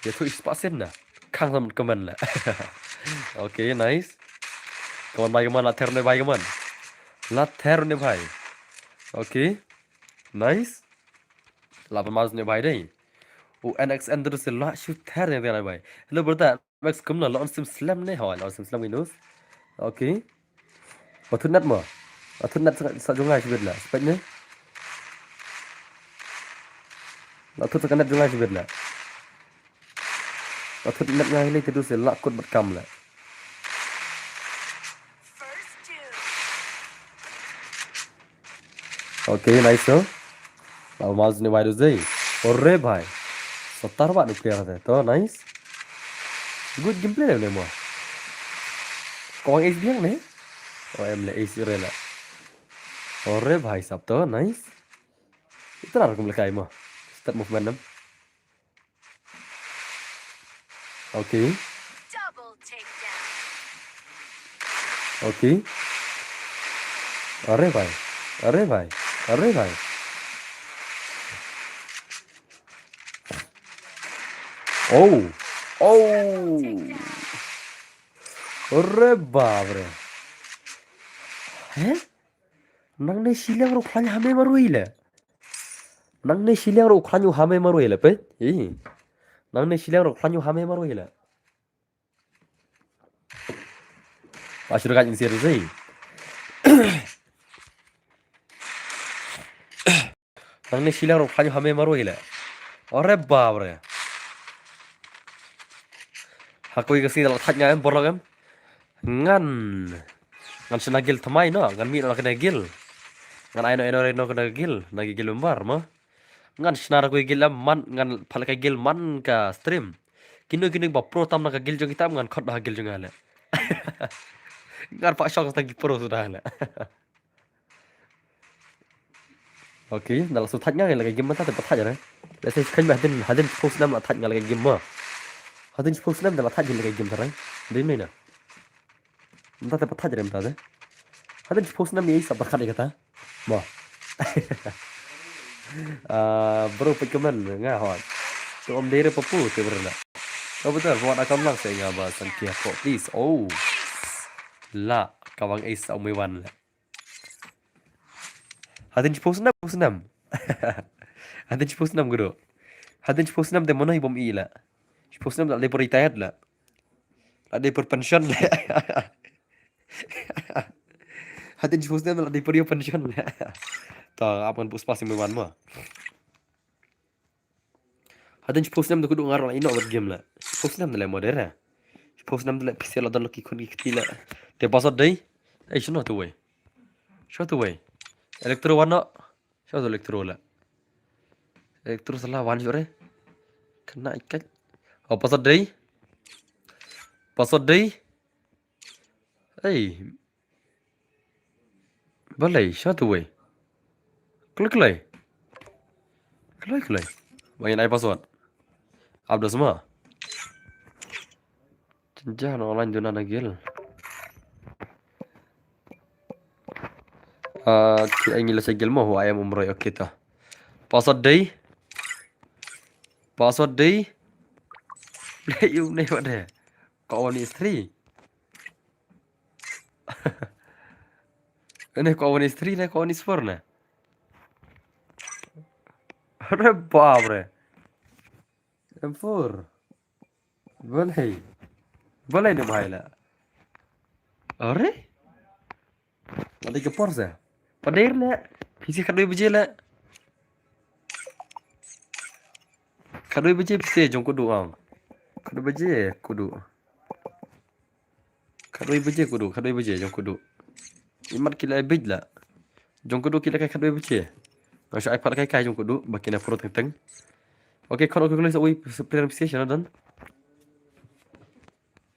Ïa tu ispasin na. Khang sam kaman leh. Okay, nice. Kaman bai kaman la ther ne bai kaman. La ther ne bai. Okay. Nice. La pynmas ne bai dei. U N X N terus la shooter ne bai. Hello brother. Max kumno la on sim slam ne hoi la on sim slam windows. Okay. Wa thut net mo. Wa thut net sa jong ngai shibit la. Spek ne. La thut sa net jong ngai shibit la. Wa thut net ngai le terus la kut bat kam la. Okay, nice, no? Law mas ni wai du zei. Ore bhai. Sotar ba nuclear te. To, nice. Good gameplay le mo. Kong ace biang ne? O em le ace re la. Ore bhai sab to, nice. Itra kum le kai mo. Step movement nam. Okay. Double takedown. Okay. Are bhai. Are bhai. Are bhai. Oh. Oh. Are bhai. He? Nangne shiliang ruh khlaiñ ha me marwei le. Nangne shiliang ruh khlaiñ ha me marwei le pe. Hi. Nangne shiliang ruh khlaiñ ha me marwei le. Ba shu ka insir zei. Nangne shiliang ruh khlaiñ ha me marwei le. Ore bab re. Hakoi ka si dal thaj nga em borlok em. Ngan. Ngan shna gil thamai no, ngan mi no kena gil. Ngan ai no eno eno kena gil, na gil umbar mo. Ngan shna ra kui gil am man, ngan phalak ka gil man ka stream. Kino kino ba pro tam na ka gil jong kitam ngan khot da gil jong ale. Ngan pa shok ta ki pro sudah ale. Okay, dal su thaj nga la game mata te pa thaj re. Let's say kan ba hadin hadin post nam la thaj nga la game ma. Hadin post nam dal thaj la game tarang. Din ni na. Mta te pa thaj re mta te. Hadin post nam ni sa pa khat kata. Ma. Ah, bro pek kemen nga hot. Tu om dere papu te berna. Oh betul, buat akam lang saya ngaba san kia kok please. Oh. La, kawang ace sa umewan la. Hadin shiphew snem, shiphew snem. Hadin shiphew snem gudu. Hadin shiphew snem te mono i bom i la. Shiphew snem la dei por retired la. La dei por pension la. Hadin shiphew snem la dei por ïoh pension la. Ta ap ngan pus pas i mewan mo. Hadin shiphew snem da kudu ngar la ino wat game la. Shiphew snem da le modera. Shiphew snem da le P C la don ki khun ki kti la. Te password dei. Ei shino tu wei. Shino tu wei. Electro wan no. Shino tu electro la. Electro sala wan jore. Kena ikat. Oh password dei. Password dei. Ei. Balei, shatu wei. Kloi kloi. Kloi kloi. Wei nai password. Abdas ma. Chenja no online duna na gil. Ah, ki ai ngila sa gil mo, I am umroi, okay ta. Password dei. Password dei. Nei um nei wade. Ko one is three. Ene ko one is three ne ko one is four ne. Are bap re. M four. Balei. Balei ne bhai la. Are. Lada ka por sa. Pader le. Pisi khadoi baje le. Khadoi baje pisi jong kudu ang. Khadoi baje kudu. Khadoi baje kudu, khadoi baje jong kudu. Imat kila bej la. Jong kudu kila kai khadoi baje. Nga shu iPad kai kai jong kudu, ba kina pro teng teng. Okay, kon okay, sa ui player pisi shana dan.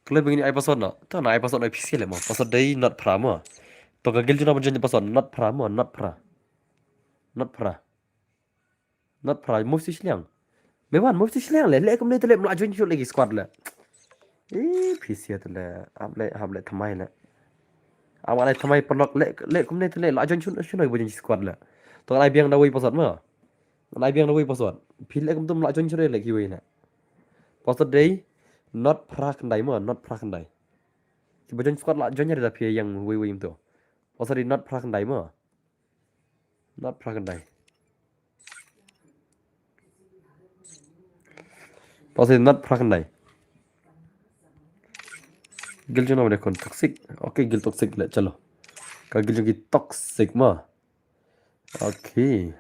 Kloi ba ngin ai password noh. To na ai password noh phi sngewlem mo. Password dei not phra mo. To ka guild jong nga ba join password not phra mo, not phra. Not phra. Not phra, move sha shiliang. Me wan, move sha shiliang le. Le kumne te le mla join shuh le ki squad le. Ih, phi sngewlem te le. Hap le, hap le thymmai le. Hap le thymmai paralok le, le kumne te le la join shuh, shuh ba join squad le. To ngan ai biang da wei password mo. Ngan ai biang da wei password. Phi le kumtu mla join shuh le kiwei le. Password dei not phra khyndai mo, not phra khyndai. Kiba join squad la join ïa da phi ïa wei wei kumtu. Password dei not phra khyndai mo. Not phra khyndai. Password not phra khyndai. Guild jong nga ba dei khun toxic. Okay, guild toxic le, chalo. Ka guild jong ki toxic mo. Okay.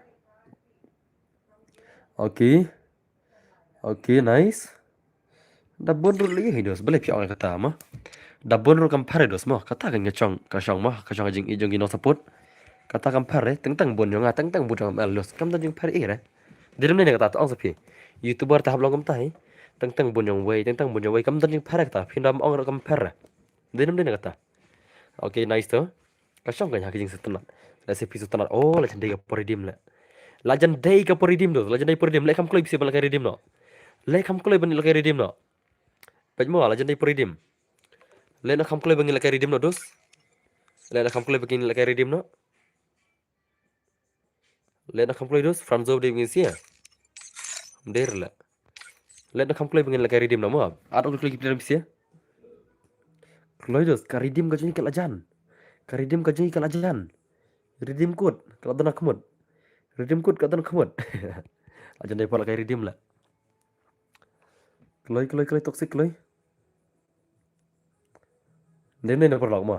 Okay. Okay, nice. Da bun ruh lei hi dos, balei phi ong kata mo. Da bun ruh kam pher hi dos mo, kata kan ka shong, ka shong mo, ka shong ka jingïeit jong ki nong support. Kata kam pher hi, teng teng bun jong nga, teng teng bun jong nga dos. Kam don jingpher hi re. Dei ne ne kata, to ong sa phi. YouTuber te hap long kumta hi. Teng teng bun jong wei, teng teng bun jong wei, kam don jingpher hi kata, phi da ong ruh kam pher re. Dei ne ne kata. Okay, nice to. Ka shong ka ïa ka jingsngewtynnat. Lehse phi sngewtynnat. Oh, la jan dei ka por redeem le. La jan dei ka por redeem dos. La jan dei por redeem. Leh kham kloi phi sngewbha la ka redeem noh. Leh kham kloi ban la ka redeem noh. Peit mo, la jan dei por redeem. Leh na kham kloi ban la ka redeem noh dos. Leh na kham kloi ban la ka redeem noh. Leh na kham kloi dos, Franzo dei bangin sia. Dei re la. Leh na kham kloi bangin la ka redeem noh mo. At ong kloi ki player sia. Kloi dos, ka redeem ka jong ka la jan. Ka redeem ka jong ka la jan. Redeem code, ka la don ha khmut. Redeem code ka don ha khmut. La jan dei por la ka redeem la. Kloi, kloi, kloi, toxic, kloi. Dei ne na paralok mo.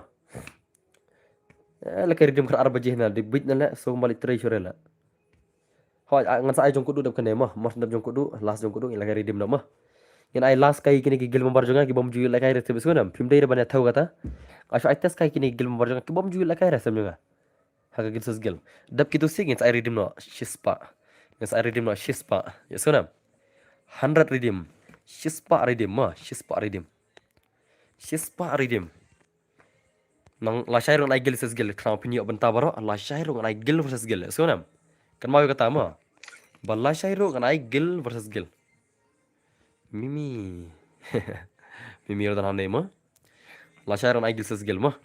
Eh, la ka redeem khat ar baje na, dei bit na le, so malik trei shure la. Hoi, ah, ngan sa ai jong kudu dep kane mo, mo dep jong kudu, last jong kudu, la ka redeem na mo. Ngin ai last kai kine ki guild member jong nga, ki bym ju ïoh la kai re sep sngewbha, phim dei re ban ïa thaw kata. Nga shu ai test kai kine ki guild member jong nga, ki bym ju ïoh la kai re sep jong nga. Ha ka guild Sesgel. Dap kitu sik ngin sa ai redeem noh shispah. Ngin sa ai redeem noh shispah. Ïa sngewbha. Hundred redeem. Shispah redeem mo, shispah redeem. Shispah redeem. Nang lashai ruh ngan ai guild versus guild. Khnang phin ïoh bynta baroh, lashai ruh ngan ai guild versus guild. Sngewbha. Kan maw kata mo. Ba lashai ruh ngan ai guild versus guild. Mimi. Mimi ruh don hangne mo. Lashai ruh ngan ai guild versus guild mo.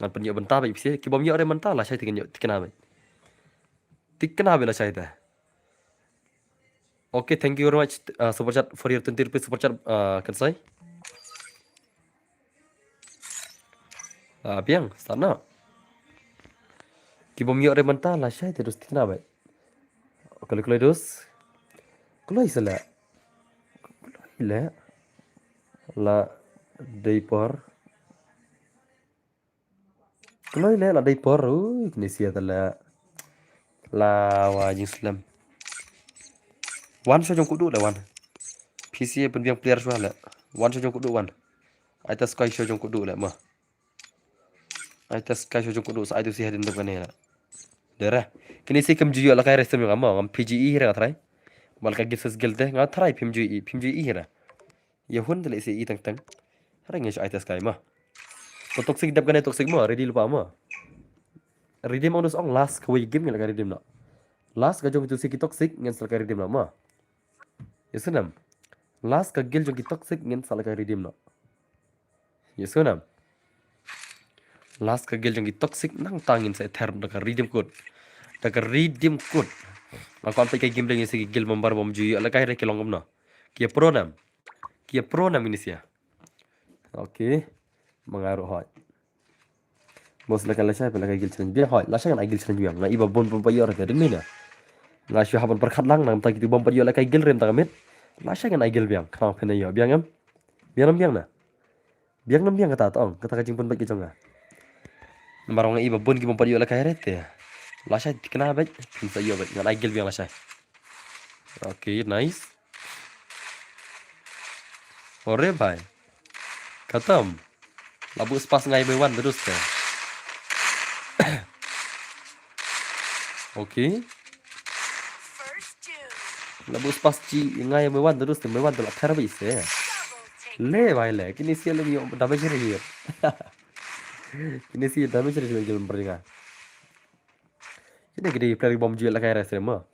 Ngan pynïoh bynta ba ipsi. Ki bym ïoh re mynta lashai te kin ïoh tikna ba. Tikna ba lashai te. Okay, thank you very much, uh, super chat for your twenty rupees super chat, uh, kan sai. Ah, biang, start na. Ki bym ïoh re mynta lashai te dos tikna ba. Kloi kloi dos. Kloi sele. Kloi le. La dei por. Kloi le la dei por. Ui, kine sia te le. La wa jingslem. Wan sha jong kudu le wan. P C A pynbiang player shuwa le. Wan sha jong kudu wan. Ai ta skai sha jong kudu le ma. Ai ta skai sha jong kudu sa ai tu si hadin dep kane le. Dera. Kine si kam ju ïoh la kai re sem jong nga ma. Ngam P G E re nga trai. Bal ka gil ses gil te nga trai phim ju i, phim ju i re. Ïa hun te le si i teng teng. Hare ngi shu ai ta skai ma. To toxic dep kane toxic ma, ready lypa ma. Redeem ong dus ong last kawei game ngi la ka redeem noh. Last ka jong tu si ki toxic ngin sa la ka redeem noh ma. Ïa sngewbha. Last ka gil jong ki toxic ngin sa la ka redeem noh. Ïa sngewbha. Last ka gil jong ki toxic nangta ngin sa ther da ka redeem code. Da ka redeem code. Nga kwah peit ka game da ngin sa ki gil member bym ju ïoh la kai re ki long kumno. Ki pro nam. Ki pro nam ini sia. Okay. Ma nga ruh hoi. Bos la ka lashai, la ka gil challenge biang hoi. Lashai ngan ai gil challenge biang. Nga i ba bun bun ba ïoh re ka ding ni na. Nga shu hap ban pyrkhat lang nangta kitu bym pat ïoh la ka gil rem ta ka miet. Lashai ngan ai gil biang. Khnang phin ïoh biang em. Biang em biang na. Biang nam biang kata tong, kata ka jingpynbeit ka jong nga. Namar nga i ba bun ki bym pat ïoh la kai re te. Lashai tikna beit, phin sa ïoh beit, ngan ai gil biang lashai. Okay, nice. Ore bhai. Khatam. La bu spas ngai me wan terus te. Okay. La bu spas chi ngai me wan terus te, me wan te la thar beit se. Le bhai le, kine sha lum ïoh damage re ïoh. Kine sha damage re ïoh gil bar jnga. Kine ki dei player bom ju ïoh lehkai re seh mo.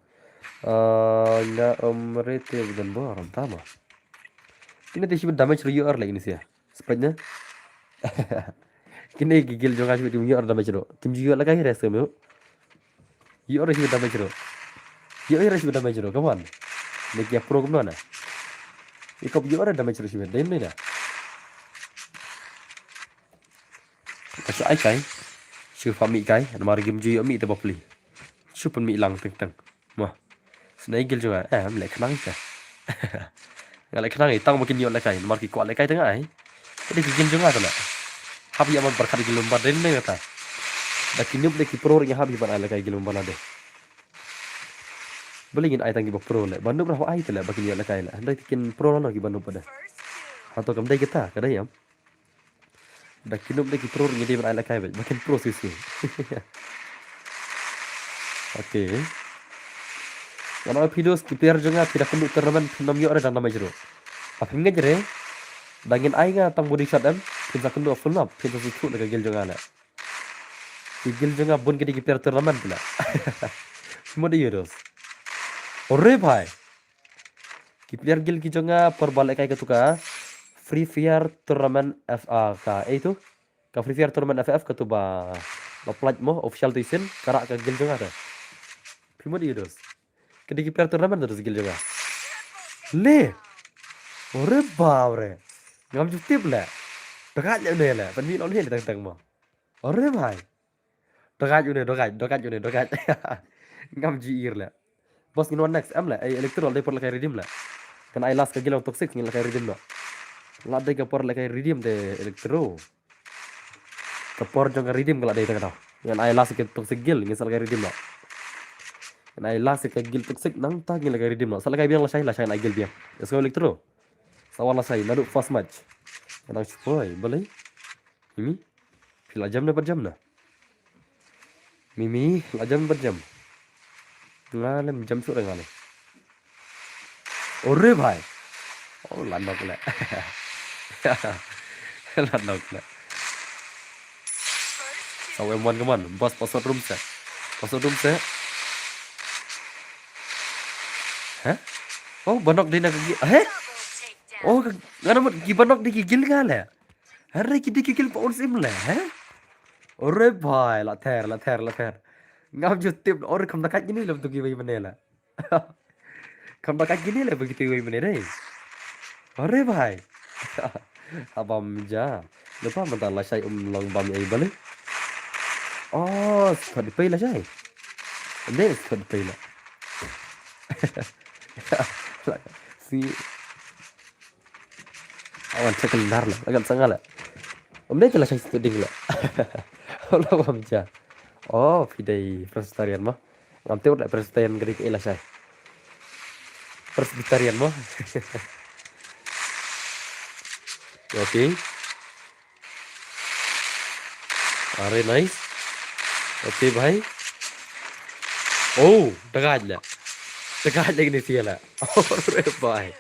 Ah, nga um rete budan bo ram tama. Kine te shi damage re ïoh ar le kine sha. Spek na. Kine ki gil jong nga shi kim ïoh damage re. Kim ju ïoh lehkai re seh mo. Ïoh re shi damage re. Ïoh re shi damage re. Come on. Ne ki pro kumno na. Ikop ïoh re damage re shi dei ne na. Ka shu ai kai. Shu pha mih kai. Namar kim ju ïoh mih te bapli. Shu pynmih lang teng teng. Mo. Sngewgil jong nga. Eh, em leh khnang te. Nga leh khnang i tang ba kin ïoh lehkai. Namar ki kwah lehkai te nga ai. Te dei ki gil jong nga te leh. Hap ïa man pyrkhat gil lum ba dei ne kata. Da ki noob dei ki pro ring hap ïa ban ai lehkai gil lum ba la dei. Balei ngin ai tang ki ba pro leh. Ba noob ra ai te leh ba kin ïoh lehkai leh. Hynrei te kin pro lano ki ba noob ba dei. Hato kam dei kita, ka dei em. Da ki noob da ki pro ngi dei ban ai lehkai bad ba kin pro sisi. Okay. Nga ong ïa phi dos ki player jong nga phi da kynduh tournament phin ym ïoh re dang damage ruh. Ba phin ngeit re. Da ngin ai nga tang body shot em phin sa kynduh full knock phin sa shu thuh da ka gil jong nga leh. Ki gil jong nga bun ki dei ki player tournament phi leh. Phi mut ïa dos. Ore bhai. Ki player gil ki jong nga por ba lehkai katu ka Free Fire Tournament F A ka ei tu. Ka Free Fire Tournament F F katu ba ba plat mo official tu isin ka rah ka gil jong nga te. Phi mut ïa dos. Ka dei ki player tournament tu dos gil jong nga. Le. Ore ba ore. Ngam ju tip leh. Tengah leh ne leh. Pynmih leh ne leh teng teng mo. Ore bhai. Dogat une, dogat, dogat une, dogat. Ngam ju ïohi leh. Boss ngin wan next, em leh, ei Electro dei por lehkai redeem leh. Kan ai last ka gil jong Toxic ngin lehkai redeem noh. La dei ka por lehkai redeem te Electro. Ka por jong ka redeem ka la dei te ka dau. Ngin ai last ka Toxic gil ngin sa lehkai redeem noh. Ngin ai last ka gil Toxic nangta ngin lehkai redeem noh. Sa lehkai biang lashai, lashai ai gil biang. Let's go Electro. Sa wan lashai naduh first match. Nang shu poi, balei? Mimi? Phi la jam ne pat jam ne? Mimi, la jam pat jam. Nga lem jam shuh re nga lem. Ore bhai. Oh, la nok leh. La nok leh. Saw em wan kaman. Boss, password room se. Password room se. Heh? Oh, ba nok dei na ka gi-, heh? Oh, ka, nga namut ki ba nok dei ki gil nga leh. Hare ki dei ki gil ba un sim leh, heh? Ore bhai, la ther, la ther, la ther. Ngam ju tip, ore kham da kat kine leh tu kiwei mane leh. Kham da kat kine leh ba kitu kiwei mane dei. Ore bhai. Habam ja. Lupa mynta lashai um long bam ei bale. Oh, squad pei lashai. Dei squad pei leh. Si Awan check lar leh, agak sanga leh. Om dei lashai studing leh. Ola bam ja. Oh, phi dei Presbyterian mo. Ngam tip leh Presbyterian ka dei kaei lashai. Presbyterian mo. Okay. Are nice. Okay bhai. Oh, dagaj leh. Dagaj leh kine sia leh. Are bhai.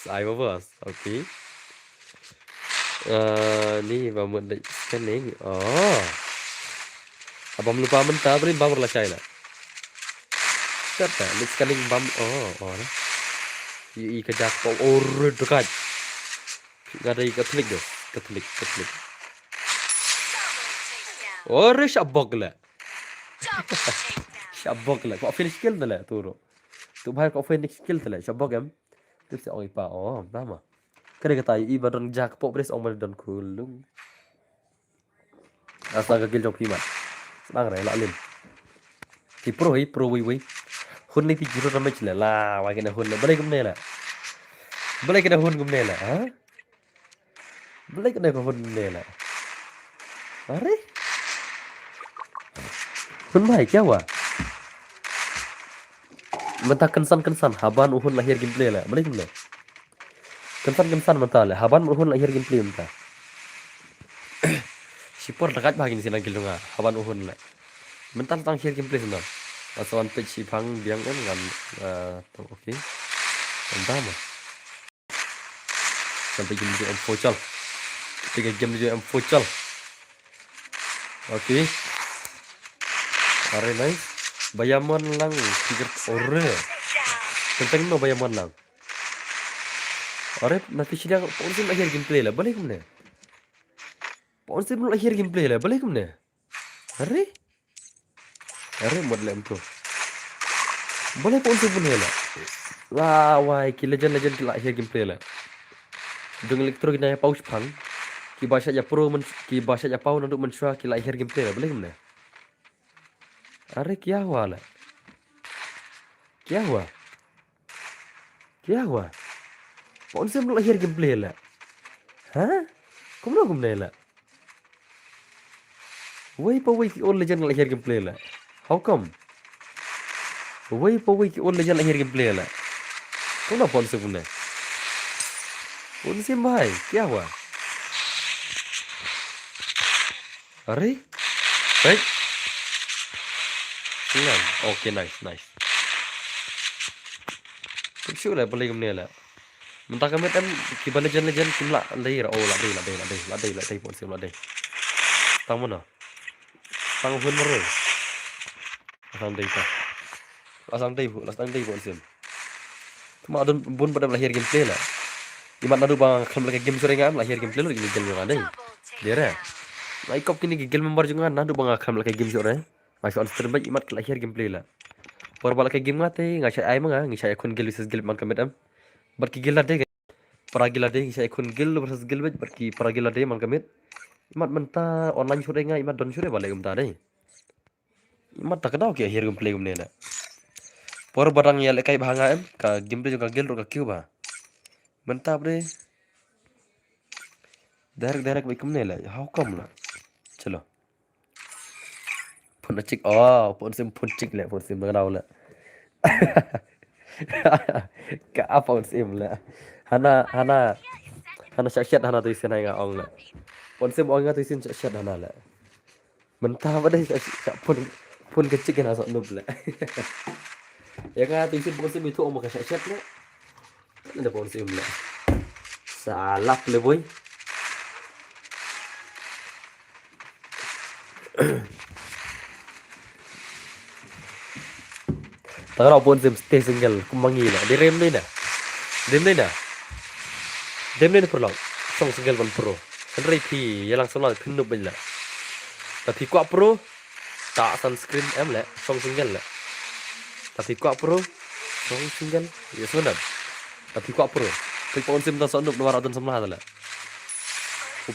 Sai ba boss. Okay. Ah, ni ba mut dei scanning. Oh. Abam lupa mynta bri bam lashai leh. Kata, ni scanning bam. Oh, oh. I, i kajak ko. Oh, dagaj. Nga dei Catholic deh. Catholic, Catholic. Ore shabok leh. Shabok leh. Ko finish kill te leh turo. Tu bhai ko finish kill te leh. Shabok em. Tu se ong i pa. Oh, nama. Kare kata i ba don jak pok bres ong ba don kulung. Asa ka gil jong phi mat. Sdang re la lim. Ki pro hi pro wei wei. Hun ni ti zero damage le la wa kena hun le. Balei kumne le. Balei kena hun kumne le, ha? Balei kena ka hun kumne le. Are? Hun bhai kya hua? Mynta kynsan kynsan haban u hun la hiar gameplay le. Balei kumne? Kynsan kynsan mynta le haban u hun la hiar gameplay mynta. Shipor da kat bha kine sien nang kilunga haban u hun le. Mynta tang hiar gameplay sien nang. Asawan page shipang biang en ngan, eh, tong okay. Mynta ma. Kan peit game jong em four chal. Peit game jong em four chal. Okay. Are nice. Ba ïa mon lang tiger ore. Teng teng no ba ïa mon lang. Are na ti sida pon sim akhir gameplay la. Balei kumne? Pon sim akhir gameplay la. Balei kumne? Are? Are mod lem tu. Balei pon sim pun la. La wai ki legend legend ki la akhir gameplay la. Jong Electro ki na ïa pau shipang. Ki ba sha ïa pro men ki ba sha ïa pau naduh mynshuwa ki la akhir gameplay la. Balei kumne? Are kya hua la. Kya hua. Kya hua. Pon sim la akhir gameplay la. Ha? Kumno kumne la. Wei pa wei ki old legend la akhir gameplay la. How come? Wei pa wei ki old legend la akhir gameplay la. Kumno pon sim kumne. Pon sim bhai. Kya hua. Are? Right? Sinan. Okay, nice, nice. Tip shu la balei kumne la. Mynta ka met em ki ba legend legend kim la dei ra. Oh, la dei, la dei, la dei, la dei, la dei pon sim la dei. Tang mano. Tang hun maro. Asam dei ta. Asam dei hu, asam dei pon sim. Tuma don bun ba dam la akhir gameplay la. Imat naduh ba nga khlem la ka game sore nga em la akhir gameplay la kini game jong nga dei. Dei re. Nga i kop kini ki guild member jong nga naduh ba nga khlem la ka game sore. Nga shu on stream ba imat ka la akhir gameplay la. Por ba la ka game nga te nga sha ai ma nga ngi sha ïa khun guild versus guild man ka met em. Bad ki guild la dei. Para guild la dei ngi sha ïa khun guild versus guild bad ki para guild la dei man ka met. Imat mynta online sore nga imat don sore ba leh kumta dei. Imat ta ka daw ki akhir gameplay kumne la. Por ba dang ïa lehkai bha nga em ka gameplay jong ka guild ruh ka kiew bha. Mynta ba dei. Direct direct ba kumne la. How come la? Chalo. Pun chik. Oh, pun sim pun chik la, pun sim ka daw la. Ka apa pun sim la. Hana hana hana syak syak hana tu isin ai nga ong la. Pun sim ong nga tu isin syak syak hana la. Mynta ba dei sa, sa pun pun ka chik na sa nup le. Ïa nga tu sim pun sim itu ong ka syak syak le. Ada pun sim le. Salah le boy. Tang rau pun sim stay single kum mangi na. Di rem ni na. Dem ni na. Dem ni na purlong. Song single ban pro. Hynrei phi ïa lang samla phin nup byn la. Ta phi kwah pro. Ta sunscreen em le. Song single le. Ta phi kwah pro. Song single. Ïa sngewdam. Ta phi kwah pro. Phi pon sim ta sa nup namar don samla ta le.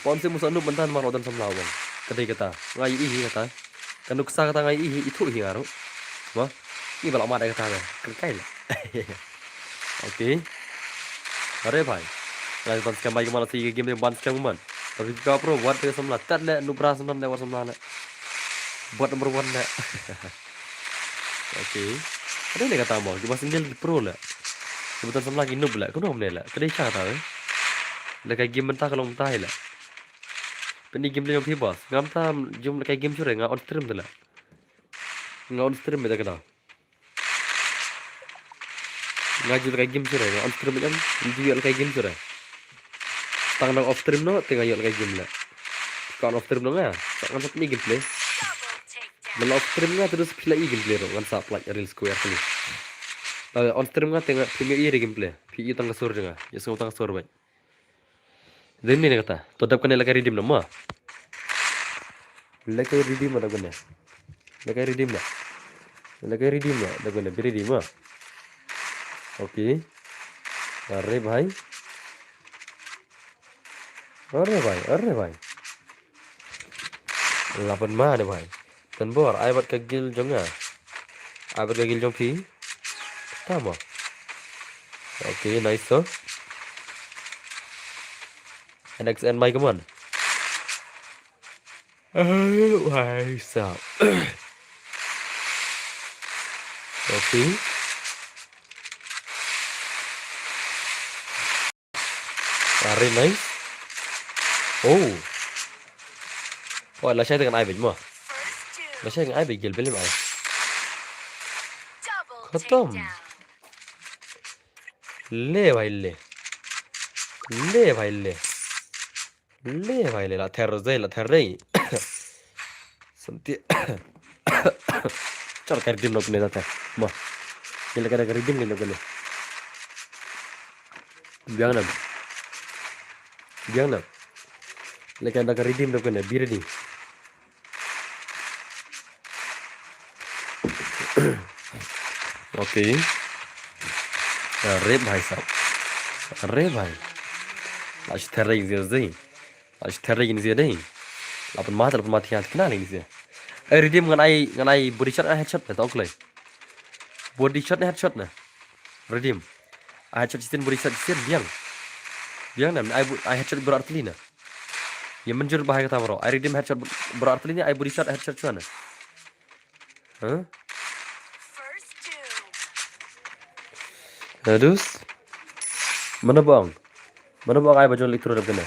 Pon sim sa nup mynta namar don samla bang. Ka dei kata. Nga ïohi kata. Ka nuksa kata nga ïohi, ithuh hi nga ruh. Mo? Ngi ba la mad ïa kata ka. Kyrkai la. Okay. Are bhai. Nga ban scam bhai ka man la si ka game ban scam man. Tapi ka pro wat ka samla tat le nubra samla le wat samla le. Buat number one le. Okay. Ka dei ne kata mo, ki ba single ki pro le. Ki ba don samla ki nub le. Kumno kumne le. Ka dei cha kata le. Le ka game mynta ka long mynta hi le. Pynni game le jong phi boss. Ngam tam jum le ka game sure nga on stream te le. Nga on stream te ka da. Nga ju le ka game sure nga on stream jam. Ju le ka game sure. Tang nang off stream no te nga ïoh le ka game le. Ka on off stream no nga. Sa ngan sap ni gameplay. Mel off stream nga terus phi la i gameplay ro ngan sa play real square kali. Ba on stream nga te nga phi me i re gameplay. Phi i tang ka sur nga. Ya sngau tang ka sur bai. Dem ni kata. To dap kane la ka redeem na ma. La ka redeem na kane. La ka redeem na. La ka redeem na da kane bi redeem ma. Okay. Are bhai. Are bhai, are bhai. Lapan ma de bhai. Tan bor ai bat ka guild jong nga. Ai bat ka guild jong phi. Tama. Okay, nice so. N X N my command. Oh, why so? Okay. Very nice. Oh. Oh, la shai dengan ai bej mo. La shai dengan ai bej gil belim ai. Khatam. Le bhai le. Le bhai le. Le bhai le, la ther dei, la ther dei. Santi. Chal ka redeem noh kane ta ther. Mo. Ngi la ka redeem noh kane. Biang nam. Biang nam. La ka redeem noh kane, be ready. Okay. Are bhai sahab. Are bhai. La shu ther ïa ngi dei. La shu ther ïa ngi dei. La pynmih, la pynmih thiah kane ïa ngi. Eh, redeem ngan ai, ngan ai body shot, ai headshot, to kloi. Body shot ne headshot ne? Redeem. Ai headshot shisien, body shot shisien, biang. Biang ne, ai bu-, ai headshot baroh artylli ne? Ïa mynjur bha ïa kata baroh. Ai redeem headshot baroh artylli ne, ai body shot headshot shuwa ne? Huh? Adus. Mano ba ong? Mano ba ong ai ba jong electro dep kane?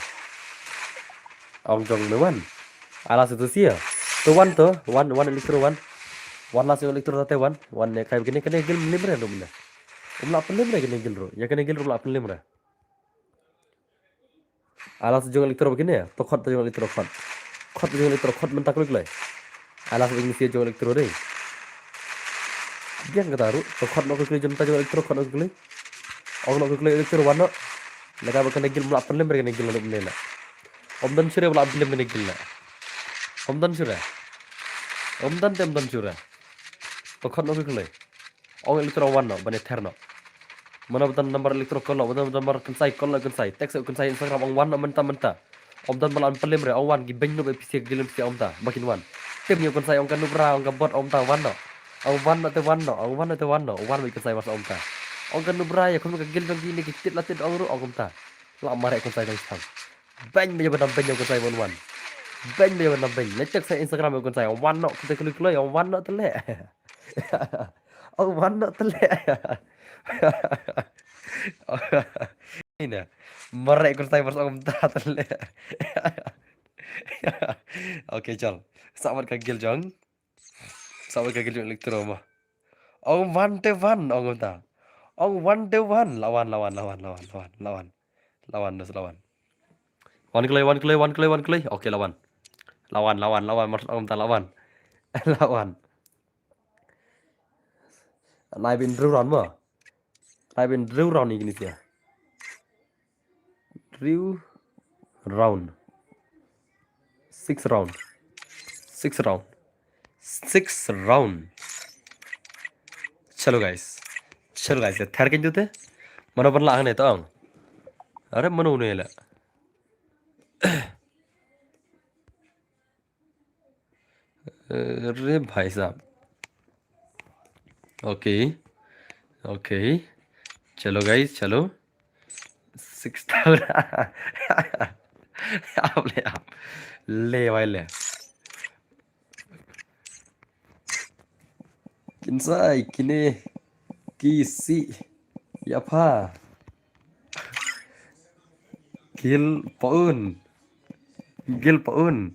Ong jong me wan. Ala sa tu sia. Tu wan tu, wan, wan electro wan. Wan la sa electro te wan. Wan ne kai kane, kane gil lim re rum ne. Um lah pynlim re kane gil ro. Ïa kane gil rum lah pynlim re. Ala sa jong electro ba kine, to khot to jong electro khot. Khot to jong electro khot mynta kloi kloi. Ala sa jong sia jong electro dei. Biang kata ruh, to khot noh kloi kloi jong mynta jong electro khot noh kloi kloi. Ong noh kloi kloi electro wan noh. Lada ba kane gil mlak pynlem re kane gil na dum ne la. Om don shure mlak pynlem kane gil la. Om don shure. Om don te om don shure. To khot noh kloi kloi. Ong electro wan noh, ban ïa ther noh. Mano ba don number electro call noh, mano ba don number kynsai call noh kynsai. Text kynsai Instagram ong wan noh mynta mynta. Om don ba la pynlem re, ong wan ki beiñ noh ba pisa ki lem pisa om ta, ba kin wan. Tim ïa kynsai ong ka nubra, ong ka bot om ta wan noh. Ong wan noh te wan noh, ong wan noh te wan noh, ong wan ba kynsai mas om ta. Ong ka nubra ïa kum ka gil jong ki ne ki tit la tit ong ruh ong om ta. La mare kynsai jong sang. Beiñ ba ïa ba dam beiñ ong kynsai wan wan. Beiñ ba ïa ba dam beiñ. Le text sa Instagram ong kynsai ong wan noh, kute kloi kloi ong wan noh te le. Ong wan noh te le. Ina. Mare kynsai mas ong ta te le. Okay, chal. Sa wat ka gil jong. Sa wat ka gil jong electro ma. Ong wan te wan ong ta. Ong wan te wan. Lawan, lawan, lawan, lawan, lawan, lawan. Lawan, das lawan. Wan kloi, wan kloi, wan kloi, wan kloi. Okay, lawan. Lawan, lawan, lawan, mas ong ta lawan. Lawan. Lai bin hynriew round mo. Lai bin hynriew round ïa kine sia. Hynriew round. Six round. Six round. Six round. Chalo guys. Chalo guys. Ther kein tu te. Mano ban lah ne tong. Are mano ne la. अरे भाई साहब। Okay, okay, चलो guys, चलो। Six thousand। आप ले, आप ले भाई ले। Kynsai kine ki si ïa pha. Gil paun. Gil paun.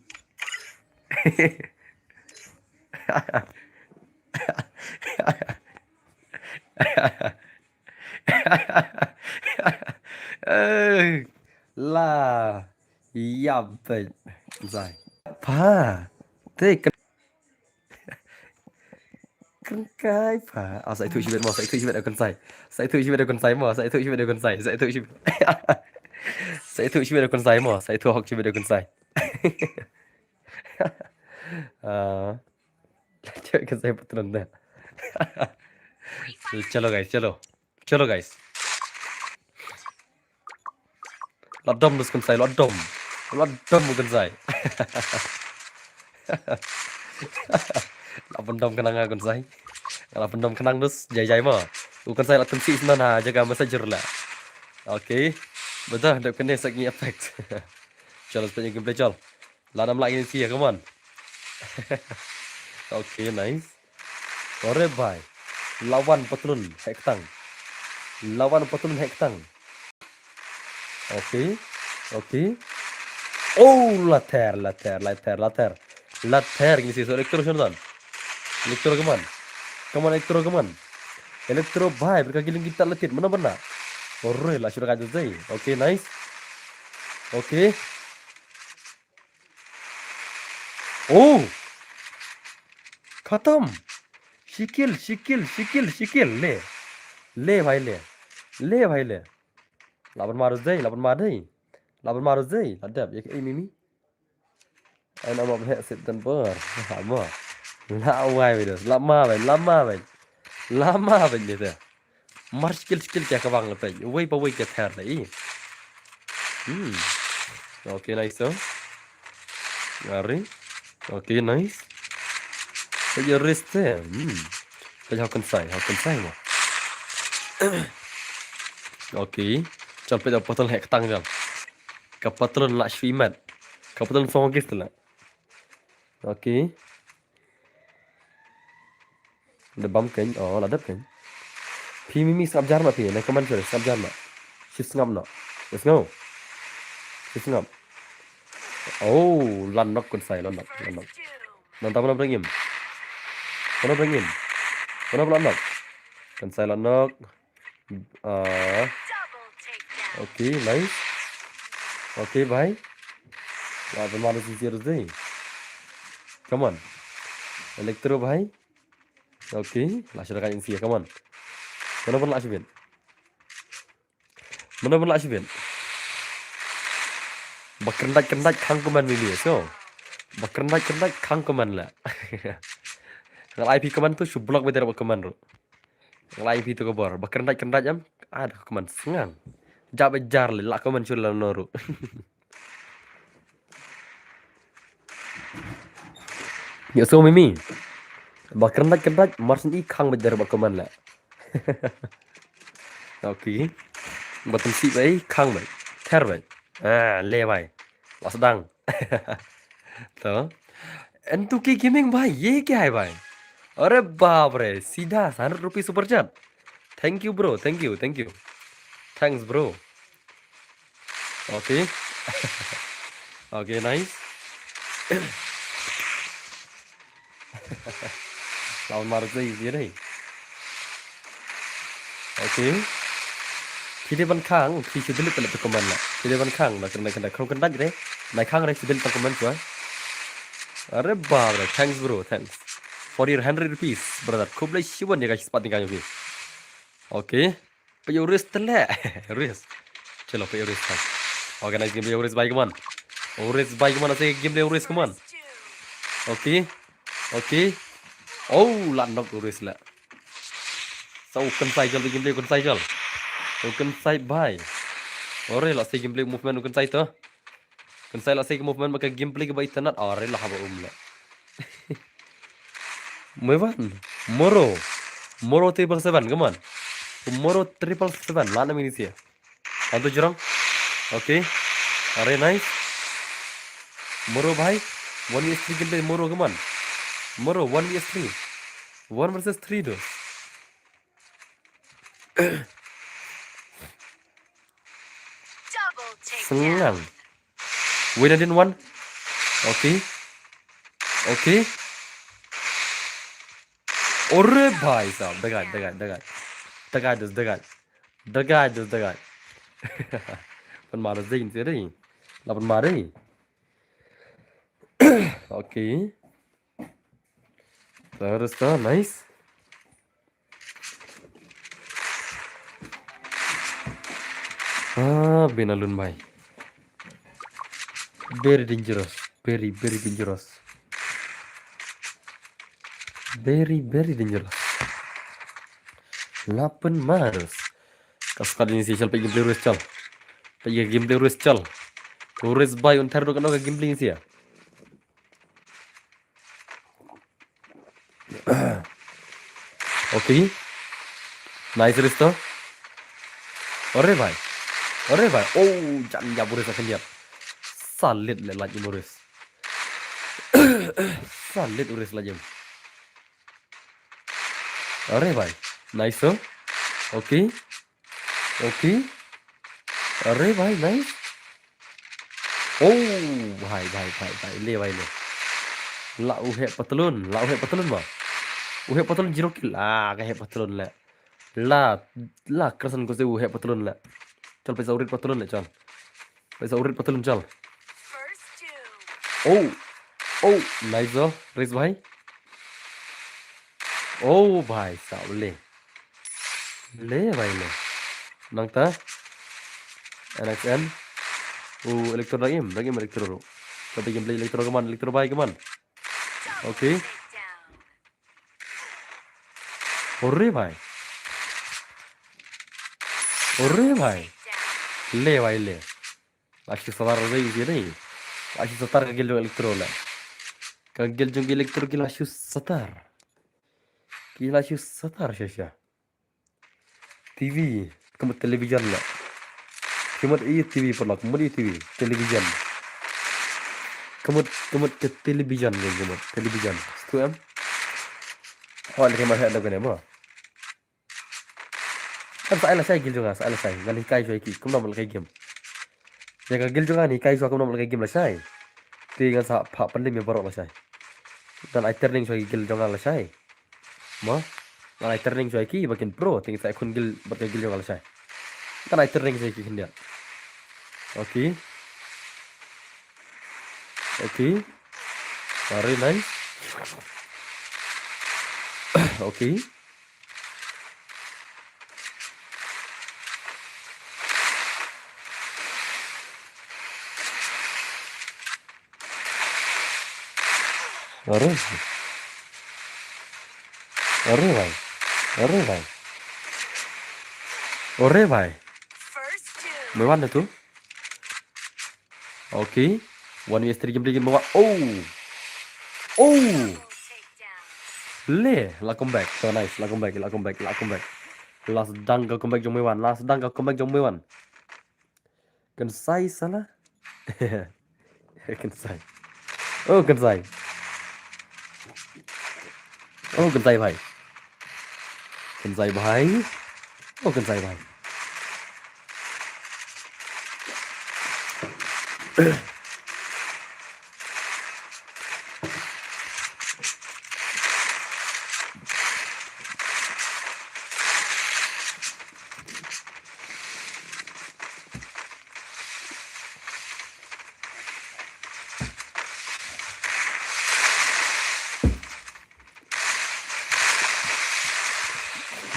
Eh, la. Ïa beit. Zai. Pha. Te kan. Kan kai pha. Ah, sa ithuh shibit mo, sa ithuh shibit da kynsai. Sa ithuh shibit da kynsai mo, sa ithuh shibit da kynsai. Sa ithuh shibit. Sa ithuh shibit da kynsai mo, sa ithuh hok shibit da kynsai. Ah. Kynsai patron da. Chalo guys, chalo. Chalo guys. La dom dus kynsai, la dom. La dom kynsai. La pyndom khnang ha kynsai. La pyndom khnang dus jai jai mo. U kynsai la tynsi snan ha jaka messenger la. Okay. Betul, dep kene sek ni effect. Chalo, sebenarnya gameplay chal. Lana mlak ini sia, come on. Okay, nice. Ore bhai. Lawan patlun hektang. Lawan patlun hektang. Okay. Okay. Oh, la ther, la ther, la ther, la ther. La ther ini sia, so electro shontan. Electro come on. Come on, electro come on. Electro bhai, berka giling kita letit, mana benda? Ore, la shura kaja zai. Okay, nice. Okay. Oh. Khatam. Shi kill, shi kill, shi kill, shi kill. Le. Le bhai le. Le bhai le. Lah ban mar dei, lah ban mar dei. Lah ban mar dei. Lah dep, ïa ka ei Mimi. Ai na ma bhek sit dan bor. Lah ma. Lah wai bhai dos. Lah ma bhai, lah ma bhai. Lah ma bhai ni te. Mar skill skill kya ka bang le pej. Wei pa wei kya ther le i. Hmm. Okay, nice so. Ngari. Okay, nice. Pej your wrist te. Hmm. Pej how can say, how can say mo. Okay. Chal pej patal hek tang jal. Ka patlun la shwi mat. Ka patlun song gis la. Okay. Da bam kein, oh, la dep kein. Phi Mimi sngap jar ma phi, na comment sngap jar ma. Shi sngap no. Yes, no. Shi sngap. Oh, lan nok kun sai, lan nok, lan nok. Nang ta mana bring him. Mana bring him. Mana lan nok. Kun sai lan nok. Ah. Okay, nice. Okay, bhai. Wah, pynmar da sincere dei. Come on. Electro, bhai. Okay, la shira ka insia, come on. Mana pynlah shibit. Mana pynlah shibit. Ba kyrndait kyrndait khang comment ni, so. Ba kyrndait kyrndait khang comment la. Ngal ai phi comment tu shu block ba der ba comment ru. Ngal ai phi tu ka bor. Ba kyrndait kyrndait em. Ada ka comment sngang. Jab jar le la comment shu la noru. Yo so Mimi. Ba kyrndait kyrndait mar syn i khang ba der ba comment la. Okay. Ba tymsi ba i khang ba. Ther ba. Ah, le bai. Wasdang. To. N two K Gaming bhai, ye kya hai bhai? Are baap re, seedha hundred rupees super chat. Thank you bro, thank you, thank you. Thanks bro. Okay. Okay, nice. Lawan mar tu ye dei. Okay. Phi dei ban khang, phi shu delete la tu comment la. Phi dei ban khang, la kena kena khang kena re. Na khang re shu delete tu comment tu. Are baap re, thanks bro, thanks. For your hundred rupees, brother. Khublei shibun ya guys, pat ni kayo phi. Okay. Pay your risk tele. Risk. Chalo, pay your risk. Organize game, pay your risk, bhai, come on. Your risk, bhai, come on. Ase game, your risk, come on. Okay. Okay. Oh, la knock your risk la. So, u kynsai jol, game play u kynsai jol. U kynsai bhai. Ore, la se game play movement u kynsai to. Kynsai la se movement ba ka game play kaba itynnad. Ore, la haba um la. Mevan. Moro. Moro triple seven, come on. Moro triple seven, la na minutes ya. Anto jurang. Okay. Are nice. Moro bhai. One versus three game play Moro, come on. Moro, one versus three. One versus three do. Double takedown. Senang. Win din one. Okay. Okay. Ore bhai sahab, dagai, dagai, dagai. Dagai, dus dagai. Dagai, dus dagai. Pynmar zing sih deh. Lapan mari. Okay. Terus tu, nice. Ah, Benalun bhai. Very dangerous. Very, very dangerous. Very, very dangerous. Lapan marus. Ka squad ini sih, chal, pay game play rush, chal. Pay game play rush, chal. Rush bhai, un thar dok no ka game play ini sih ya. Okay. Nice risk to. Ore bhai. Ore bhai. Oh, jan ya bure sa kanya. Salit le laj bure. Salit bure laj. Ore bhai. Nice to. Okay. Okay. Are bhai, nice. Oh, bhai, bhai, bhai, bhai. Le, bhai, le. La u heh patlun, la u heh patlun ba. U heh patlun zero kill. Ah, ka heh patlun le. La, la krasan ko se u heh patlun le. Chal pesa urit patlun le, chal. Pisa urit patulun chal. Oh. Oh, nice though. Raise bhai. Oh bhai, sa le. Le bhai le. Nangta. N X N. Oh, Electro dang im, dang im Electro ruh. Kata game play Electro, come on, Electro bhai, come on. Okay. Ore bhai. Ore bhai. Le bhai le. La shu satar re isi ne. La shu satar ka guild jong Electro la. Ka guild jong Electro ki la shu satar. Ki la shu satar sha sha. T V. Ka mut television la. Ka mut i T V pala, ka mut i T V. Television. Ka mut, ka mut ka television ne, ka mut television. Stu em. Hoi lagi mah ada kena mo. Kan sa ai lashai guild jong nga, sa ai lashai. Ngan hikai shwa ïa ki kumno ban lehkai game. Ïa ka guild jong nga ngan hikai shwa kumno ban lehkai game lashai. Te ngan sa phah pyndem ïa baroh lashai. Ngan ai training shwa ïa ki guild jong nga lashai. Mo? Ngan ai training shwa ïa ki ba kin pro, te ngin sa ai khun guild bad ka guild jong nga lashai. Ngan ai training shwa ïa ki khyndiat. Okay. Okay. Very nice. Okay. Ore. Ore bhai. Ore bhai. Ore bhai. Mui wan na tu. Okay. One v three game lagi mo. Oh. Oh. Le, la comeback. So nice, la comeback, la comeback, la comeback. Last dang ka comeback jong Mui Wan. Last dang ka comeback jong Mui Wan. Kynsai sala. Kynsai. Oh, kynsai. Oh, kynsai bhai. Kynsai bhai. Oh, kynsai bhai.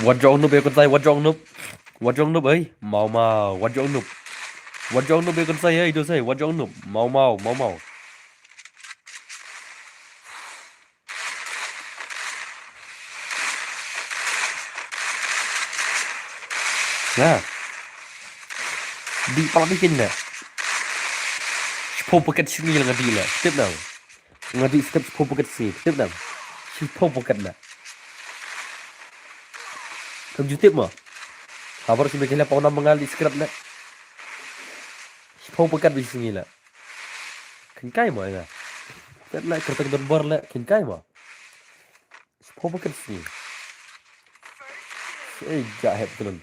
Wat jong nup, eh, kynsai, wat jong nup. Wat jong nup, eh. Mau mau, wat jong nup. Wat jong nup, eh, kynsai, eh, do sai, wat jong nup. Mau mau, mau mau. Nga dih pala bikin da. Shiphew paket shi ngi la nga dih la. Tip nang. Nga dih step shiphew paket shi ngi. Tip nang. Shiphew paket la. Kam ju tip mo. Habar shi me kela pau nam nga dih scrap la. Shiphew paket bi shi ngi la. Kynkai mo nga. Tip la kyrteng don bor la kynkai mo. Shiphew paket shi ngi. Ei, ja hep tulun.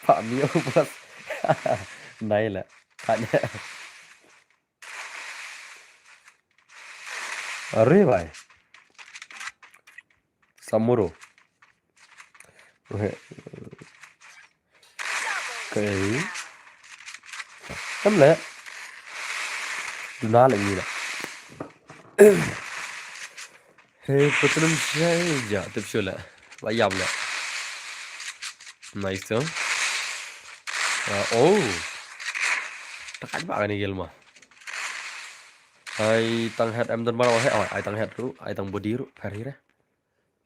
Pak Mio bos. Nai la. Kan. Are bhai. Samuro. Okay. Em le. Duna le ngi la. He, patlun shai ja, tip shu la. Ba yam la. Nice tu. Ah, oh. Takat ba kani gel ma. Ai tang head em don mano he, oh, ai tang head ru, ai tang body ru, pher hi re.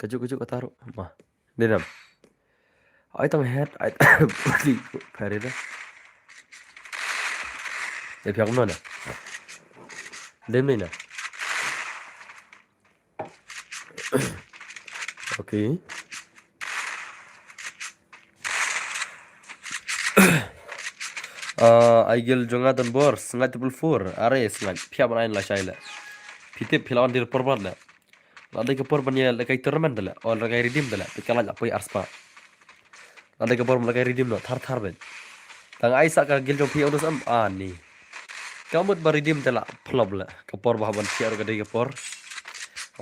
Kajuk, kajuk kata ru, ma. Dinam. Ai tang head, ai tang body ru, pher hi re. Ai piak mano na. Dem ni na. Okay. Ah, ai gel jong nga don bor, sngaid triple four, are sngaid, phi hap ban ai lashai la. Phi tip phi la wan dir por bad la. La dei ka por ban ïa lehkai tournament la, o lehkai redeem la, phi ka la poi arspah. La dei ka por ban lehkai redeem no, thar thar ben. Tang ai sa ka gel jong phi ong dos am ani. Ka mut ba redeem te la flop la. Ka por ba haban phi aro ka dei ka por.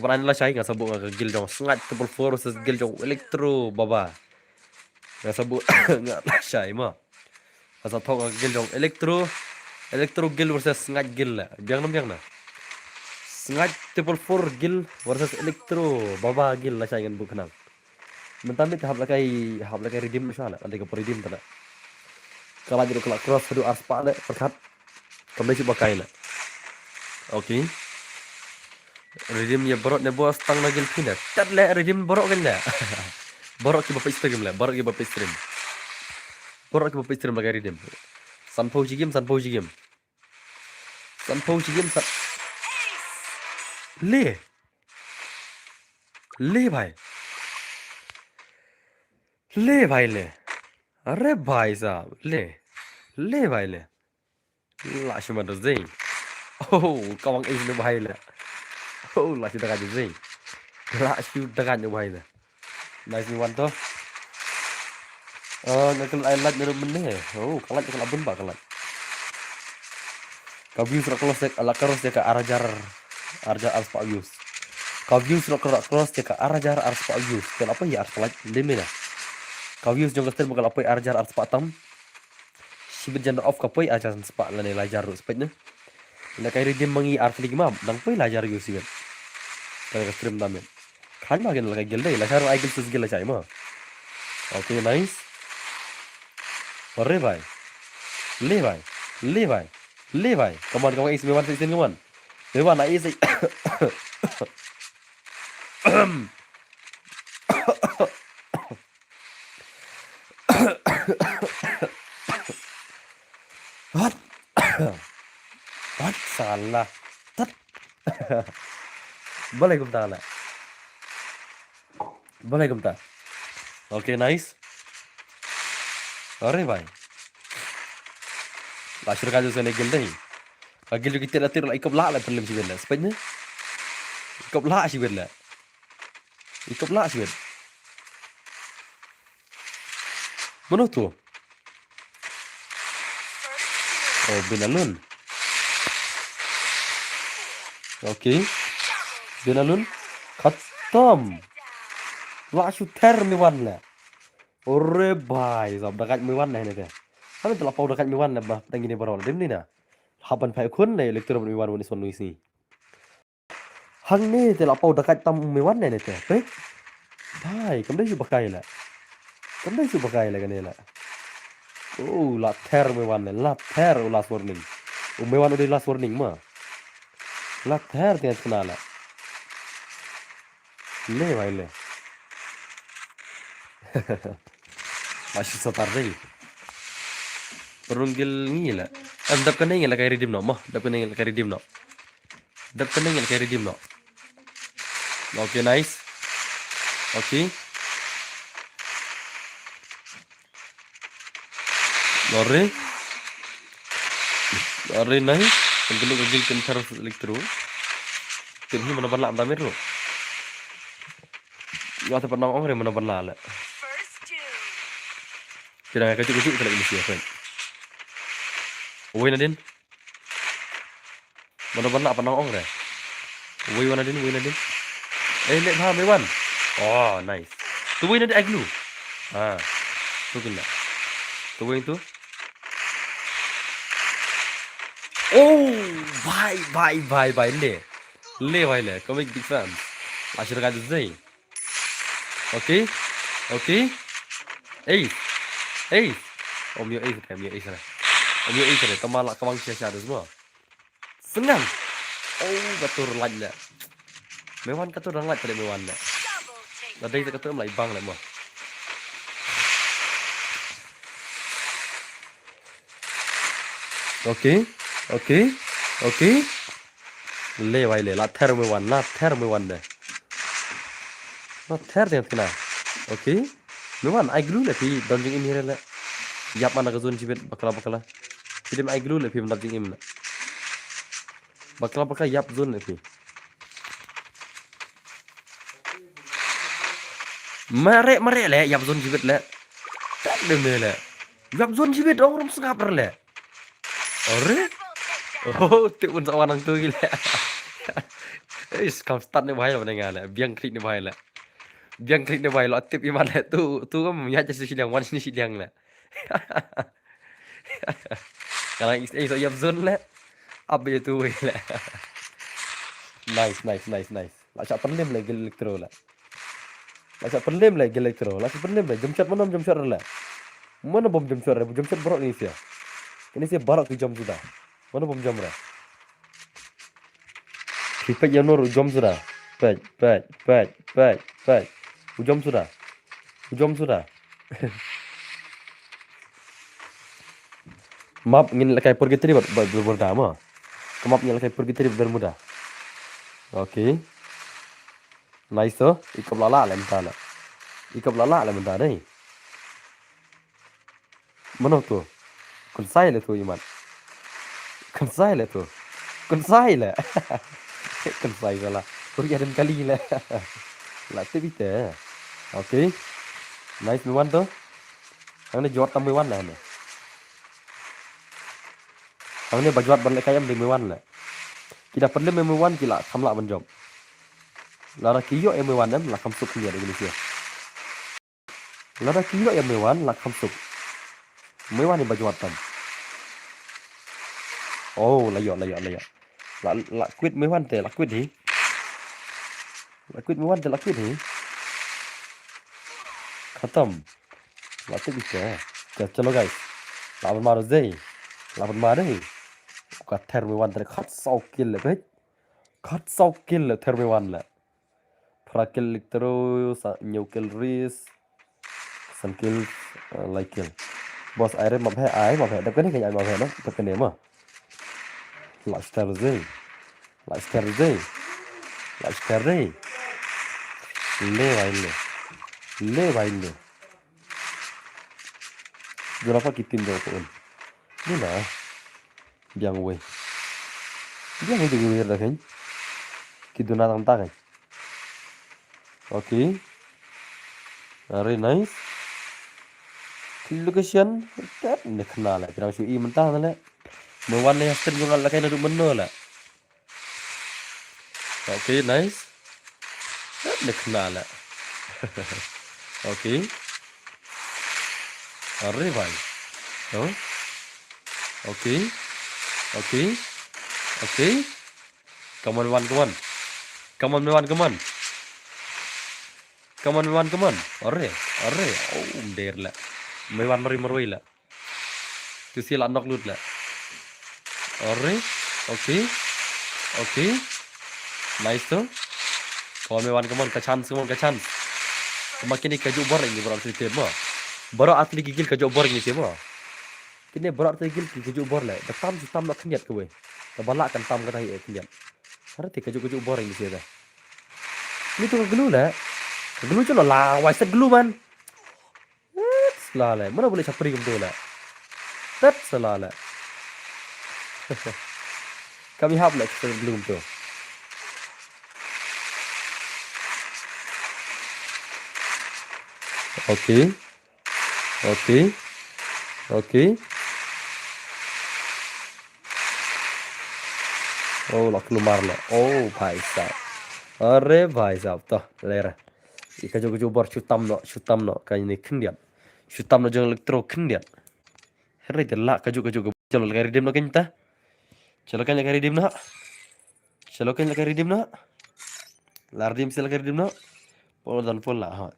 Haban ai lashai nga sa buh nga ka gel jong sngaid triple four versus gel jong Electro baba. Nga sa buh nga lashai ma. Nga sa thok nga ka gel jong Electro. Electro Guild versus Sngaid Guild la. Biang nam biang na. Sngaid triple four Guild versus Electro Baba Guild la shai ngan buk khnang. Mynta mit hap la kai, hap la kai redeem sha la. Ande ka redeem ta la. Ka la jadu ka la cross haduh ar spah la. Perkat. Kam dei shu ba kai la. Okay. Redeem ïa baroh ne bos tang na guild phi ne. Tat le redeem baroh kan le. Baroh kiba peit stream le, baroh kiba peit stream. Baroh kiba peit stream la kai redeem. Sanphew shi game, sanphew shi game. Sanphew shi game, san- Le. Le bhai. Le bhai le. Are bhai sahab, le. Le bhai le. La shu mada zing. Oh, kawang is ne bhai le. Oh, la shu dagat zing. La shu dagat ne bhai le. Nice mi wan to. Oh, nga kala ai like ne ruh mynne. Oh, ka like ka la bun ba ka like. Ka views ra cross ka la cross ka ar hajar, ar hajar ar spah views. Ka views ra cross ka ar hajar ar spah views. Ka la poi ar spah like dim ni na. Ka views jong ka stream ka la poi ar hajar ar spah tam. Shibit jan off ka poi ar hajar spah lane lai hajar ruh spah ne. La kai redeem mangi ar klik map dang poi lai hajar yu sibit. Ka ka stream da men. Khan ma gen la kai guild dei, la hajar ai guild sus guild la chai ma. Okay, nice. Ore bhai. Le bhai. Le bhai. Le bhai. Come on, come on, is me one sixteen, come on. Me one, I is. What? What sala? Tat. Balai kumta la. Balai kumta. Okay, nice. Are bhai. La shur ka jo sene guild dei. Ka guild kita la tir la ikop la la perlim sibit la. Spet ne? Ikop la sibit la. Ikop la sibit. Mano tu? Oh, Binalun. Okay. Binalun. Khatam. La shu ther mi wan la. Ore bhai, sab dakat mi wan la ne te. Kami telah pau dakat mi wan la bah, tangi ni barol. Dim ni na. Hapan phai khun la, electro mi wan wan is wan luis ni. Hangne te la pau dakat tam me wan ne te. Pek. Bhai, kam dei shu ba kai la. Kam dei shu ba kai la kane la. Oh, la ther me wan ne, la ther, oh, last warning. Oh, me wan, oh, dei last warning ma. La ther te kena la. Le bhai le. Masih satar dei. Perunggil ngi la. Em, dap kane ngi la kai redeem no ma. Dap kane ngi la kai redeem no. Dap kane ngi la kai redeem no. Okay, nice. Okay. Lori. Lori, nice. Penggeluk lagi kenter electro. Tim hi mana balak damir lo. Ya, te penang ong re mana balak le. Kira ka juk juk kena ini sih, friend. Oi, Nadin. Mano ban lah panang ong re. Wei wan Nadin, wei Nadin. Eh, lek ha, me wan. Oh, nice. Tu wei Nadin ai glue. Ha. Tu kena. Tu wei tu. Oh, bye, bye, bye, bye, le. Le, bye, le. Comic big fan. Ashir ka jai. Okay. Okay. Ace. Ace. Om yo ace re, om yo ace re. Om yo ace re. Tama la kawang sia sia dus mo. Senang. Oh, katur laj le. Mewan katur dang laj tadi mewan le. Nadei katur lai bang le mo. Okay. Okay. Okay. Le wai le, la ther me wan, la ther me wan de. La ther de kena. Okay. Me wan, ai glue le phi, don jingim hi re le. Yap mana ka zone jibit, bakla bakla. Phi dem ai glue le phi, ban don jingim le. Bakla bakla yap zone le phi. Mare, mare le, yap zone jibit le. Tak dem le. Yap zone jibit, ong rum sngap le. Ore? Oh, tip un sa wan nang tu gila. Is, kam start ni bahai la, mana ngale. Biang klik ni bahai la. Biang klik ni bahai la, tip iman le. Tu, tu kam nyat jasi silang, wan sini silang le. Ka la ïoh ïap zone le. Ap ïa tu le. Nice, nice, nice, nice. La shah pynlem le Guild Electro le. La shah pynlem le Guild Electro. La shah pynlem le. Jump shot mano jump shot le. Mano bom jump shot re, jump shot baroh kine sha. Kine sha baroh ki jump suda. Mano bom jump re. Ki peit ïa u Nur u jump suda. Peit, peit, peit, peit, peit. U jump suda. U jump suda. Map ngin lehkai purgatory bad, bad Bermuda mo. Ka map ngin lehkai purgatory bad Bermuda. Okay. Nice to. I kop la lah le mynta le. I kop la lah le mynta dei. Mano to? Kynsai le to imat. Kynsai le to. Kynsai le. Kynsai sala. Pur ïa den kali le. La tip ite. Okay. Nice, me wan to. Hangne jot tam me wan le hangne. Hangne ba jot ban lehkai em de me wan le. Ki da pynlem me wan ki la kham lah ban jop. Lada ki ïoh em me wan em la kham suk khyndiat de kine sha. Lada ki ïoh ïa me wan la kham suk. Me wan i ba jot tam. Oh, la ïoh, la ïoh, la ïoh. La, la quit me wan te, la quit hi. La quit me wan te, la quit hi. Khatam. La tip ite. Chalo, chalo guys. La ban mar zei. La ban mar hi. Ka ther me wan te khatsaw kill le peit. Khatsaw kill le ther me wan le. Phra kill Electro, sa, hynñiew kill Riz. San kill, eh, lai kill. Boss, ai re map he, ai map he. Dep kane kane ai map he no. Dep kane ma. La star zei. La star zei. La star zei. Le bai le. Le bai le. Jula pa ki team jong ko un. Ni na. Biang wei. Biang wei de wei da kan. Ki duna tang ta kan. Okay. Very nice. Ki location tet ne khna le. Pirang shu i mynta na le. Me wan ne sten jong la kan du mynno le. Okay, nice. Tet ne khna le. Okay. Are bhai. Huh? Okay. Okay. Okay. Come on, me wan, come on. Come on, me wan, come on. Come on, me wan, come on. Are, are. Oh, der le. Me wan marwei marwei le. Tu si la nok lut le. Are. Okay. Okay. Nice to. Come on, me wan, come on. Ka chance, come on, ka chance. Kumba kine kajuh bor ini baroh sini mo. Baroh atli gigil kajuh bor ini sih mo. Kine baroh te gil ki kajuh bor le. Da tam shu tam noh khyndiat kawei. Da ba lah kan tam kata hi khyndiat. Hare te kajuh kajuh bor ini sih da. Ni tu ka glue le. Ka glue jalo la wai set glue man. Tet sla le. Mano boleh chapri kumtu le. Tet sla le. Kami hap le set glue kumtu. Okay. Okay. Okay. Oh, la klumar le. Oh, bhai sahab. Are bhai sahab, to, lera. I kajuh kajuh bor shu tam noh, shu tam noh, ka ini khyndiat. Shu tam noh jong Electro khyndiat. Hare te la kajuh kajuh ka chalo ka redeem noh kynta. Chalo ka redeem noh. Chalo ka redeem noh. La redeem sila ka redeem noh. Pol dan pol la ha.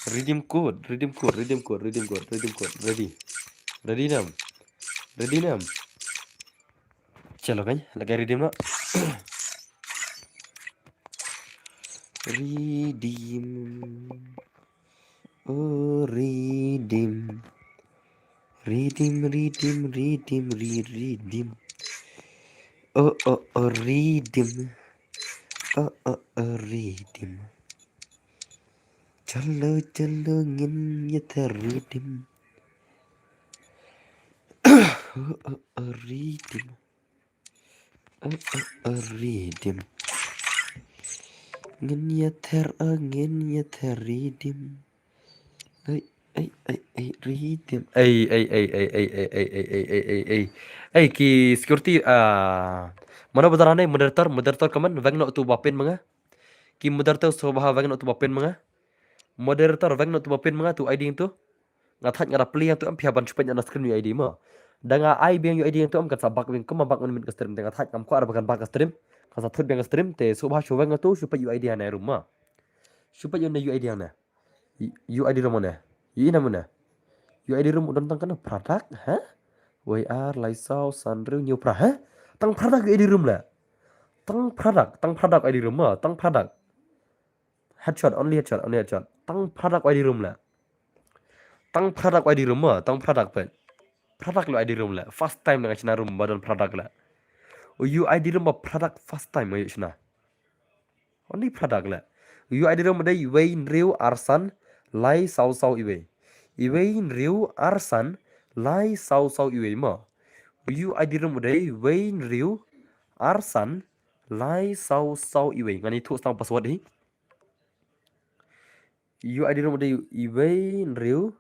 Redeem code, redeem code, redeem code, redeem code, redeem code. Ready. Ready nam. Ready nam. Chalo kan, la ka redeem noh. Redeem. Oh, redeem. Redeem, redeem, redeem, re-, redeem. Oh, oh, oh, redeem. Oh, oh, oh, redeem. Chalo, chalo, ngin ïa ther redeem. Oh, oh, oh, redeem. Oh, oh, oh, redeem. Ngin ïa ther, oh, ngin ïa ther redeem. Ai, ai, ai, ai, redeem. Ai, ai, ai, ai. Ai, ki security, ah, mano ba dara ne, moderator, moderator, kaman, weng noh tu ba pin ma nga. Ki moderator, so ba weng noh tu ba pin ma nga. Moderator, weng noh tu ba pin ma nga, tu I D tu. Nga thait nga da pli tu, em phi hap ban shu peit na screen u I D mo. Da nga ai biang U I D hangto em kan sa back biang kumba back mynmiet ka stream te nga thait ngam kwah ba kan back ka stream. Kan sa thut biang ka stream te sngewbha shu weng hangto shu peit U I D hangne ruh ma. Shu peit ïa une U I D hangne. U I D room hangne. Ïa ina mynne. U I D room u don tang kano product ha? Wei ar lai saw san hynriew hynñiew phra ha? Tang product U I D room la. Tang product, tang product U I D room ma, tang product. Headshot, only headshot, only headshot. Tang product U I D room la. Tang product U I D room ma, tang product peit. Product la U I D room la. First time nga shna room ba don product la. U I D room ba product first time nga ïoh shna. Only product la. U I D room dei wei hynriew ar san lai saw saw iwei. Iwei hynriew ar san lai saw saw iwei ma. U I D room dei wei hynriew ar san lai saw saw iwei. Ngan ïathuh tang password hi. U I D room dei iwei hynriew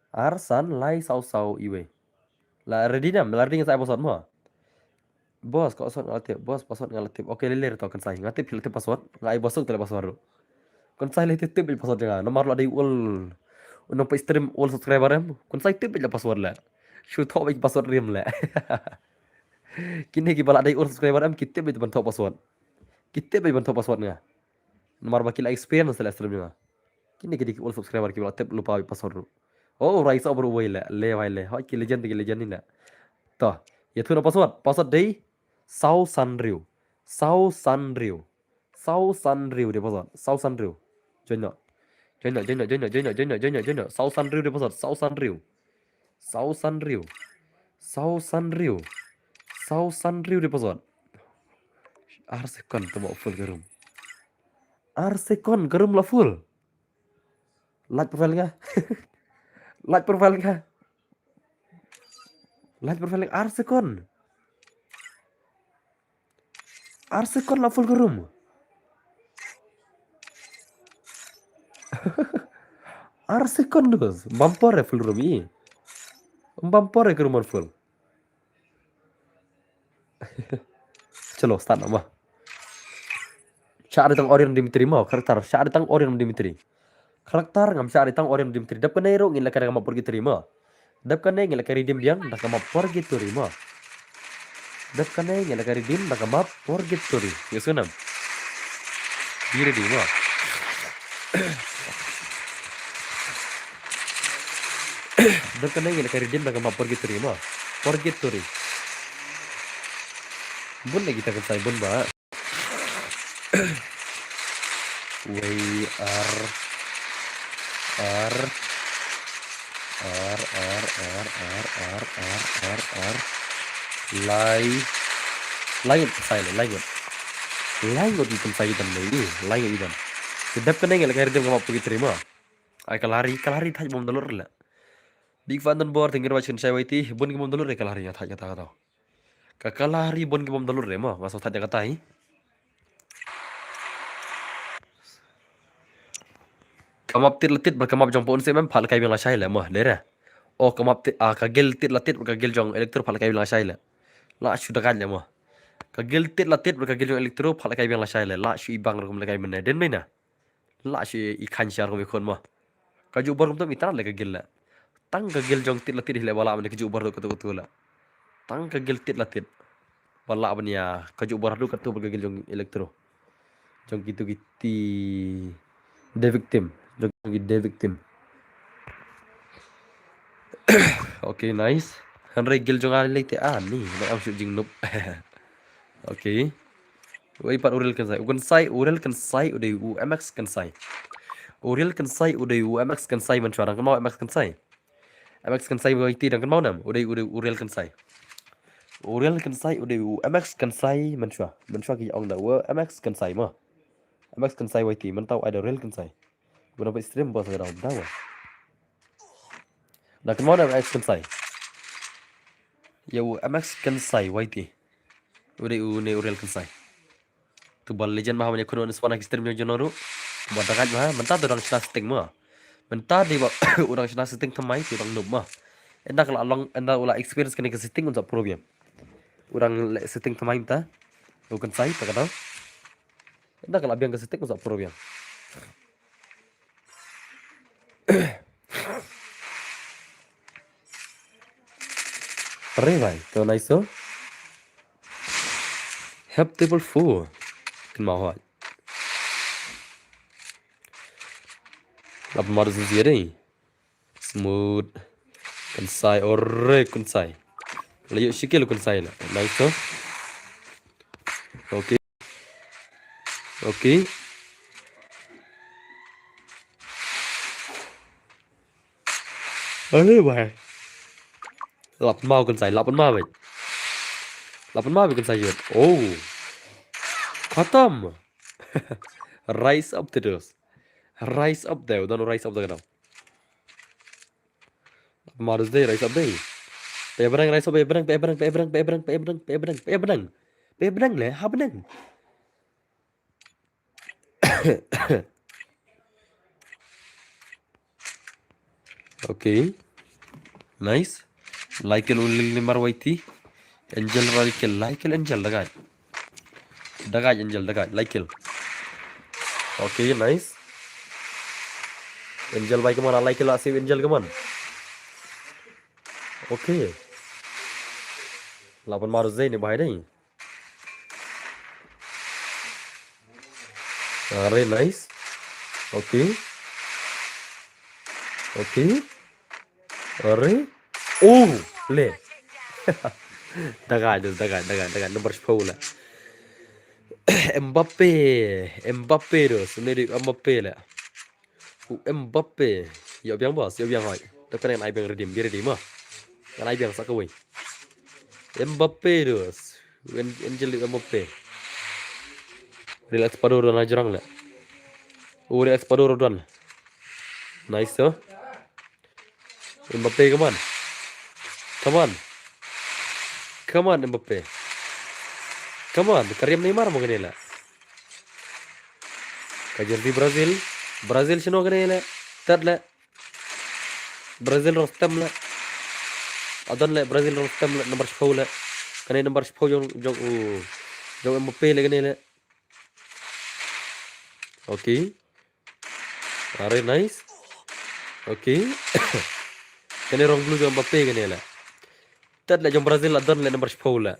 ar san lai saw saw iwei. La ready nam, la ready ngan sa ai password mo. Boss, ko password nga la tip, boss, password nga la tip. Okay, lei lei to kan sai. Nga tip, la tip password. Nga ai boss to la password ruh. Kan sai lei tip tip password jong nga. Namar la dei ul. U nongpeit stream ul subscriber em. Kan sai tip la password la. Shu thoh beit password rim la. Kine kiba la dei ul subscriber em ki tip beit ban thoh password. Ki tip beit ban thoh password nga. Namar ba ki la experience la stream jong nga. Kine ki dei ki ul subscriber kiba la tip lypa beit password ruh. Oh, rai sa bro wei la, le wei le. Hoi ki legend ki legend ni la. To, ïathuh na password. Password dei saw san hynriew. Saw san hynriew. Saw san hynriew dei password. Saw san hynriew. Join no. Join no, join no, join no, join no, join no, join no, join no. Saw san hynriew dei password. Saw san hynriew. Saw san hynriew. Saw san hynriew. Saw san hynriew dei password. Ar second to mo full ka room. Ar second ka room la full. Like profile nga. Like profile nga. Like profile nga ar second. Ar second la full ka room. Ar second dus. Bam por e full room i. Bam por e ka room ar full. Chalo, start na ma. Shah ri tang Orion Dimitri ma, character. Shah ri tang Orion Dimitri. Character ngam shah ri tang Orion Dimitri. Dep kane ruh ngin leh ka map purgatory ma. Dep kane ngin leh ka redeem biang da ka map purgatory ma. Dep kane ngin leh ka redeem da ka map purgatory. Yes, kunam. Be ready ma. Dep kane ngin leh ka redeem da ka map purgatory ma. Purgatory. Bun lagi kita kan sai bun ba. Wei ar ar ar ar lai lai ngut sai lai ngut lai ngut item sai item nei lai ngut item. Dep kane ngin leh ka redeem ka map purgatory ma. Ai ka lari ka lari thait bom dalur la. Big fan don bor tengir wachin sai waiti bun ki bom dalur ka lari thait kata kata. Ka ka lari bun ki bom dalur re mo nga so thait kata hi. Ka map tit la tit ba ka map jong pun se mem phal kai biang la shai le mo le re. O ka map tit a ka gel tit la tit ba ka gel jong electro phal kai biang la shai le. La shu dagan le mo. Ka gel tit la tit ba ka gel jong electro phal kai biang la shai le la shu ibang rukum le kai mene den mena. La shu i khan shar rukum i khon mo. Ka ju bor kum tam i tan le ka gel la. Tang ka gel jong tit la tit hi le ba la mene ka ju bor rukum tu tu la. Tang ka gel tit la tit. Ba la ban ïa ka ju bor rukum ka tu ba ka gel jong electro. Jong ki tu ki ti de victim. Jong ki de victim. Okay, nice. Hanre gel jong ale te a ni na am shu jing nup. Okay. Wei pat Uriel Kensai. U Kensai, Uriel Kensai, u dei u M X Kensai. Uriel Kensai, u dei u M X Kensai man shwa dang kynmaw M X Kensai. M X Kensai wei ti dang kynmaw nam, u dei u dei Uriel Kensai. Uriel Kensai, u dei u M X Kensai man shwa. Man shwa ki ong da u M X Kensai mo. M X Kensai wei ti man tau ai da Uriel Kensai. Guna ba stream bos ga dau dawa. Da kynmaw da M X Kensai. Ya u M X Kensai wei ti. U dei u ne Uriel Kensai. Tu ba legend ma ha mane khun wan span ha ki stream jong jong ru. Ba da kaj ma ha mynta tu dang shna setting ma. Mynta dei ba u dang shna setting thymmai tu dang noob ma. Ynda ka la long ynda u la experience kane ka setting un sa pro biang. U dang leh setting thymmai mynta. U Kensai ta ka dau. Ynda ka la biang ka setting un sa pro biang. Re bai, to nice to. Hep table four. Kynmaw hoi. Lap mar zin zia dei. Smooth. Kynsai, ore kynsai. La ïoh shi kill kynsai la. Nice to. Okay. Okay. Are bai. Lap mau kynsai, lap mau bai. Lap mau bai kynsai yut. Oh. Khatam. Rise up to those. Rise up there. Don't rise up there now. Lap mau dei, rise up dei. Pe bneng, rise up, pe bneng, pe bneng, pe bneng, pe bneng, pe bneng, pe bneng, pe bneng. Pe bneng le, ha bneng. Okay. Nice. Like el ulil ni marwaiti. Angel, like el, like el Angel, dagai. Dagai Angel, dagai, like el. Okay, nice. Angel bai kaman, like el, save Angel kaman. Okay. Lapan marus dei ni bai dei. Are nice. Okay. Okay. Are. Oh, le. Dagai, dagai, dagai, dagai. Number sepuluh la. Mbappe, Mbappe tu. Sini di Mbappe la. U Mbappe. Ïoh biang bos, ïoh biang hoi. Te kane ngan ai biang redeem, biang redeem ah. Ngan ai biang sa kawei. Mbappe tu. U An-, Angel Mbappe. Relax padu don hajrong le. U relax padu don. Nice tu. Mbappe, come on. Come on. Come on, Mbappe. Come on, ka riam Neymar mo kane la. Ka jersey Brazil. Brazil shano kane la. Tat la. Brazil rong stem la. Adon la, Brazil rong stem la, number sepuluh la. Kane number sepuluh jong, jong, uh, jong Mbappe la kane la. Okay. Are nice. Okay. Kane rong blue jong Mbappe kane la. Tat la jong Brazil la don la number sepuluh la.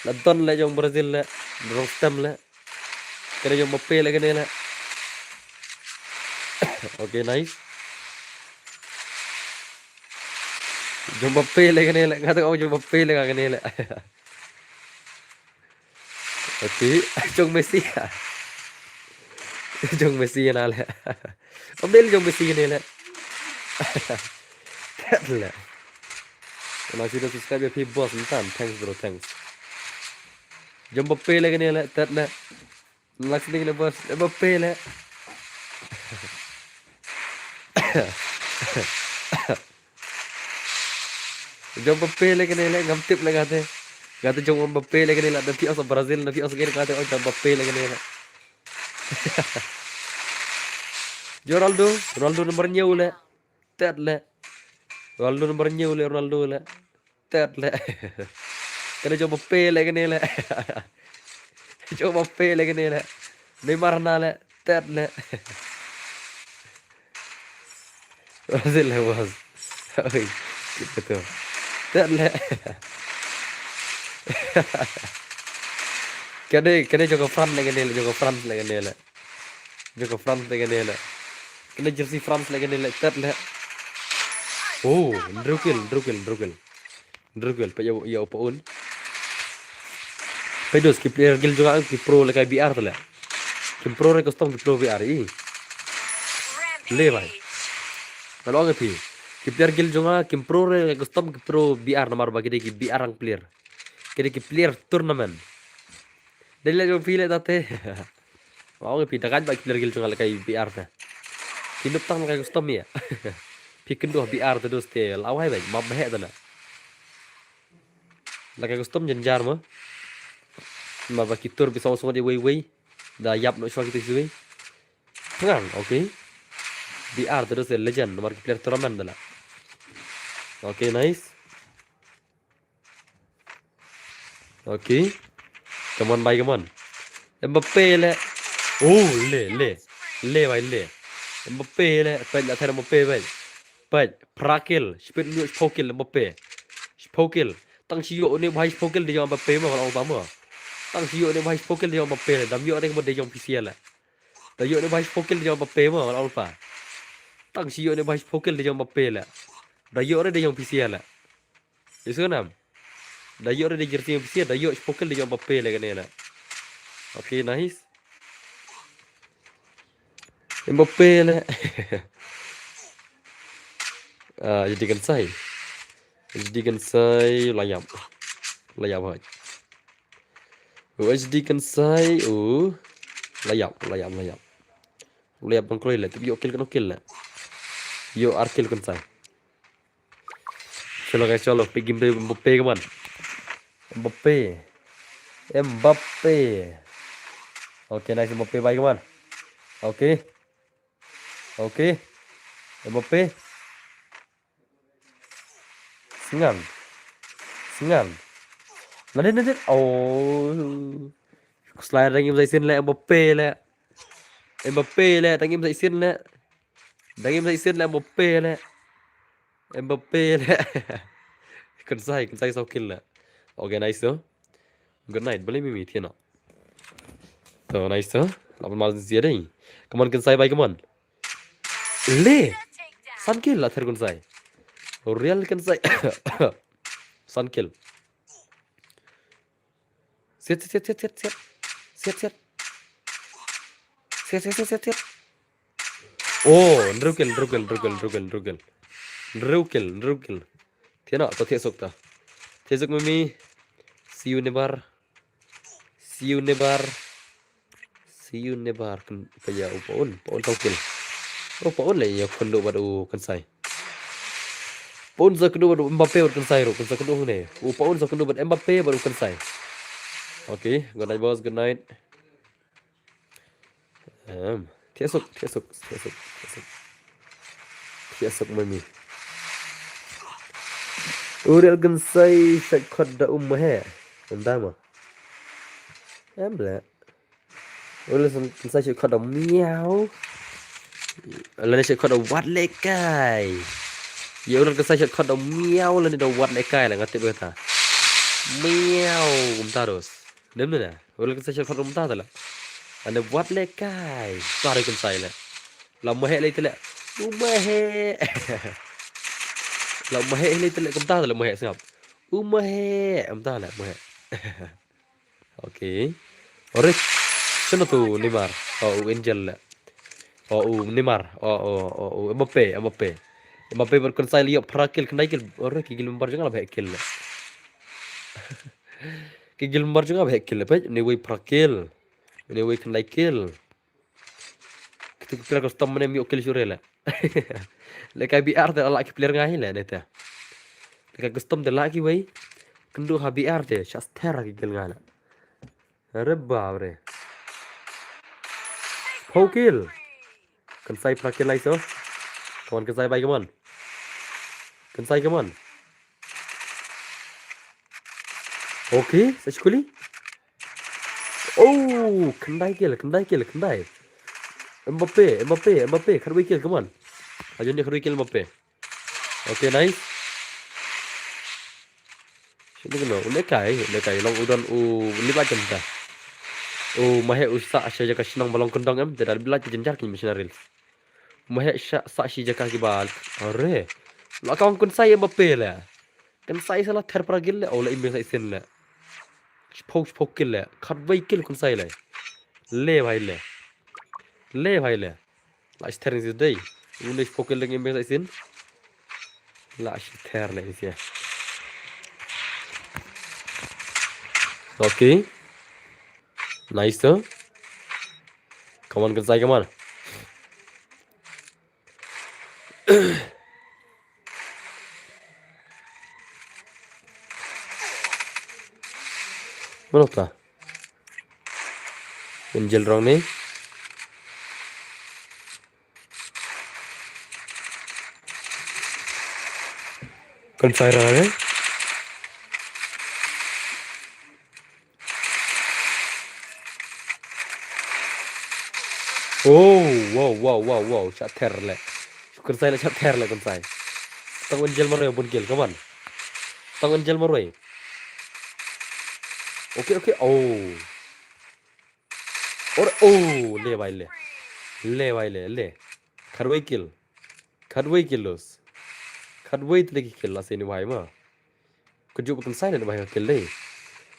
La don la jong Brazil la rong stem la. Kane jong Mbappe la kane la. Okay, nice. Jong Mbappe la kane la, nga tang ong jong Mbappe la kane la. Okay, jong Messi. Jong Messi na la. Ambil jong Messi kane la. Tat la. Kena sida subscribe ya phi boss ntan. Thanks bro, thanks. Jong Mbappe la kane la, tat la. Lak sini kena boss, Mbappe la. Jong Mbappe la kane la, ngam tip la kate. Kate jong Mbappe la kane la, da phi os Brazil, da phi os kane kate, oh, jong Mbappe la kane la. Jong Ronaldo, Ronaldo number hynñiew la. Tet la. Ronaldo number hynñiew la, Ronaldo la. Tet la. Kane jong Mbappe la kane la. Jong Mbappe la kane la. Neymar na la. Tet la. Brazil la bos. Oi, kita tu. Tet la. Kane, kane jong ka France la kane la, jong ka France la kane la. Jong ka France la kane la. Kane jersey France la kane la, tet la. Oh, hynriew kill, hynriew kill, hynriew kill. Hynriew kill, peit ïa, ïa u pa un. Peit dos, ki player guild jong nga ki pro lehkai B R te la. Kim pro re custom, ki pro B R i. Le bai. Nga la ong ïa phi. Ki player guild jong nga kim pro re custom, ki pro B R namar ba ki dei ki B R rank player. Ki dei ki player tournament. Dei la jong phi le tate. Nga ong ïa phi, da kait ba ki player guild jong nga lehkai B R te. Ki nop tang lehkai custom ïa. Phi kynduh B R te dos te la wai bai, map ba heh te la. Lehkai custom jynjar mo. Map ba ki tur bi song song dei wei wei. Da ïap noh shuwa ki tur wei. Ngang, okay. B R te dos te legend, namar ki player tournament te la. Okay, nice. Okay. Come on, bai, come on. Mbappe le. Oh, le, le. Le, bai, le. Mbappe le. Peit la thar Mbappe, bai. Peit, phra kill. Shipit ngut, shiphew kill, Mbappe. Shiphew kill. Tang shi ïoh ne bha shiphew kill de jong Mbappe mo, nga la ong ba mo. Tang shi ïoh ne bha shiphew kill de jong Mbappe le, dam ïoh ne ka ba de jong P C L le. Da ïoh ne bha shiphew kill de jong Mbappe mo, nga la ong ba. Tang shi ïoh ne bha shiphew kill de jong Mbappe le. Da ïoh ne de jong P C L le. Ïohsngew nam. Da ïoh ne de jersey jong P C L, da ïoh shiphew kill de jong Mbappe le kane le. Okay, nice. Mbappe le. Ah, H D Kynsai. H D Kynsai, la ïap. La ïap hoi. U H D Kynsai, u. La ïap, la ïap, la ïap. La ïap bang kloi le, tip ïoh kill kano kill le. Ïoh ar kill Kynsai. Chalo guys, chalo, peit game de Mbappe ka mon. Mbappe. Mbappe. Okay, nice Mbappe bye ka mon. Okay. Okay. Mbappe. Sngan. Sngan. Nadin, nadin. Oh. Slide dang im sa shisien le Mbappe le. Mbappe le, dang im sa shisien le. Dang im sa shisien le Mbappe le. Mbappe le. Kynsai, Kynsai saw kill le. Okay, nice to. Good night, balei mimi thiah noh. To, nice to. Laban mal zia dei. Come on, Kynsai bye, come on. Le. San kill la ther Kynsai. Real Kynsai. San kill. Siat, siat, siat, siat, siat. Siat, siat. Siat, siat, siat, siat, siat. Oh, hynriew kill, hynriew kill, hynriew kill, hynriew kill, hynriew kill. Hynriew kill, hynriew kill. Thiah noh, to thiah suk ta. Thiah suk mimi. See you never. See you never. See you never. Kan pa ïa u Paun, Paun saw kill. Oh, Paun le ïa kynduh bad u Kynsai. Paun sa kynduh bad u Mbappe bad Kynsai ruh, Kynsai kynduh hangne. U Paun sa kynduh bad Mbappe bad u Kynsai. Okay, good night boss, good night. Em, thiah suk, thiah suk, thiah suk, thiah suk. Thiah suk mami. U Real Kynsai shait khot da u Mahe. Ynda ma. Em ble. U Real Kynsai shait khot da miau. Lane shait khot da wat le kai. Ïa u Real Kynsai shait khot da miau lane da wat le kai la nga tip kata. Miau kumta dos. Dem ne na. U Real Kynsai shait khot kumta ta la. Ane wat le kai. Tari Kynsai le. La Mahe le te le. U Mahe. La Mahe le te le kumta ta la Mahe sngap. U Mahe. Kumta la Mahe. Okay. Ore. Shano tu Neymar. Oh, u Angel le. Oh, u Neymar. Oh, oh, oh, u Mbappe, Mbappe. Mbappe bad Kynsai le ïoh phra kill, khyndai kill. Ore, ki gil member jong nga la ba heh kill le. Ki gil member jong nga ba heh kill le. Peit, une wei phra kill. Une wei khyndai kill. Kito ki player custom mane ym ïoh kill shuh re le. Lehkai B R te la ki player nga hi le ne te. Lehkai custom te la kiwei. Kynduh ha B R te, shah sther ha ki kill nga le. Are bap re. Four kill. Kynsai phra kill lai so. Come on, Kynsai bye, come on. Kynsai, come on. Okay, sa shi kuli. Oh, khyndai kill, khyndai kill, khyndai. Mbappe, Mbappe, Mbappe, khatwei kill, come on. Ajo ne khatwei kill Mbappe. Okay, nice. Sini kena, u Lehkai, u Lehkai, long u don u lip light jynjar. U Mahe u sah sha jaka shnong ba long kyndong em, te da lip light jynjar ki missionaries. Mahe sah, sah shi jaka kiba. Are. La ka ong Kynsai Mbappe le. Kynsai sa la ther phra kill le. Oh, la im beng sa shisien le. Shiphew, shiphew kill le. Khatwei kill Kynsai le. Le bhai le. Le bhai le. La shi ther ne si dei. Une shiphew kill le im beng sa shisien. La shi ther ne si. Okay. Nice to. Come on, Kynsai, come on. Mano ta? Angel rong ni. Kynsai rong ni. Oh, wow, wow, wow, wow, shah ther le. Kynsai le shah ther le Kynsai. Tang Angel marwei bun kill, come on. Tang Angel marwei. Okay, okay. Oh. Or, oh, le bhai le. Le bhai le, le. Khatwei kill. Khatwei kill los. Khatwei tleki kill la sini bhai ma. Ka juh ba kynsai ne bhai ka kill dei.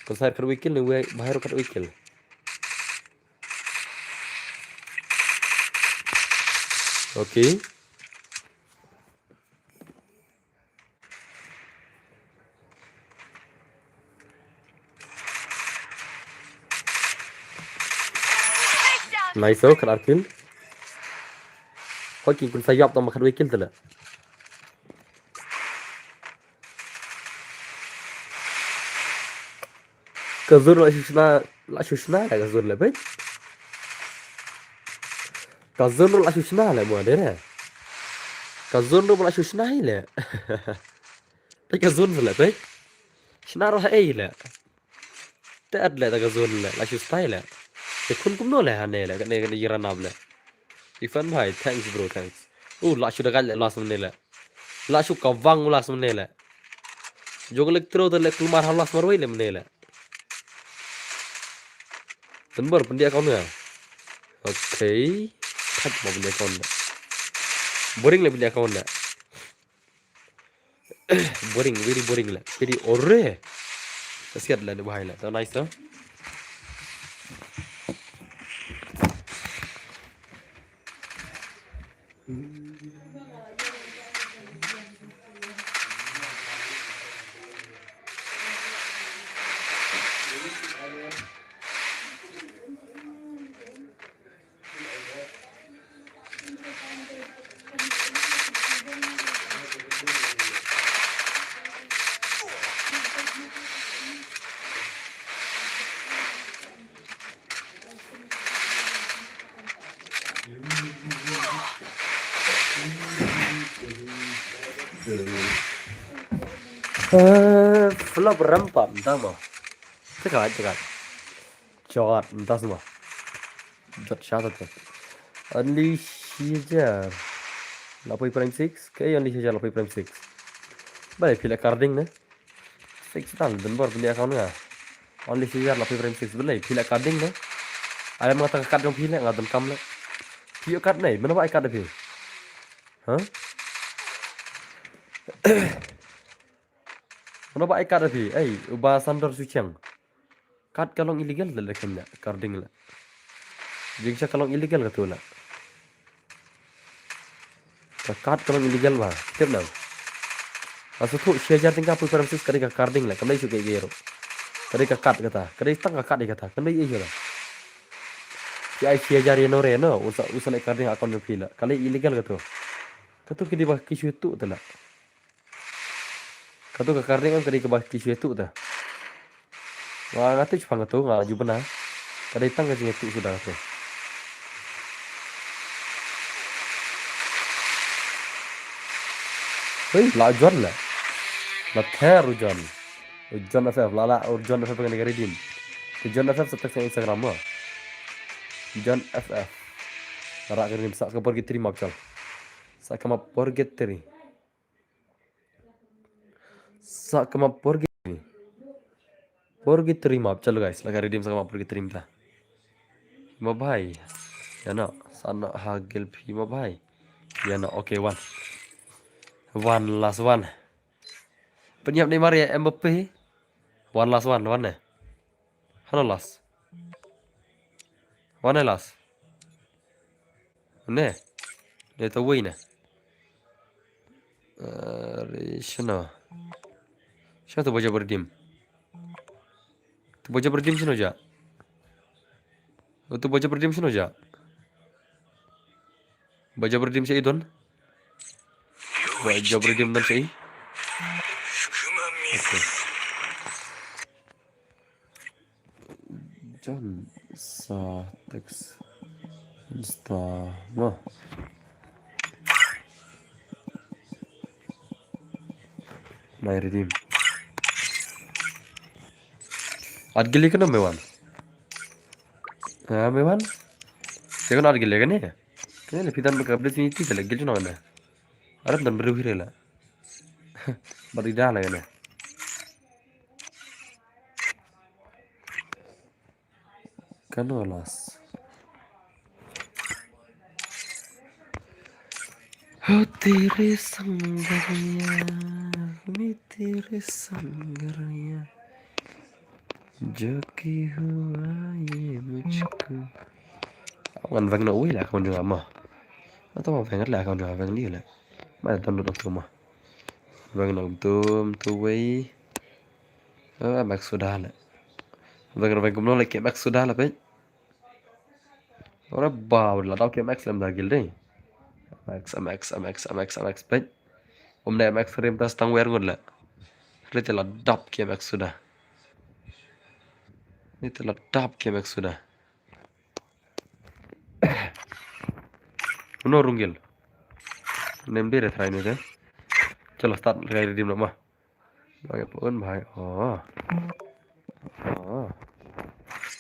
Kynsai khatwei kill ne wei bhai ruh khatwei kill. Okay. Nice, oh, khat ar kill. Hoi ki kynsai ïap tang ba khatwei kill te la. Ka zone la shu shna, la shu shna la ka zone la, peit. Ka zone la shu shna la mo dei re. Ka zone la shu shna hi la. Peit ka zone la, peit. Shna ruh ha ei la. Te at la ta ka zone la, la shu style la. Te khun kumno la hane la, kane kane jiran ab la. Ifan bhai, thanks bro, thanks. Uh, la shu da gal la last minute la. La shu ka wang last minute la. Jong electro te la kulmar ha last mar wei la minute la. Tembor pyndiah account nga. Okay. Thak ma pyndiah account la. Boring la pyndiah account la. Boring, very boring la. Very ore. Kasiat la ni bahai la. Tau nice tau. Eh, flop rampa, entah mo. Cakap, cakap. Jot, mynta semua. Jot sha ta. Only shi hajar. Lapoi prime six. Ke only shi hajar lapoi prime six. Bale phi la carding ne. Six tal, dun bor pyndiah account nga. Only shi hajar lapoi prime six. Bale phi la carding ne. Ai ma ta ka card jong phi le nga dun kam le. Phi ïoh card ne, mano ba ai card phi. Huh? Mano ba ai card phi. Ei, uba Sandor Suchiang. Card ka long illegal la, la kane, carding la. Jingshisha ka long illegal katu la. Ka card ka long illegal ba, tip nang. Nga sngewthuh shi hajar tyngka poi prime six ka dei ka carding la, kam dei shuh kaei kaei ruh. Ka dei ka card kata, ka dei tang ka card kata, kam dei ei shuh la. Phi ai shi hajar ïano re no, u sa, u sa leh carding account jong phi la. Ka long illegal katu. Katu ki dei ba ki shu ïathuh te la. Katu ka carding em ka dei kaba ki shu ïathuh te. Nga, nga tip shipang katu, nga ju bna. Ka dei tang ka jingïathuh suda katu. Hei, la John la. La ther u John. U John F F, la la, u John F F ka dei ka redeem. U John F F sa text Instagram mo. John F F. Ra ka redeem sa ka purgatory map chal. Sa ka map purgatory. Sa ka map purgatory. Purgatory map, chalo guys, la ka redeem sa ka map purgatory mynta. Mo bhai. Ïano, sa no ha gel phi mo bhai. Ïano, okay, one. One, last one. Pynïap Neymar ïa Mbappe. One last one, one ne. Hano last. One ne last. Ne. Ne to wei ne. Are shano. Shano to ba jop redeem. To ba jop redeem shano ja. To ba jop redeem shano ja. Ba jop redeem sha i don. Ba jop redeem don sha i. Okay. Jan sa text Insta mo. Nai redeem. At gili kano Mewan? Ah, Mewan? Te kano at gili kane? Kane le pidan baka beli sini ti kale gili no kane. Arap dan beri hire la. Bari dah la kane. Kano las. Ho tere sangarya, mi tere sangarya. Jo ki hua ye mujhko. Ngan veng na uwi la account jong nga ma. Ata ma veng la account jong nga veng li la. Ma download tu ma. Veng na um tu um tu wei. Ah, Max suda la. Veng veng kumno la ke Max suda la peit. Ora ba la dau ke Max lem da gil dei. Max Max Max Max Max peit. Um ne Max rim tas tang wer ngut la. Rite la dap ke Max suda. Rite la dap ke Max suda. Uno rungil. Nem dire try ni de. Chalo start lagay redeem na ma. Bhai pun bhai. Oh. Oh.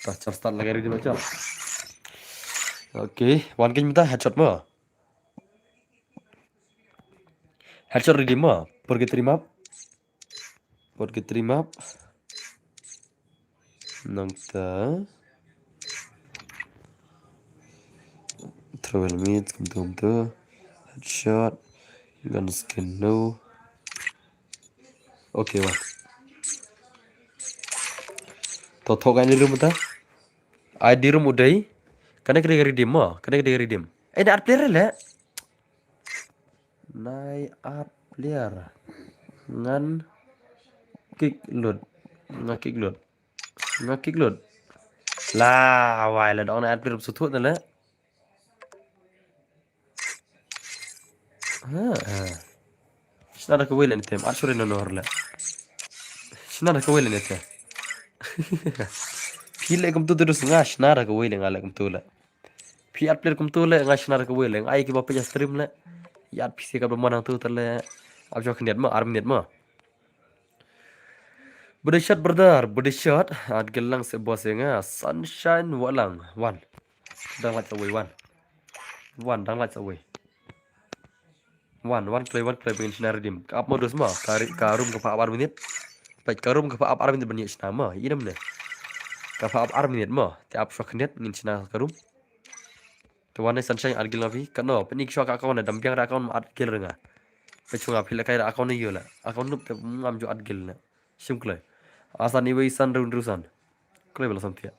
Start start lagay redeem na chalo. Okay, one game ta headshot ma. Headshot redeem ma. Purgatory map. Purgatory map. Nangta. Travel mid, kumtu kumtu. Headshot. Gun skin no. Okay, wa. To thok ani room ta. I D room u dei. Kane ka dei redeem ma. Kane ka dei redeem. Eh, na art player le. Nai art player. Ngan kick load. Nga kick load. Nga kick load. La wai la dong na art player sutut na le. Ha ha. Shna da kawai le ne tem. Art sure no no le. Shna da kawai le ne tem. Phi le kumtu tu dus nga shna da kawai le nga le kumtu le. Phi art player kumtu le nga shna da kawai le nga ai ki ba pya stream le. Ïa phi se ka ba manang tu le. Ab jok net ma, ar minute ma. Body shot brother, body shot. At gelang se boss nga Sunshine Walang. One. Dang light away one. One dang light away. One, one play, one play bangin shna redeem. Ka ap modus ma, ka ri-, ka room ka pha ap ar minute. Pait ka room ka pha ap ar minute ban ïa shna ma, idam ne. Ka pha ap ar minute ma, te ap shwa khyndiat ngin shna ka room. Te wan ne Sunshine art guild nga phi, ka no, pynïa shwa ka account ne, dam biang ra account ma art guild nga. Peit shwa nga phi la kai ra account ne ïoh la. Account nup te ngam ju art guild ne. Shim kloi. Asan iwei san run rusan. Kloi bala samtia.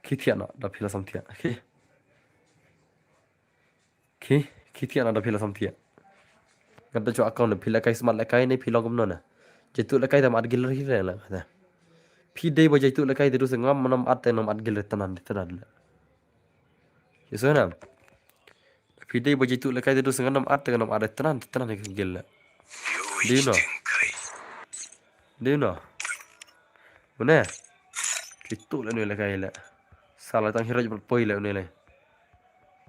Ki thiah na, da phi la samtia. Okay. Ki, ki thiah na da phi la samtia. Ngat da cho account phi la kai smart la kai ne phi long kumno na. Jaitu la kai da mat gil ri re la kata. Phi dei ba jaitu la kai de du se ngam nam at te nam at gil re tanan tanan la. Yeso na. Phi dei ba jaitu la kai de du se ngam nam at te nam at tanan tanan ke gil la. Do you know? Do you know? Une. Kitu le une le kai le. Sala tang hiroj bad poi le une le.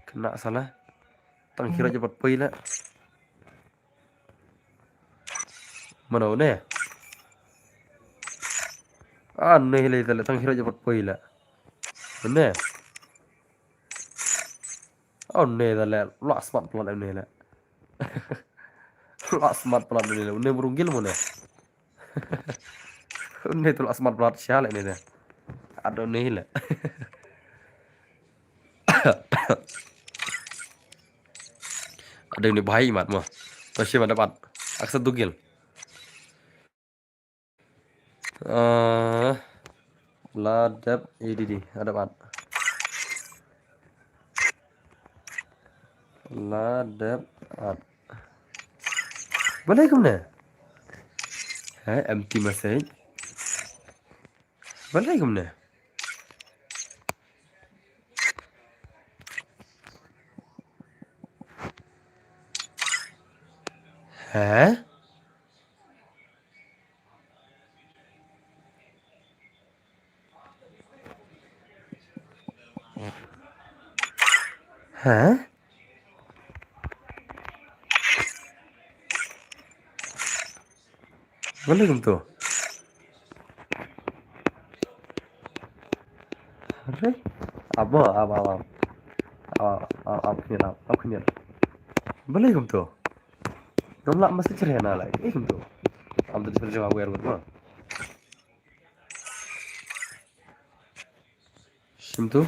Kena sala. Tang hiroj bad poi le. Mano une. Ah, une le tale tang hiroj bad poi le. Une. Oh, une tale la smart plan une le. La smart plan une le. Une burung gil mo une. Une tu la smart plan sial une de. Ado une le. Ado une bhai mat mo. To shi ma dapat. Aksa dugil. Ah, la dep A D D, la dep at. La dep at. Balei kumne? Ha, empty message. Balei kumne? Ha? Ha? Balei kumto? Are? Abo, abo, abo. Abo, abo, abo, khniat, abo, khniat. Balei kumto? Ngam lah mesti cerita na lai. Eh, kumto. Am tu cerita jawab wer ma. Kumtu.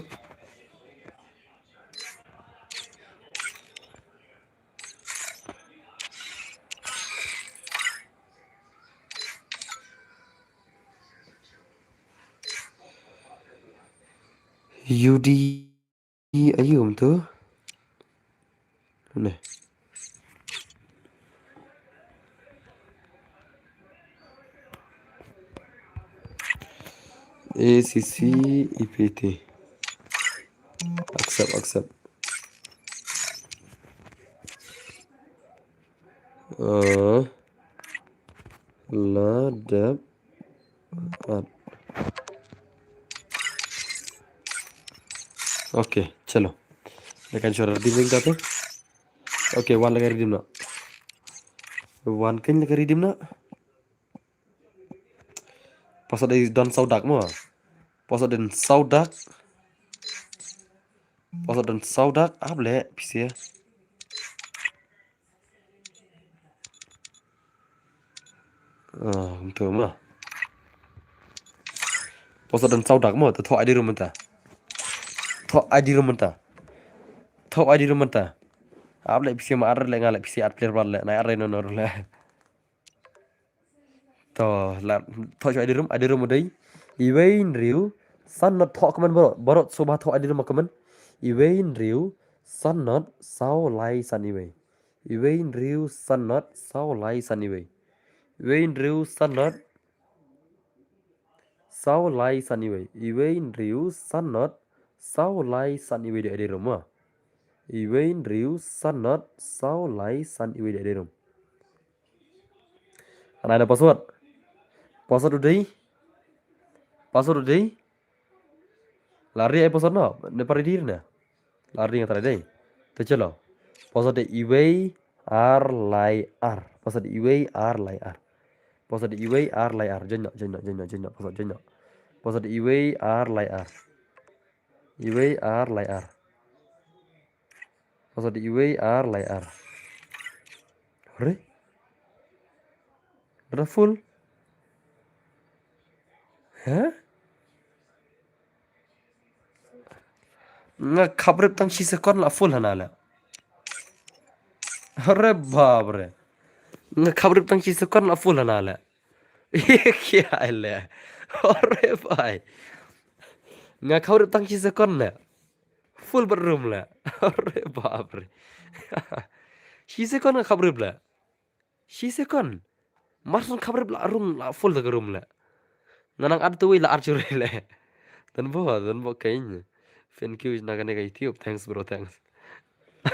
U D ayu kumtu. Ne. A C C E P T. Accept, accept. Uh, la dep. Okay, chalo. Nakan shora redeem ring ta tu. Okay, wan laka redeem na. Wan kan laka redeem na. Pasal dei don saudak mo. Pasal den saudak. Pasal den saudak ap le pisia. Ah, kumtu mo. Pasal den saudak mo, te thoh I D room mynta. Thoh I D room mynta. Thoh I D room mynta. Ap le pisia ma ar le nga le pisia at player bar le na ar no no le. To la thoh shu I D room, I D room u dei. Iwei hynriew san not thoh kumne bro. Bro so ba thoh I D room kumne. Iwei hynriew san not saw lai san iwei. Iwei hynriew san not saw lai san iwei. Iwei hynriew san not saw lai san iwei. Iwei hynriew san not saw lai san iwei dei I D room ma. Iwei hynriew san not saw lai san iwei dei I D room. Ana da password. Password u dei. Password u dei. La ri ai password no. Ne pari dir ne. La ri nga tara dei. Te chalo. Password dei iwei ar lai ar. Password dei iwei ar lai ar. Password dei iwei ar lai ar. Join no, join no, join no, join no. Password join no. Password dei iwei ar lai ar. Iwei ar lai ar. Password dei iwei ar lai ar. Hore? Dara full? Hah? Nga khaprip tang shi second la full hana le. Hore babre. Nga khaprip tang shi second la full hana le. Kia le. Hore bai. Nga khaprip tang shi second le. Full bedroom le. Hore babre. Shi second nga khaprip le. Shi second. Marsan khaprip la rung la full da ka room le. Nga nang at tuwi la archuri le. Dan bo, dan bo kain. Thank you na kane ka YouTube. Thanks bro, thanks.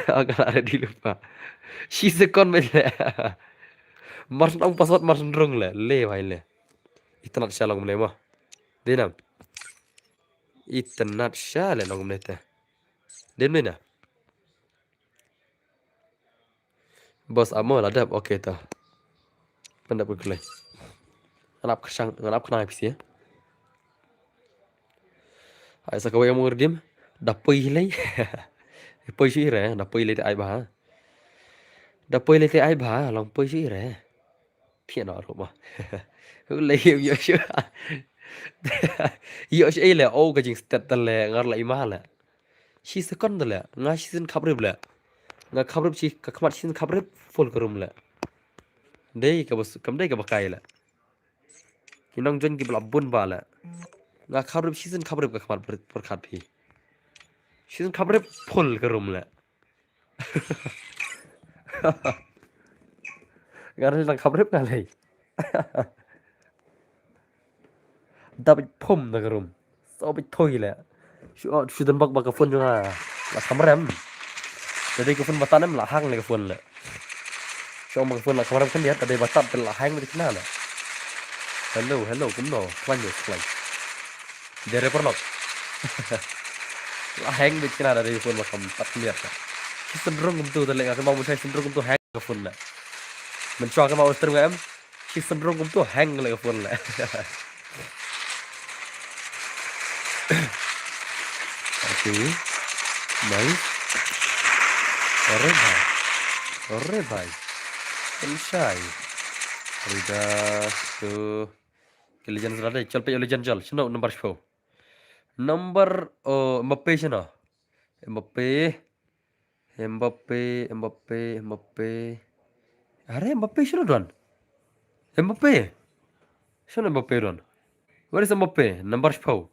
Aga la ready lupa. Shi second me le. Marsan ong password marsan rung le. Le bai le. Itanat sha long le mo. Dinam. Itanat sha le long le te. Din me na. Boss amo la dep, okay ta. Pendap ke kelai. Nganap kesang, nganap kena pisi ya. Ai sa kawai amo redeem. Da poi lei. Poi shu ire, da poi lei te ai ba. Da poi lei te ai ba, long poi shu ire. Pia no ro ba. Lei yo shu. Yo shu le o ka jing stet le ngar la ima le. Shi second le, nga shi second khaprip le. Nga khaprip shi, ka khmat shi second khaprip full ka room le. Dei ka bas, kam dei ka bakai le. Ki nong join ki bla bun ba le. Nga khaprip shi second khaprip ka khmat pyrkhat phi. Shi second khaprip full ka room le. Nga ri lang khaprip nga lei. Da bit phum da ka room. So bit thoi le. Shu, oh, shu dan bak bak ka phone jong nga. La khamrem. Jadi ka phone batan em la hang le ka phone le. Shu bak ka phone la khamrem kan dia, tadi batat la hang bit kena le. Hello, hello, kumno? Klan jo, klan. Dere perlok. La hang bit kena dari phone makam pat lihat. Shi sendrung kumtu tadi nga kena mau shai sendrung kumtu hang ka phone le. Menchua ka mau stream em. Shi sendrung kumtu hang le ka phone le. Okay. Nice. Ore bhai. Ore bhai. Menchai. Rida tu. Ke legend zra dei. Chal pe legend chal. Shino number four. Number, oh, Mbappe shano? Mbappe. Mbappe, Mbappe, Mbappe. Are, Mbappe shano don? Mbappe. Shano Mbappe don? Where is Mbappe? Number shiphew.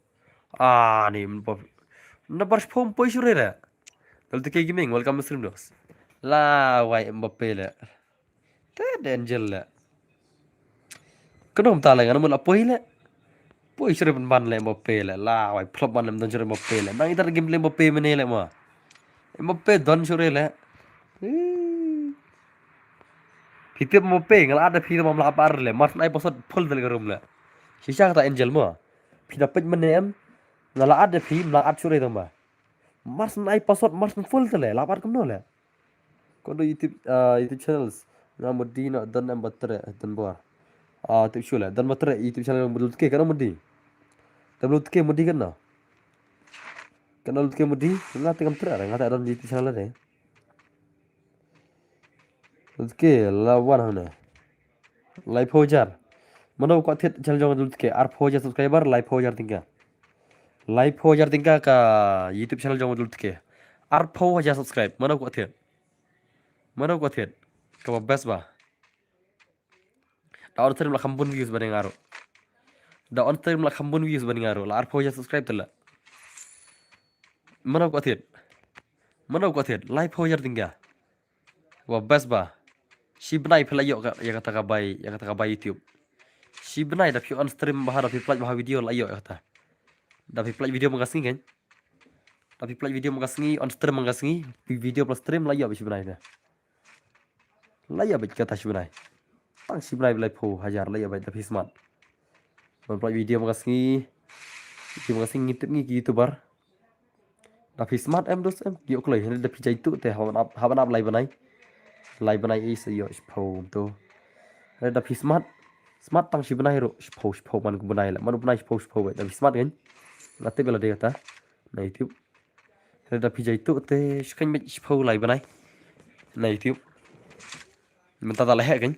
Ah, ni Mbappe. Number shiphew ym poi shuh re. Dal T K Gaming, welcome to stream dos. La wai Mbappe le. Te da Angel le. Kano mynta le ngan mut la poi le. Poi shuh re ban ban le Mbappe le. La wai flop ban le don shuh re Mbappe le. Nang ita game le Mbappe mene le ma. Mbappe don shuh re le. Eh. Phi tip Mbappe nga la da phi ma la bar le. Mar ai password full del room le. Shisha kata Angel ma. Phi da pej mene em. Nga la da phi ma la shuh re tama. Mar ai password mar full le. La bar kumno le. Kondo YouTube, ah, YouTube channels. Nga mudi na don em batre, don bor. Ah, tip shule, don batre YouTube channel mudi ke kana mudi. Don mudi ke mudi kana. Kana mudi ke mudi, nga te kam tre, nga te don YouTube channel de. Mudi ke la wan hane. Laiphew hajar. Mano kwah thied channel jong Dul Tke. Arphew hajar subscriber, laiphew hajar tyngka. Laiphew hajar tyngka ka YouTube channel jong Dul Tke. Arphew hajar subscribe. Mano kwah thied. Mano kwah thied. Kaba best ba. Da on stream la kham bun views bani nga ruh. Da on stream la kham bun views bani nga ruh. La arphew hajar subscribe te la. Mano kwah thied. Mano kwah thied. Laiphew hajar tyngka. Wa best ba. Shi bnai phi la ïoh ka, ïa kata ka bai, ïa kata ka bai YouTube. Shi bnai da phi on stream bha, da phi pynlait bha video la ïoh ïa kata. Da phi pynlait video man ka sngi kan. Da phi pynlait video man ka sngi, on stream man ka sngi, phi video plus stream la ïoh ba shi bnai da. La ïoh ba kata shi bnai. Tang shi bnai ba laiphew hajar la ïoh ba da phi smart. Ban pynlait video man ka sngi. Video man ka sngi ngi tip ngi ki YouTuber. Da phi smart em dos em, ïoh kloi, hynrei da phi jai tu te, haba nap, haba nap lai bnai. Lai bnai i sa ïoh shiphew to. Hynrei da phi smart, smart tang shi bnai ruh, shiphew, shiphew man ku bnai la, man u bnai shiphew, shiphew, da phi smart kan. Nga tip la dei kata, na YouTube. Hynrei da phi jai tu te, shikhein beit shiphew lai bnai. Na YouTube. Mynta da la heh kan.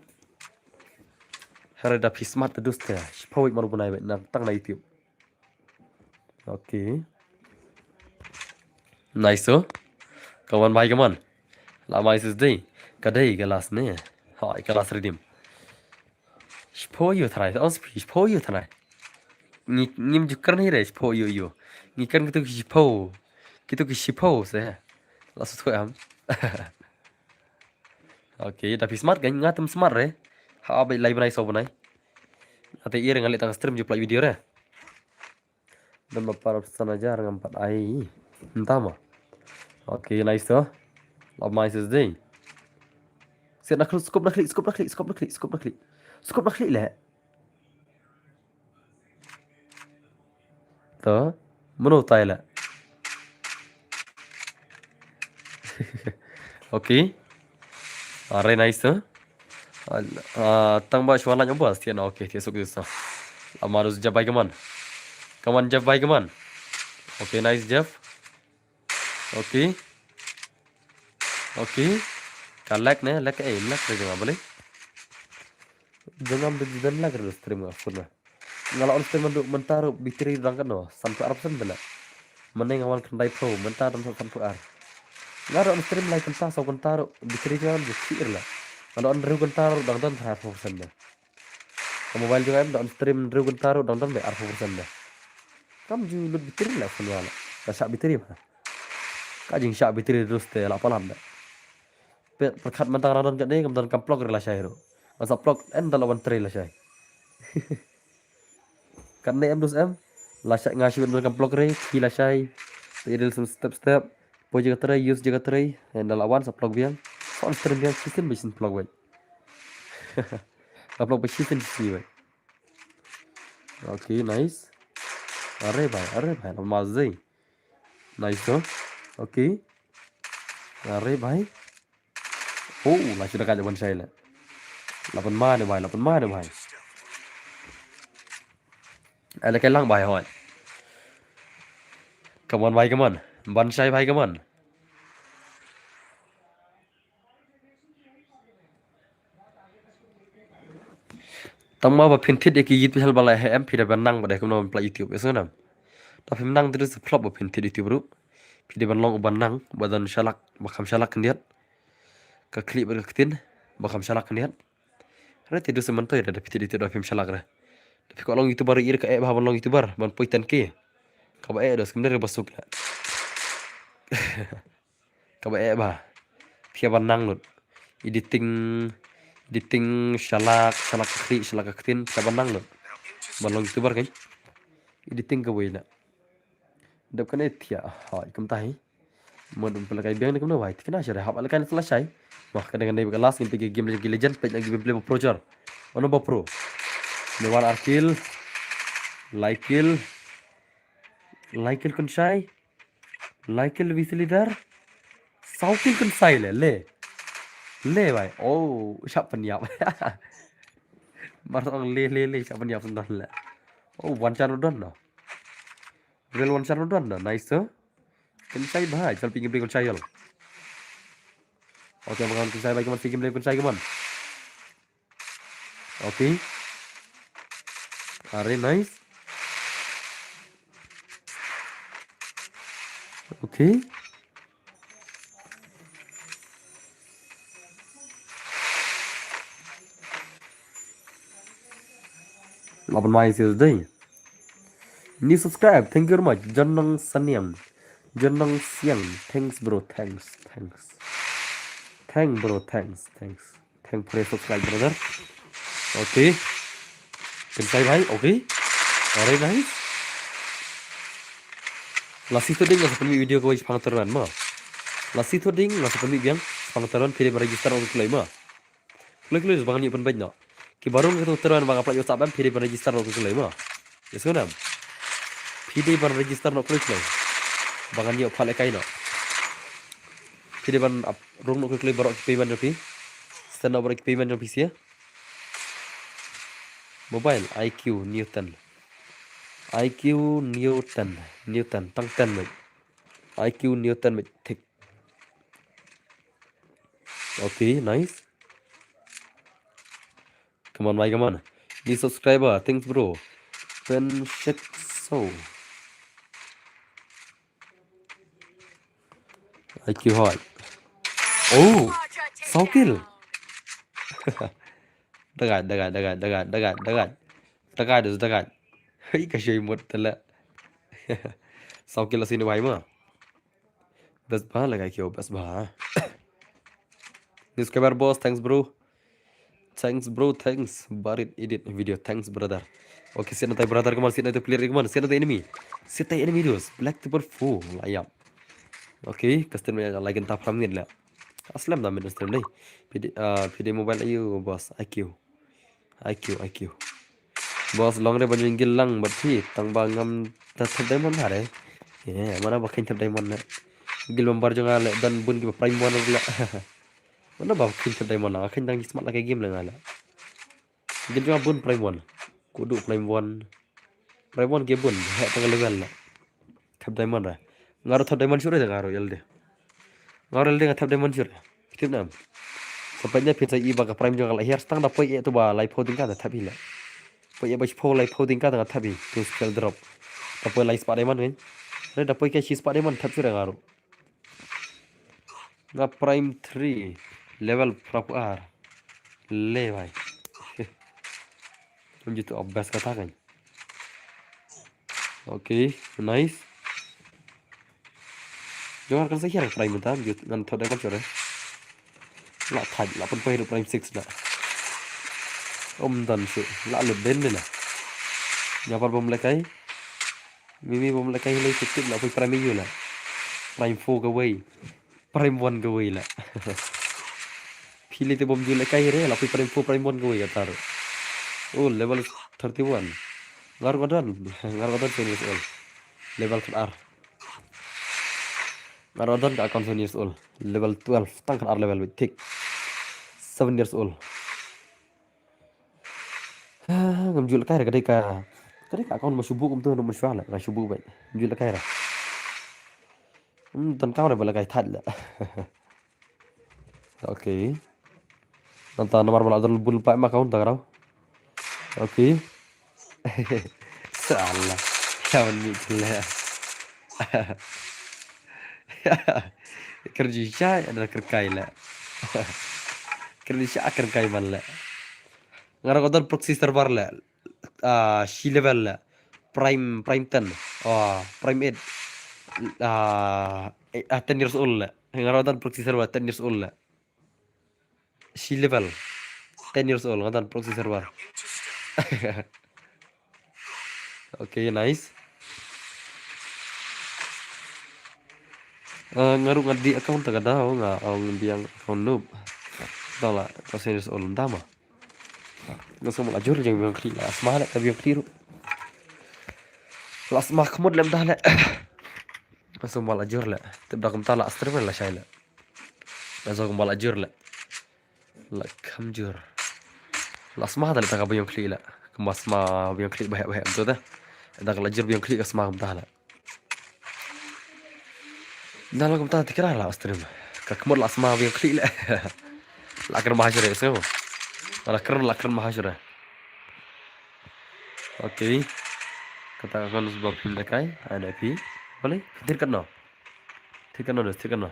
Hynrei da phi smart te dos te, shiphew man u bnai beit, na tang na YouTube. Okay. Nice to. Kawan bai kaman. La mai sis dei. Ka dei ka last ne. Hai ka last redeem. Shiphew ïoh thanai. Os shiphew ïoh thanai. Ngi ngim ju kren hi re shiphew ïoh ïoh. Ngi kren kitu ki shiphew. Kitu ki shiphew se. La sut ko am. Okay, da phi smart kan nga tem smart re. Ha bai lai bnai so bnai. Ate ïa re nga leh tang stream ju pynlait video re. Don ba para sana jar ngam pat ai. Entah ma. Okay, nice to. Love my sis dei. Siat na khlieh, scope na khlieh, scope na khlieh, scope na khlieh, scope na khlieh. Scope na khlieh le. To, mano tai le. Okay. Are nice to. Ah, tang ba shwan lany ba stian. Okay, thiah suk sa. Amarus Jeff bai kaman. Kaman Jeff bai kaman. Okay, nice Jeff. Okay. Okay. Ka lag ne, lag eh, lag re jong nga bali. Jong nga bali dan lag re stream nga phone na. Nga la on stream mynta ruh battery dang kano, sanphew ar percent bala. Mynne nga wan khyndai phew, mynta dang sanphew ar. Nga ruh on stream lai kynta, saw kynta ruh battery jong nga ju khih la. Nga la on hynriew kynta ruh dang don arphew percent da. Ka mobile jong nga em da on stream hynriew kynta ruh dang don ba arphew percent da. Kam ju lut battery la phone nga la. Ka shah battery ba. Ka jingshah battery dus te la palat da. Pyrkhat mynta nga dang don katne, kam don kam plug re lashai ruh. Nga sa plug en da la wan trei lashai. Katne em dus em. Lashai nga shu don kam plug re, ki lashai. Te ïa dei step step. Poi jaka trei, use jaka trei. En da la wan sa plug biang. Sa on stream biang, shisien ba shisien plug wei. Sa plug ba shisien shisien wei. Okay, nice. Are bhai, are bhai, la mazei. Nice to. Okay. Are bhai. Oh, la shu da ka jaban shai le. La pynma ne bhai, la pynma ne bhai. Ai la kai lang bhai hoi. Come on bhai, come on. Ban shai bhai, come on. Tang ma ba phin thied ïa ki YouTube channel ba la heh em phi da ban nang ba dei kumno ban pynlait YouTube ïa snam. Da phim nang te du sa flop ba phin thied ïa u bru. Phi dei ban long u ban nang, ba don shalak, ba kham shalak khyndiat. Ka khlieh bad ka ktien, ba kham shalak khyndiat. Re te du sa myntoi re, da phi thied ïa u da phim shalak re. Da phi kwah long YouTuber ïa ka eh bha ban long YouTuber, ban poi ten K. Kaba eh da skim re ba suk la. Kaba eh bha. Phi ïa ban nang lut. Editing, editing shalak, shalak ka khlieh, shalak ka ktien, phi ïa ban nang lut. Ban long YouTuber kan. Editing kawei na. Dep kane thiah. Ha, kumta hi. Mo dum pela kai biang ne kumno wai. Tikna share hap ala kai na sala shai. Wah, kadang kane ka last ngin pegi game Legend, Legend, pej lagi gameplay ba pro jar. Ono ba pro. Ne wan ar kill. Lai kill. Lai kill kun shai. Lai kill visi leader. Saw kill kun shai le, le. Le bai. Oh, shap pynïap. Mar ong le, le, le, shap pynïap sendon le. Oh, wan shar don no. Rel wan shar don na, nice to. Kun shai bha, jal pingin bring kun shai yol. Okay, makan kun shai bha, kaman pingin bring kun shai kaman. Okay. Are nice. Okay. Laban mai sih dei. Ni subscribe, thank you very much. Janang Saniang. Janang Siang. Thanks bro, thanks, thanks. Thank bro, thanks, thanks. Thank for your subscribe brother. Okay. Kun shai bhai, okay. Very nice. Lasi tu ding lasi pynmih video kawei shipang teran ma. Lasi tu ding lasi pynmih biang shipang teran phi dei ban register ong kloi ma. Kloi kloi ba ngan ïoh pynbeit noh. Ki baroh kito teran ba nga pynlait WhatsApp em phi dei ban register noh kloi kloi ma. Yes ko nam. Phi dei ban register noh kloi kloi. Ba ngan ïoh phah lehkai noh. Phi dei ban ap rung noh kloi kloi baroh ki payment jong phi. Send noh baroh ki payment jong phi sha Mobile, I Q Neo ten. I Q Neo ten. Neo ten. Tang ten mate. I Q Neo ten mate. Thik. Okay, nice. Come on, bhai, come on. New subscriber. Thanks, bro. Pen shit so. I Q high. Oh, saw kill. Dagat, dagat, dagat, dagat, dagat, dagat. Dagat, dagat. Hei, ka shei mut tala. Saw kill la sini bhai ma. Best bha la ka I Q, best bha. New subscriber boss, thanks bro. Thanks bro, thanks. Barit edit video, thanks brother. Okay, sit na tai brother, come on, sit na tai player, come on, sit na tai enemy. Sit tai enemy dos. Black triple four, la yap. Okay, custom me like and tap ram ngin la. Aslem da min stream dei. P D, ah, P D mobile ayu boss, I Q. I Q, I Q. Boss long re ban jingil lang bad phi tang ba ngam ta thep diamond ha re. Ye, mana ba khin thep diamond ne. Gil member jong ale dan bun ki ba prime one le. Mana ba khin thep diamond la, khin dang smart la ke game le ngala. Gil jong bun prime one. Kudu prime one. Prime one ke bun, he tang level la. Thep diamond ra. Ngaro thep diamond sure ngaro elde. Ngaro elde nga thep diamond sure. Tip nam. Sampai nya pin sa i ba ka prime jong la hiar stang da poi e tu ba lai pho ding ka da thep hi la. Poi e ba pho lai pho ding ka da thep hi. Tu skill drop. Da poi lai spot diamond kan. Re da poi ke shi spot diamond thep sure ngaro. Nga prime three level prap ar. Le bhai. Tum jitu obvious kata kan. Okay, nice. Jong kan sa hiar prime ta jut ngan thot da kan sure. La thaj la pun pai prime six la. Om dan su la lut den la. Nyapar bom lekai. Mimi bom lekai le tip tip la poi prime yu la. Prime four kawei. Prime one kawei la. Phi le te bom ju lekai re la poi prime four prime one kawei ka tar. Oh, level thirty one. Ngar ko don. Ngar ko don seven years old. Level khat ar. Ngar ko don ka account seven years old. Level twelve tang khat ar level wait tik. Seven years old. Ah, ngam ju lekai re ka dei ka. Ka dei ka account ma shu buh kumtu ngam shu la. Nga shu buh bad. Ngam ju lekai re. Hmm, don ka re ba lekai thad la. Okay. Nanta namar ba la don bun pa ma account ta ka rau. Okay. Salah. Ka man mi chile. Kerji sha ada kerkai le. Kerji sha kerkai man le. Ngarok don proxy server le. Ah, shi level le. Prime, Prime ten. Ah, Prime eight. Ah, eh, ah, ten years old le. Ngarok don proxy server ten years old le. Shi level. Ten years old, nga don proxy server. Okay, nice. Eh, nga ruh nga dei account ta ka daw, nga ong biang account noob. Daw la, ten years old, ym da ma. Nga sngewbha la jur jong biang khlieh la, sma le ka biang khlieh ruh. La sma khmut lem da le. Nga sngewbha la jur le. Tip da kumta la stream la shai le. Nga sngewbha la jur le. La kham jur. La sma da le ta ka biang khlieh le. Kumba sma biang khlieh baheh baheh tu da. Da ka la jur biang khlieh ka sma kumta le. Da la kumta tikra la stream. Ka khmut la sma biang khlieh le. La kren ba ha shuh re sngew. La kren, la kren ba ha shuh re. Okay. Kata ka kon ba phin da kai, ai na phi. Boleh, khatir katno. Thik katno, thik katno.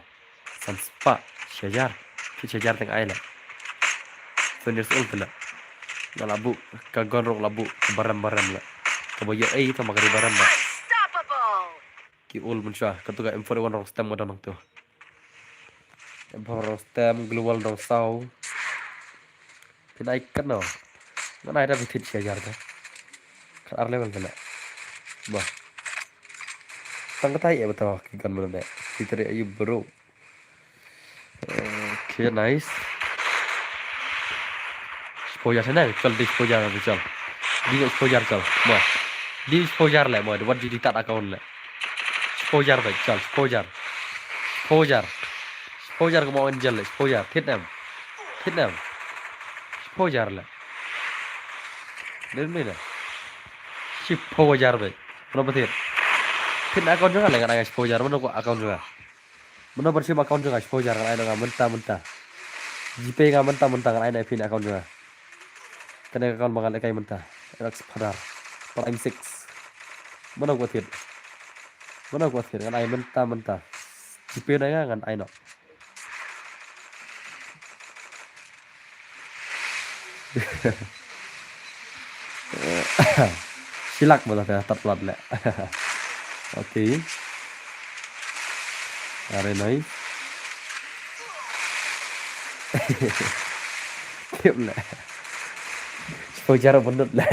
San spah, shi hajar. Ki shi hajar teng ai la. Ten years old la. Nga la buh, ka gun ruh la buh, ka barem barem la. Kaba ïoh ei, tang ba ka dei barem ba. Ki ul mynshuwa, katu ka M forty-one rong stem nga don nangtu. M forty-one rong stem, global rong saw. Phin ai katno. Ngan ai da phi thied shi hajar te. Khat ar level te la. Bah. Tang katai ïa bata ki gun mynne. Phi trei ayu bro. Okay, nice. Shiphew hajar te na, chal, dei shiphew hajar te chal. Dei shiphew hajar chal. Bah. Dei shiphew hajar le, bah, wat ju dei tad account le. Shiphew hajar te chal, shiphew hajar. Shiphew hajar. Shiphew hajar kumba ong Angel le, shiphew hajar. Thied em. Thied em. Shiphew hajar le. Dei, dei, dei. Shiphew hajar beit. Mano ba thied? Thied na account jong nga le, ngan ai shiphew hajar. Mano ka account jong nga? Mano ba shim account jong nga, shiphew hajar ngan ai na nga mynta mynta. GPay nga mynta mynta, ngan ai na phi na account jong nga. Kane ka account ba nga lehkai mynta. Alex Phadar. Prime six. Mano ka thied? Mano ka thied? Ngan ai mynta mynta. GPay na nga, ngan ai noh. Shi lak ba la tad palat le. Okay. Are noi. Tip le. Shiphew hajar bynta le.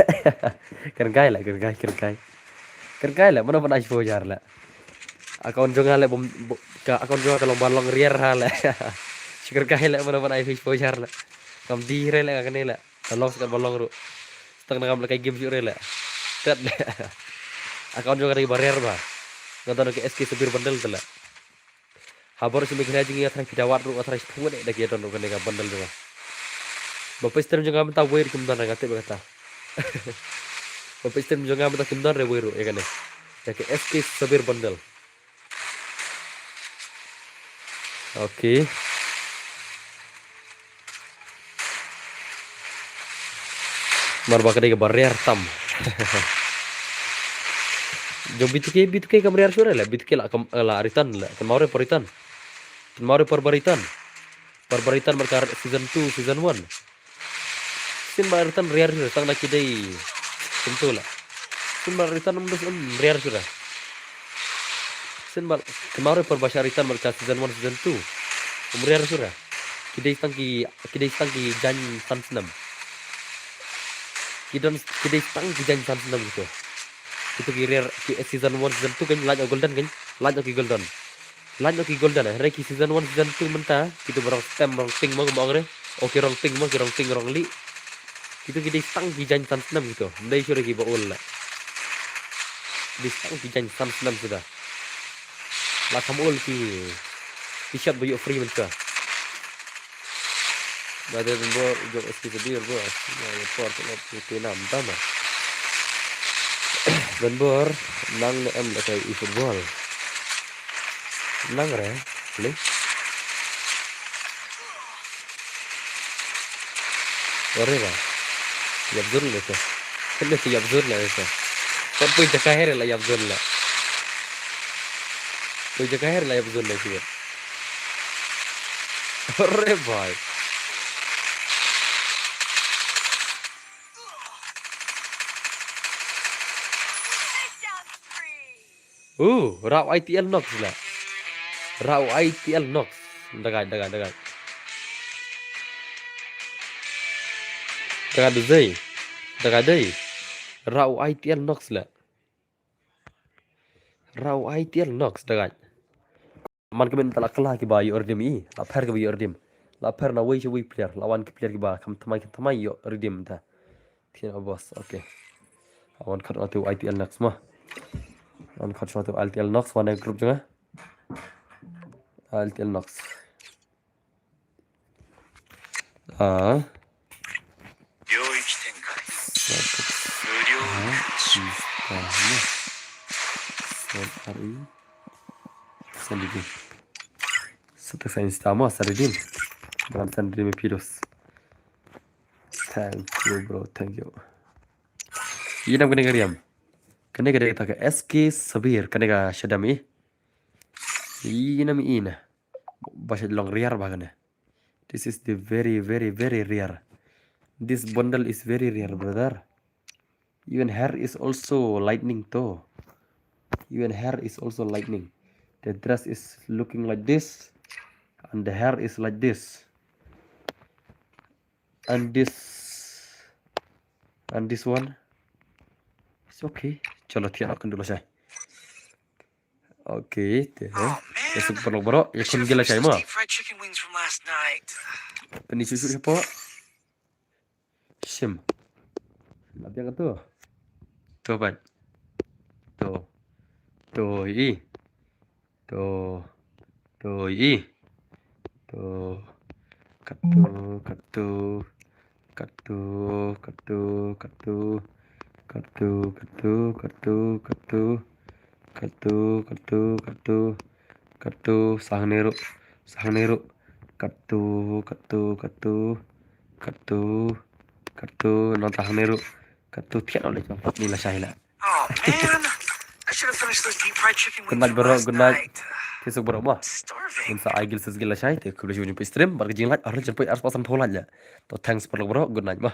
Kyrkai le, kyrkai, kyrkai. Kyrkai le, mano ban ai shiphew hajar le. Account jong nga le bym, bym, ka account jong nga ka long ba long rier ha le. Shi kyrkai le, mano ban ai shiphew hajar le. Kam dei re le kane le. Ka long sa ka ba long ruh. Tang na ngam lehkai game shuh re le. Tet le. Account jong nga dei ba rier ba. Nga don ka SK Sabir bundle te le. Ha bor shu Meghalaya jong ngi, nga tharai phi da wad ruh, nga tharai shiphew ngut da ki don ruh kane ka bundle jong nga. Ba peit stream jong nga mynta wei ruh kim don re, nga tip ba kata. Ba peit stream jong nga mynta kim don re wei ruh ïa kane. Ïa ka SK Sabir bundle. Okay. Mar ba ka dei kaba rier tam. Jong B two K, B two K kam rier shuh re le, B two K la kam, la return le, kynmaw re por return. Kynmaw re por ba return. Por ba return marka season two, season one. Sien ba return rier shuh re, tang na ki dei kumto le. Sien ba return ym dus ym rier shuh re. Sien ba, kynmaw re por ba shah return marka season one, season two. Ym rier shuh re. Ki dei tang ki, ki dei tang ki jaiñ san snem. Ki don, ki dei tang ki jaiñ san snem kito. Kito ki rier, ki season one, season two kan lait o golden kan, lait o ki golden. Lait o ki golden, hynrei ki season one, season two mynta, kito ba rong stem, rong pink mo, mo ong re. O ki rong pink mo, ki rong pink, rong lieh. Kito ki dei tang ki jaiñ san snem kito. Ym dei shuh re ki ba old le. Dei tang ki jaiñ san snem suda. La kham old ki, ki shot ba ïoh free mynta. Ba dei Donbor u jong SK Sabir ba. Ba ïa por ka lot u te nam tama. Donbor nang ne em lehkai i football. Nang re, le. Ore ba. Ïap zur le te. Kene te ïap zur le te. Poi jaka her la ïap zone la. Poi jaka her la ïap zone la sibet. Arre bhai. Uh, rau I T L Nox la. Rau I T L Nox. Dagai, dagai, dagai. Dagai duzei. Dagai dei. Rau I T L Nox la. Rau I T L Nox dagai. Man ka min ta la kala kiba ïoh redeem i. La pher kiba ïoh redeem. La pher na wei sha wei player. La wan ki player kiba kham thymmai kham thymmai ïoh redeem ta. Thin a boss. Okay. Wan khot na tu I T L Nox ma. Wan khot na tu I T L Nox wan group jong nga. I T L Nox. Ah. Send redeem. Send redeem. Bram send redeem pidos. Thank you, bro. Thank you. Ïa nam kane ka riam. Kane ka dei ta ka S K Sabir. Kane ka shadam i. Ïa nam i na. Ba sha long rare ba kane. This is the very, very, very rare. This bundle is very rare, brother. Even hair is also lightning too. Even hair is also lightning. The dress is looking like this, and the hair is like this. And this, and this one, it's okay. Chalo, thiah kan dulu saya. Okay, te. Te suk paralok baroh, ïa khun gila shai mo. Pynïasoh shuh shuh hapoh. Shim. Lap ïa katu. To ban. To. To i. To. To i. To. Katu, katu. Katu, katu, katu. Katu, katu, katu, katu. Katu, katu, katu. Katu, sa hangne ruh. Sa hangne ruh. Katu, katu, katu. Katu, katu, nangta hangne ruh. Katu, thiah noh leh jong pat ni la shai la. Good night baroh, good night. Te suk baroh mo. Ngin sa ai gilsas gila shai te khublei shibun jong phi stream bad ka jinglike ar jong phi ar spah sanphew like la. To thanks paralok baroh, good night mo.